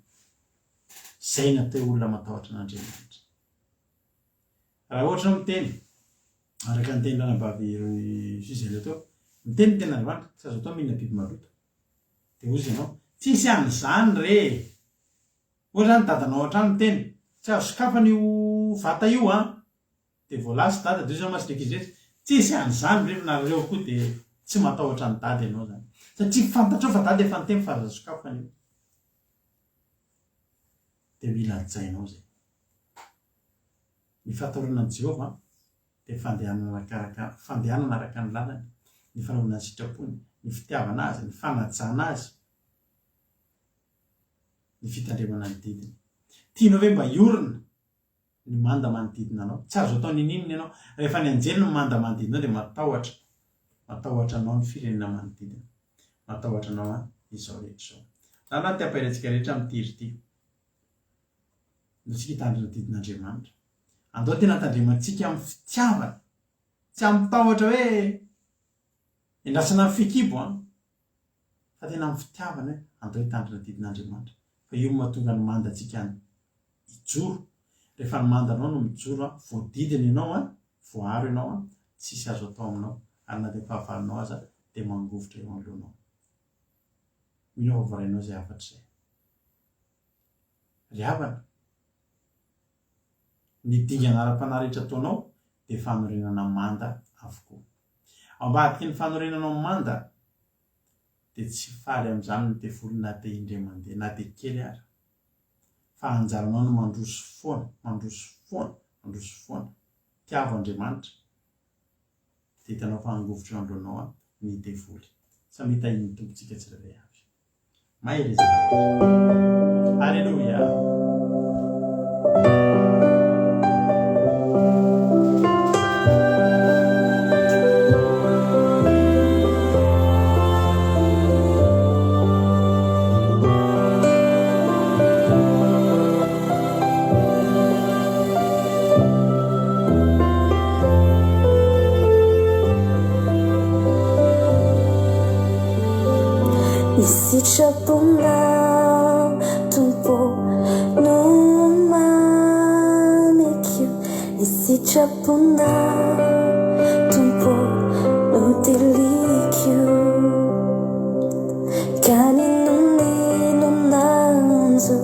Izay no atao hoe olona matahotra an'Andriamanitra. Raha ohatra ianao miteny, araka ny tenin'ny ranabavy Gisèle teo, miteny ny tenin'Andriamanitra, tsy azo atao mihinana biby maloto. Dia hozy ianao, tsisy an'izany re e! Ohatra izany dadanao ao an-trano miteny, tsy azo sokafana io vata io an! Dia vao lasa dada dia hozy ianao mantsy ny ankizy rehetra, tsisy an'izany re fa nareo koa dia tsy matahotra an'i dada ianao izany. Satria fantatrao fa dada efa niteny fa aza sokafana io. Dia mila hajainao izay. Ny fahatahorana an'i Jehovah dia fandehanana arakaraka fandehanana araka ny lalany, ny fanaovana ny sitrapony, ny fitiavana azy, ny fanajana azy, ny fitandremana ny didiny. Tianao ve mba hiorina ny manda manodidina anao? Tsy azo atao n'inon'inona ianao. Rehefa ny anjely no manda manodidina anao dia matahotra, matahotra anao ny firenena manodidina. Matahotra anao an izao rehetra izao. Zany aho te hampahery antsika rehetra amin'ity hira ity. Ndao tsika hitandrina ny didin'Andriamanitra. Andao tena tandremantsika amin'ny fitiavana, tsy amin'ny tahotra hoe endrasana ny fehikibo an, fa tena amin'ny fitiavana hoe andao hitandrina ny didin'Andriamanitra, fa io no mahatonga ny mandantsika hijoro. Rehefa ny mandanao no mijoro an, voadidina ianao an, voaaro ianao an, tsisy azo atao aminao, ary na dia ny fahavalonao aza dia mangovitra eo anoloanao. Mino aho fa voarainao izay hafatra izay. Ry havana, ny dingana ara-panahy rehetra ataonao dia fanorenana manda avokoa. Ao ambadiky ny fanorenanao manda dia tsy faly amin'izany ny devoly na dia indray mandeha, na dia kely ara. Fa anjaranao ny mandroso foana, mandroso foana, mandroso foana. Tiavo Andriamanitra dia hitanao fa hangovitra eo anoloanao ny devoly. Samia tahian'ny Tompontsika tsirairay avy. Mahereza daholo. Aleloia. Ny sitraponao Tompo no mamiko, ny sitraponao Tompo no tiliko. Ka n'inon'inona hanjo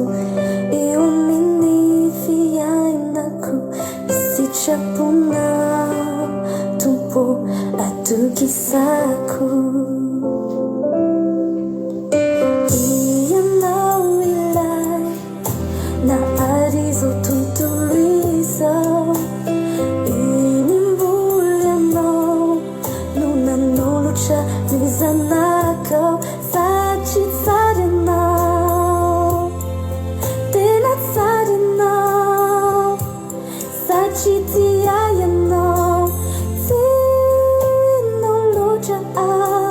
eo amin'ny fiainako, ny sitraponao Tompo atokisako. Ianao ilay nahary izao tontolo izao, Inimbola ianao no nanolotra ny zanakao, satria tsara ianao, tena tsara ianao. Satria tia ianao, tianao loatra aho.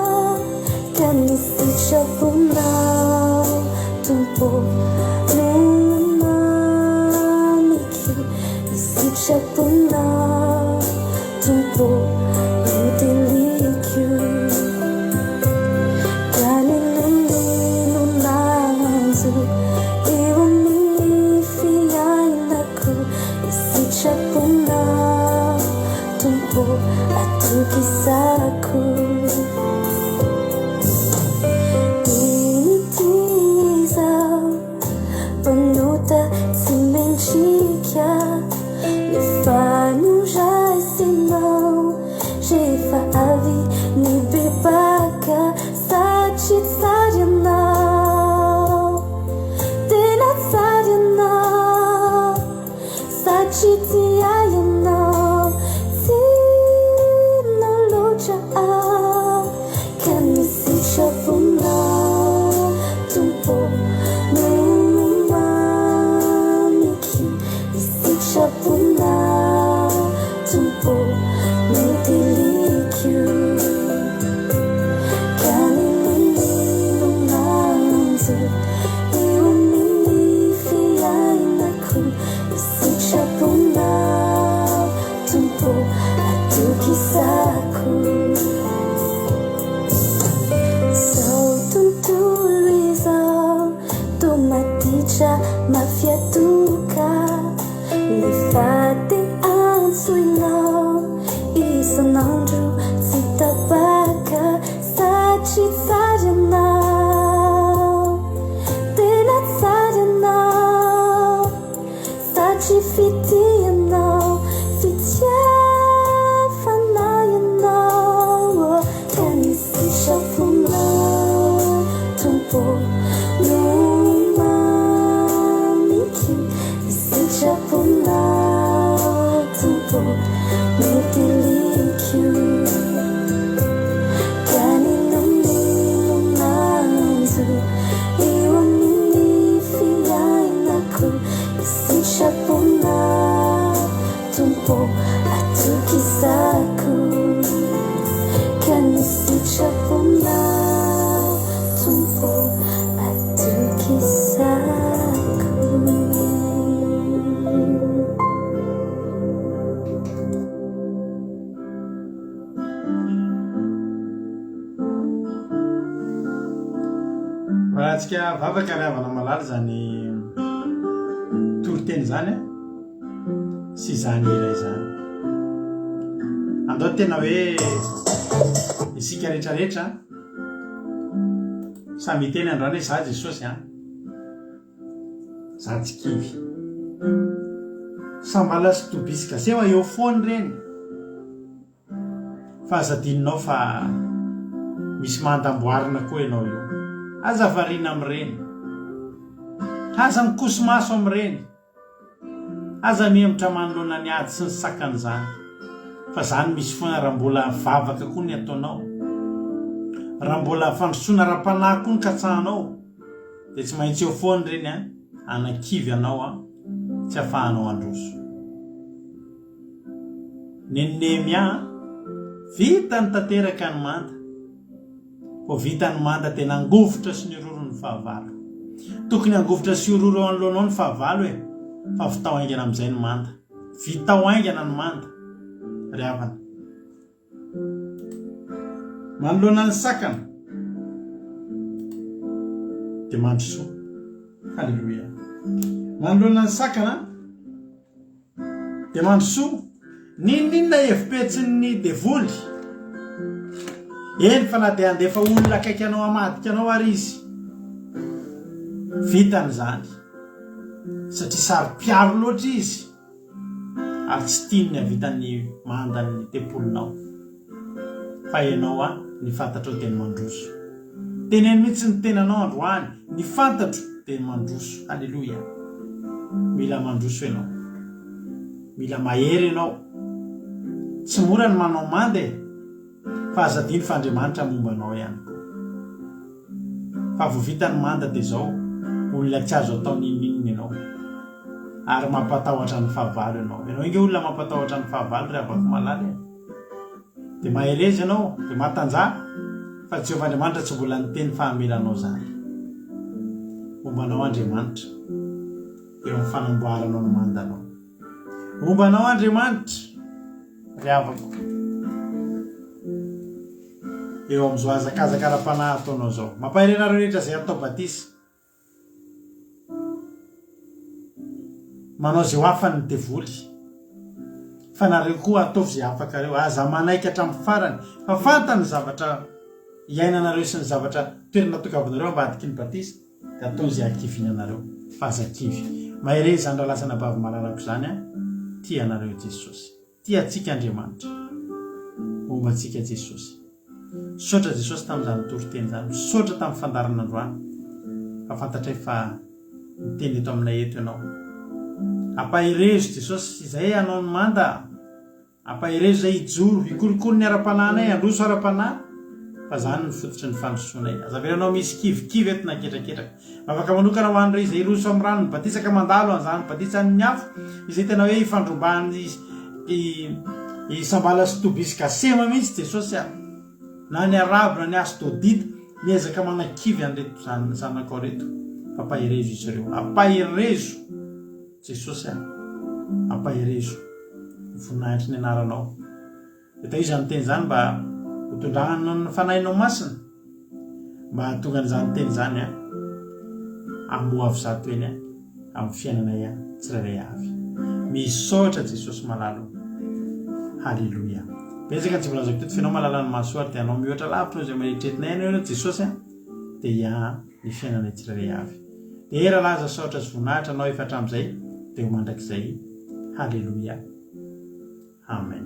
Satria fitia ianao, fitiavana ianao Ka ny sitraponao Tompo no mamiko Ny sitraponao Tompo no tiliko Ka n'inon'inona hanjo eo amin'ny fiainako Ny sitraponao Tompo atokisako Ka ny sitraponao Tompo atokisako. Rahantsika vavaka ry havana malala izany toriteny izany a sy izany hira izany. Andao tena hoe isika rehetrarehetra samy hiteny androany hoe za Jesosy a. Za tsy kivy. Sambala sy Tobisy Gasewa eo foana ireny. Fa aza adinonao fa misy manda amboarina koa ianao io. Aza variana amin'ireny. Aza mikoso-maso amin'ireny. Aza mihemotra manoloana ny ady sy ny sakan'izany. Fa izany misy foana raha mbola vavaka koa ny ataonao. Raha mbola fandrosoana ara-panahy koa ny katsahanao dia tsy maintsy eo foana ireny an, hanakivy anao an, tsy afahanao handroso. Nen'i Nehemia an, vitany tanteraka ny manda. Vao vita ny manda dia nangovitra sy niroro ny fahavalo. Tokony hangovitra sy hiroro eo anoloanao ny fahavalo e! Fa vitao haingana amin'izay ny manda. Vitao haingana ny manda, ry havana. Manoloana ny sakana dia mandrosoa. Haleloia. Manoloana ny sakana Dia mandrosoa. N'inon'inona hevi-petsin'ny devoly. Eny fa na dia handefa olona akaiky anao hamadika anao ary izy. Vitany izany. Satria saro-piaro loatra izy. Ary tsy tiany ny hahavita ny mandan'ny tempolinao. Fa ianao an, ny fantatrao dia ny mandroso. Teneno mihitsy ny tenanao androany, ny fantatro dia ny mandroso. Haleloia. Mila mandroso ianao. Mila mahery ianao. Tsy mora ny manao manda e. Fa aza adino fa Andriamanitra momba anao ihany koa. Fa vao vita ny manda dia izao, olona tsy azo atao n'inon'inona ianao. Ary mampatahotra ny fahavalo ianao. Ianao ange olona mampatahotra ny fahavalo ry havako malala e. Dia mahereza ianao, dia matanjaha, fa Jehovah Andriamanitra tsy mbola niteny fa hamela anao izany. Homba anao Andriamanitra, eo amin'ny fanamboaranao ny mandanao. Homba anao Andriamanitra, ry havako, eo amin'izao hazakazaka ara-panahy ataonao izao. Mampahery anareo rehetra izay atao batisa. Manao izay ho afany ny devoly. Fa nareo koa ataovy izay afakareo. Aza manaiky hatramin'ny farany. Fa fantany ny zavatra iainanareo sy ny zavatra toerana tokavinareo ambadiky ny batisa dia ataony izay hakiviana anareo. Fa aza kivy. Mahereza izany rahalahy sy anabavy malalako izany a. Tia anareo Jesosy. Tia antsika Andriamanitra. Momba antsika Jesosy. Misaotra Jesosy tamin'izany toriteny izany. Misaotra tamin'ny fandaharana androany. Fa fantatray fa miteny eto aminay eto Ianao. Ampaherezo Jesosy izay hanao ny manda. Ampaherezo izay hijoro, hikolokolo ny ara-panahinay, handroso ara-panahy. Fa izany no fototry ny fandrosoanay. Aza avelanao misy kivikivy eto na ketraketraka. Vavaka manokana ho an'ireo izay hiroso amin'ny ranon'ny batisa ka mandalo an'izany batisan'ny afo izay tena hoe ifandrombahan'ny i Sambala sy Toby sy Gasema mihitsy Jesosy a! Na ny Arabo na ny Asdodita miezaka manakivy an'ireto zanakao ireto fa ampaherezo izy ireo. Ampaherezo Jesosy a! Ampaherezo. Voninahitry ny anaranao. Atao izany teny izany mba ho tondrahana ny Fanahinao Masina, mba hahatonga an'izany teny izany hamoa avy zato heny amin'ny fiainanay tsirairay avy. Misaotra Jesosy malala o. Haleloia. Betsaka ny tsy voalazako teto f'Ianao mahalala ny mahasoa ary dia Anao mihoatra lavitra noho izay eritreretinay Ianao Ianao Jesosy a, dia hiaha ny fiainanay tsirairay avy. Dera, laza, saotra sy voninahitra Anao efa hatramin'izay. Dia ho mandrakizay. Haleloia. Amen.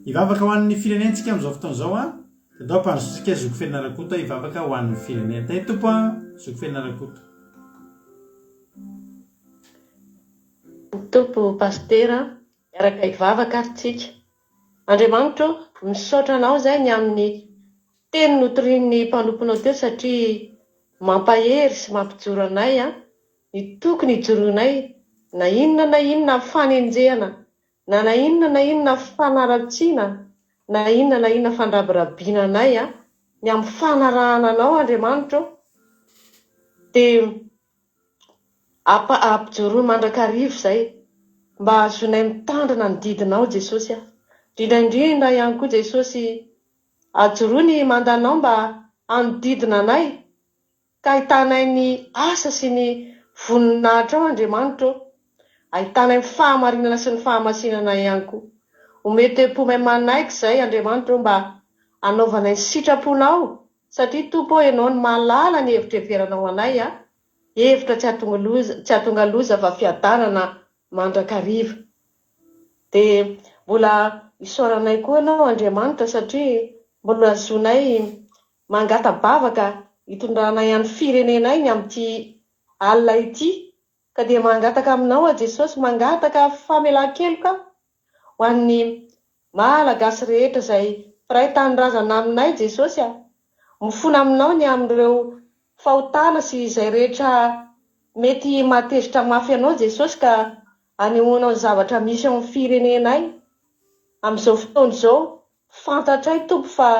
Hivavaka ho an'ny firenentsika amin'izao fotoana izao an. Dia ndao ampandrosoantsika Zoky Felina Rakoto hivavaka ho an'ny firenena. Tahin'ny Tompo an, Zoky Felina Rakoto. Tompo Pasitera, miaraka hivavaka ary tsika. Andriamanitra ô, misaotra Anao izay ny amin'ny teny notorian'ny mpanomponao teo satria mampahery sy mampijoro anay ny tokony hijoroanay na inona na inona fanenjehana na na inona na inona fanaratsiana na inona na inona fandrabirabiana anay ny amin'ny fanarahana Anao Andriamanitra ô dia Ampijoroy mandrakariva izay mba hahazoanay mitandrina ny didinao Jesosy a! Indrindra indrindra ihany koa Jesosy ajoroy ny mandanao mba hanodidina anay ka ahitanay ny asa sy ny voninahitrao Andriamanitra ô! Ahitanay ny fahamarinana sy ny fahamasinana ihany koa. Omeo toe-po may manaiky izay Andriamanitra ô mba hanaovanay ny sitraponao Satria Tompo ô Ianao no mahalala ny hevitra heveranao anay a, hevitra tsy hahatonga loza, tsy hahatonga loza fa fiadanana mandrakariva. Dia mbola isaoranay koa Ianao Andriamanitra satria mbola zonay mangata-bavaka hitondranay an'ny firenenay ny amin'ity alina ity ka dia mangataka aminao aho Jesosy mangataka famelan-keloka ho an'ny Malagasy rehetra izay mpiray tanindrazana aminay Jesosy a! Mifona aminao ny amin'ireo fahotana sy izay rehetra mety mahatezitra mafy anao Jesosy ka anehoanao ny zavatra misy ao amin'ny firenenay amin'izao fotoana izao fantatray Tompo fa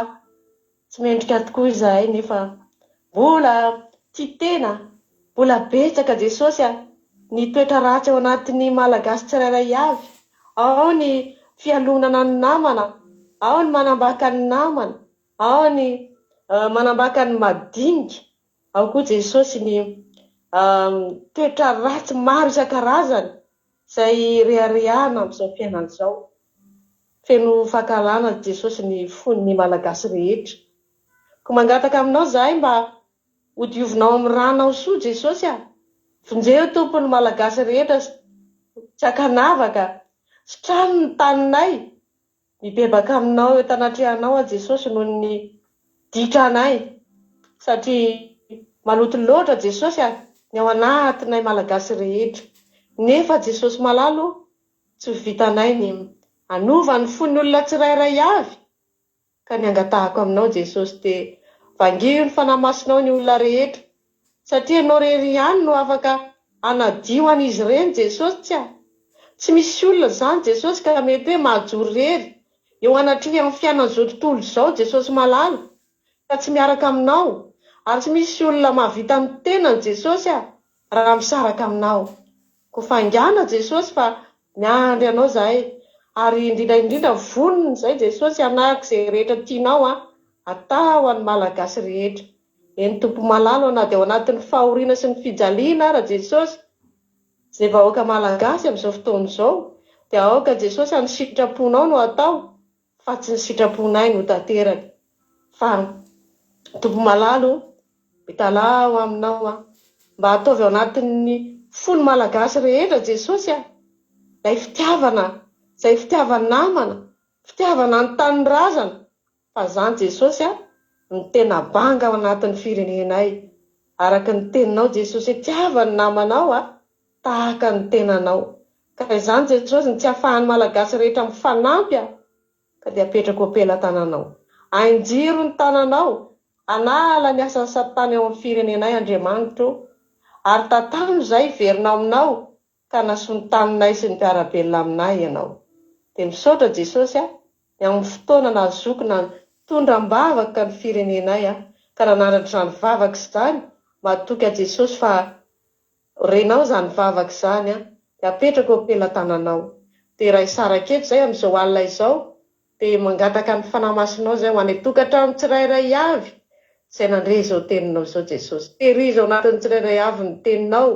Tsy mendrika tokoa izahay nefa mbola tia tena, mbola betsaka Jesosy a, ny toetra ratsy ao anatin'ny Malagasy tsirairay avy, ao ny fialonana ny namana, ao ny manambaka ny namana, ao ny manambaka ny madinika, ao koa Jesosy ny toetra ratsy maro isan-karazany izay reharehana amin'izao fiainana izao. Feno fankahalana Jesosy ny fon'ny Malagasy rehetra. Koa mangataka aminao zahay mba ho diovinao amin'ny ranao soa Jesosy a! Vonjeo Tompo ny Malagasy rehetra tsy ankanavaka, sitrano ny taninay, mibebaka aminao eto anatrehanao aho Jesosy noho ny ditranay satria maloto loatra Jesosy a ny ao anatinay Malagasy rehetra nefa Jesosy malala o Tsy ho vitanay ny hanova ny fon'ny olona tsirairay avy ka ny angatahako aminao Jesosy dia vangio ny Fanahy Masinao ny olona rehetra satria Ianao irery ihany no afaka hanadio an'izy ireny Jesosy a! Tsy misy olona izany Jesosy ka mety hoe mahajoro irery eo anatrehan'ny fiainan'izao tontolo izao Jesosy malala ka tsy miaraka aminao ary tsy misy olona mahavita ny tenany Jesosy a! raha misaraka aminao. Koa faingàna Jesosy fa miandry anao zahay ary indrindra indrindra vonona izay Jesosy hanaraka izay rehetra tianao atao an'ny Malagasy rehetra. Eny Tompo malala ô na dia ao anatin'ny fahoriana sy ny fijaliana ara Jesosy izay vahoaka Malagasy amin'izao fotoana izao dia aoka Jesosy any sitraponao no atao fa tsy ny sitraponay no tanteraka fa Tompo malala o, mitalaho aminao aho mba ataovy ao anatin'ny fon'ny Malagasy rehetra Jesosy a, ilay fitiavana, izay fitiava-namana, fitiavana ny tanindrazana fa zany Jesosy a no tena banga ao anatin'ny firenenay araka ny teninao Jesosy hoe tiava ny namanao a tahaka ny tenanao. Ka izany Jesosy ny tsy afahan'ny Malagasy rehetra mifanampy a! Ka dia apetrako am-pelatananao. Ainjiro ny tananao, hanala ny asan'i Satana eo amin'ny firenenay Andriamanitra o! Ary tantano izay hiverina ao aminao ka hanasoa ny taninay sy ny mpiara-belona aminay Ianao. Dia misaotra Jesosy a! Ny amin'ny fotoana nahazoako nitondra am-bavaka ny firenenay aho ka nanandratra izany vavaka izany, matoky an'i Jesosy fa Renao izany vavaka izany an, dia apetrako eo am-pelatananao. Dia raha hisaraka eto izay amin'izao alina izao, dia mangataka ny Fanahy Masinao izay ho any an-tokantrano tsirairay avy izay nandre izao teninao izao Jesosy. Tehirizo ao anatin'ny tsirairay avy ny teninao,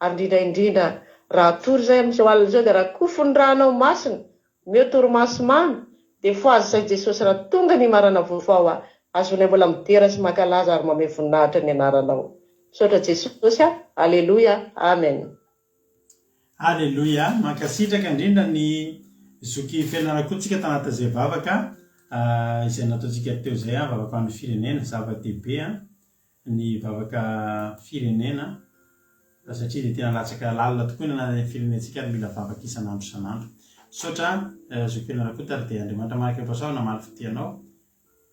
ary indrindra indrindra raha hatory izay amin'izao alina izao dia rakofy ny rànao masina, omeo torimaso mamy, dia fohazo izay Jesosy raha tonga ny marana vaovao ahazoanay mbola midera sy mankalaza ary mamehy voninahitra ny anaranao. Misaotra Jesosy a! Aleloia! Amen! Aleloia! Mankasitraka indrindra ny zoky Fenarakoa tsika tanatin'izay vavaka izay nataontsika teo izay an, vavaka ho an'ny firenena, zava-dehibe an ny vavaka firenena satria dia tena latsaka lalina tokoa ny anaran'ny firenentsika ary mila vavaka isan'andro isan'andro. Misaotra zoky Fenarakoto ary dia Andriamanitra manakaiky am-pahasoavana hamaly fitia anao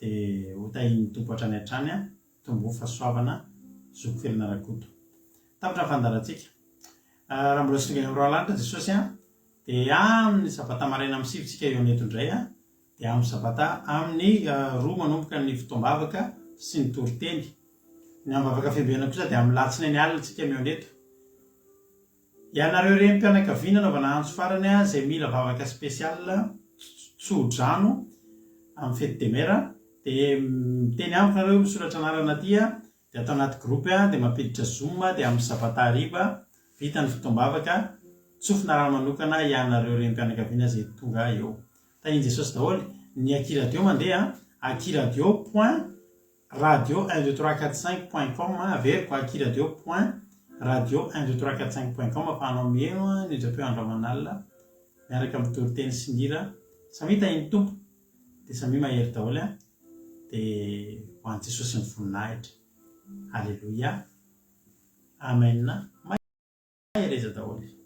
Dia ho tahian'ny Tompo hatrany hatrany an, tomboa fahasoavana Zoky Felina Rakoto. Tapitra ny fandaharantsika. Raha mbola tsy tonga eny amin'ny Roalanitra Jesosy an, dia amin'ny sabata maraina amin'ny sivy tsika eo eto indray an, dia amin'ny sabata amin'ny roa manomboka ny fotoam-bavaka sy ny toriteny. Ny amin'ny vavaka fiambenana kosa dia amin'ny latsinainy alina tsika mihaona eto. Ianareo renim-pianakaviana anaovana antso farany izay mila vavaka spécial tso-drano amin'ny fety des mères dia miteny amiko nareo misoratra anarana aty dia atao anaty groupe dia mampiditra zoom dia amin'ny sabata hariva vita ny fotoam-bavaka tsofina rano manokana ianareo renim-pianakaviana izay tonga eo. Tahin'i Jesosy daholo. Ny Aky Radio mandeha akiradio point Radio un deux trois quatre cinq point com averiko akiradio point radio un deux trois quatre cinq point com afahanao miheno ny onjam-peo andro aman'alina miaraka amin'ny toriteny sy ny hira samia tahin'ny Tompo dia samia mahery daholo an dia ho an'i Jesosy ny voninahitra Aleloia Amen mahereza daholo.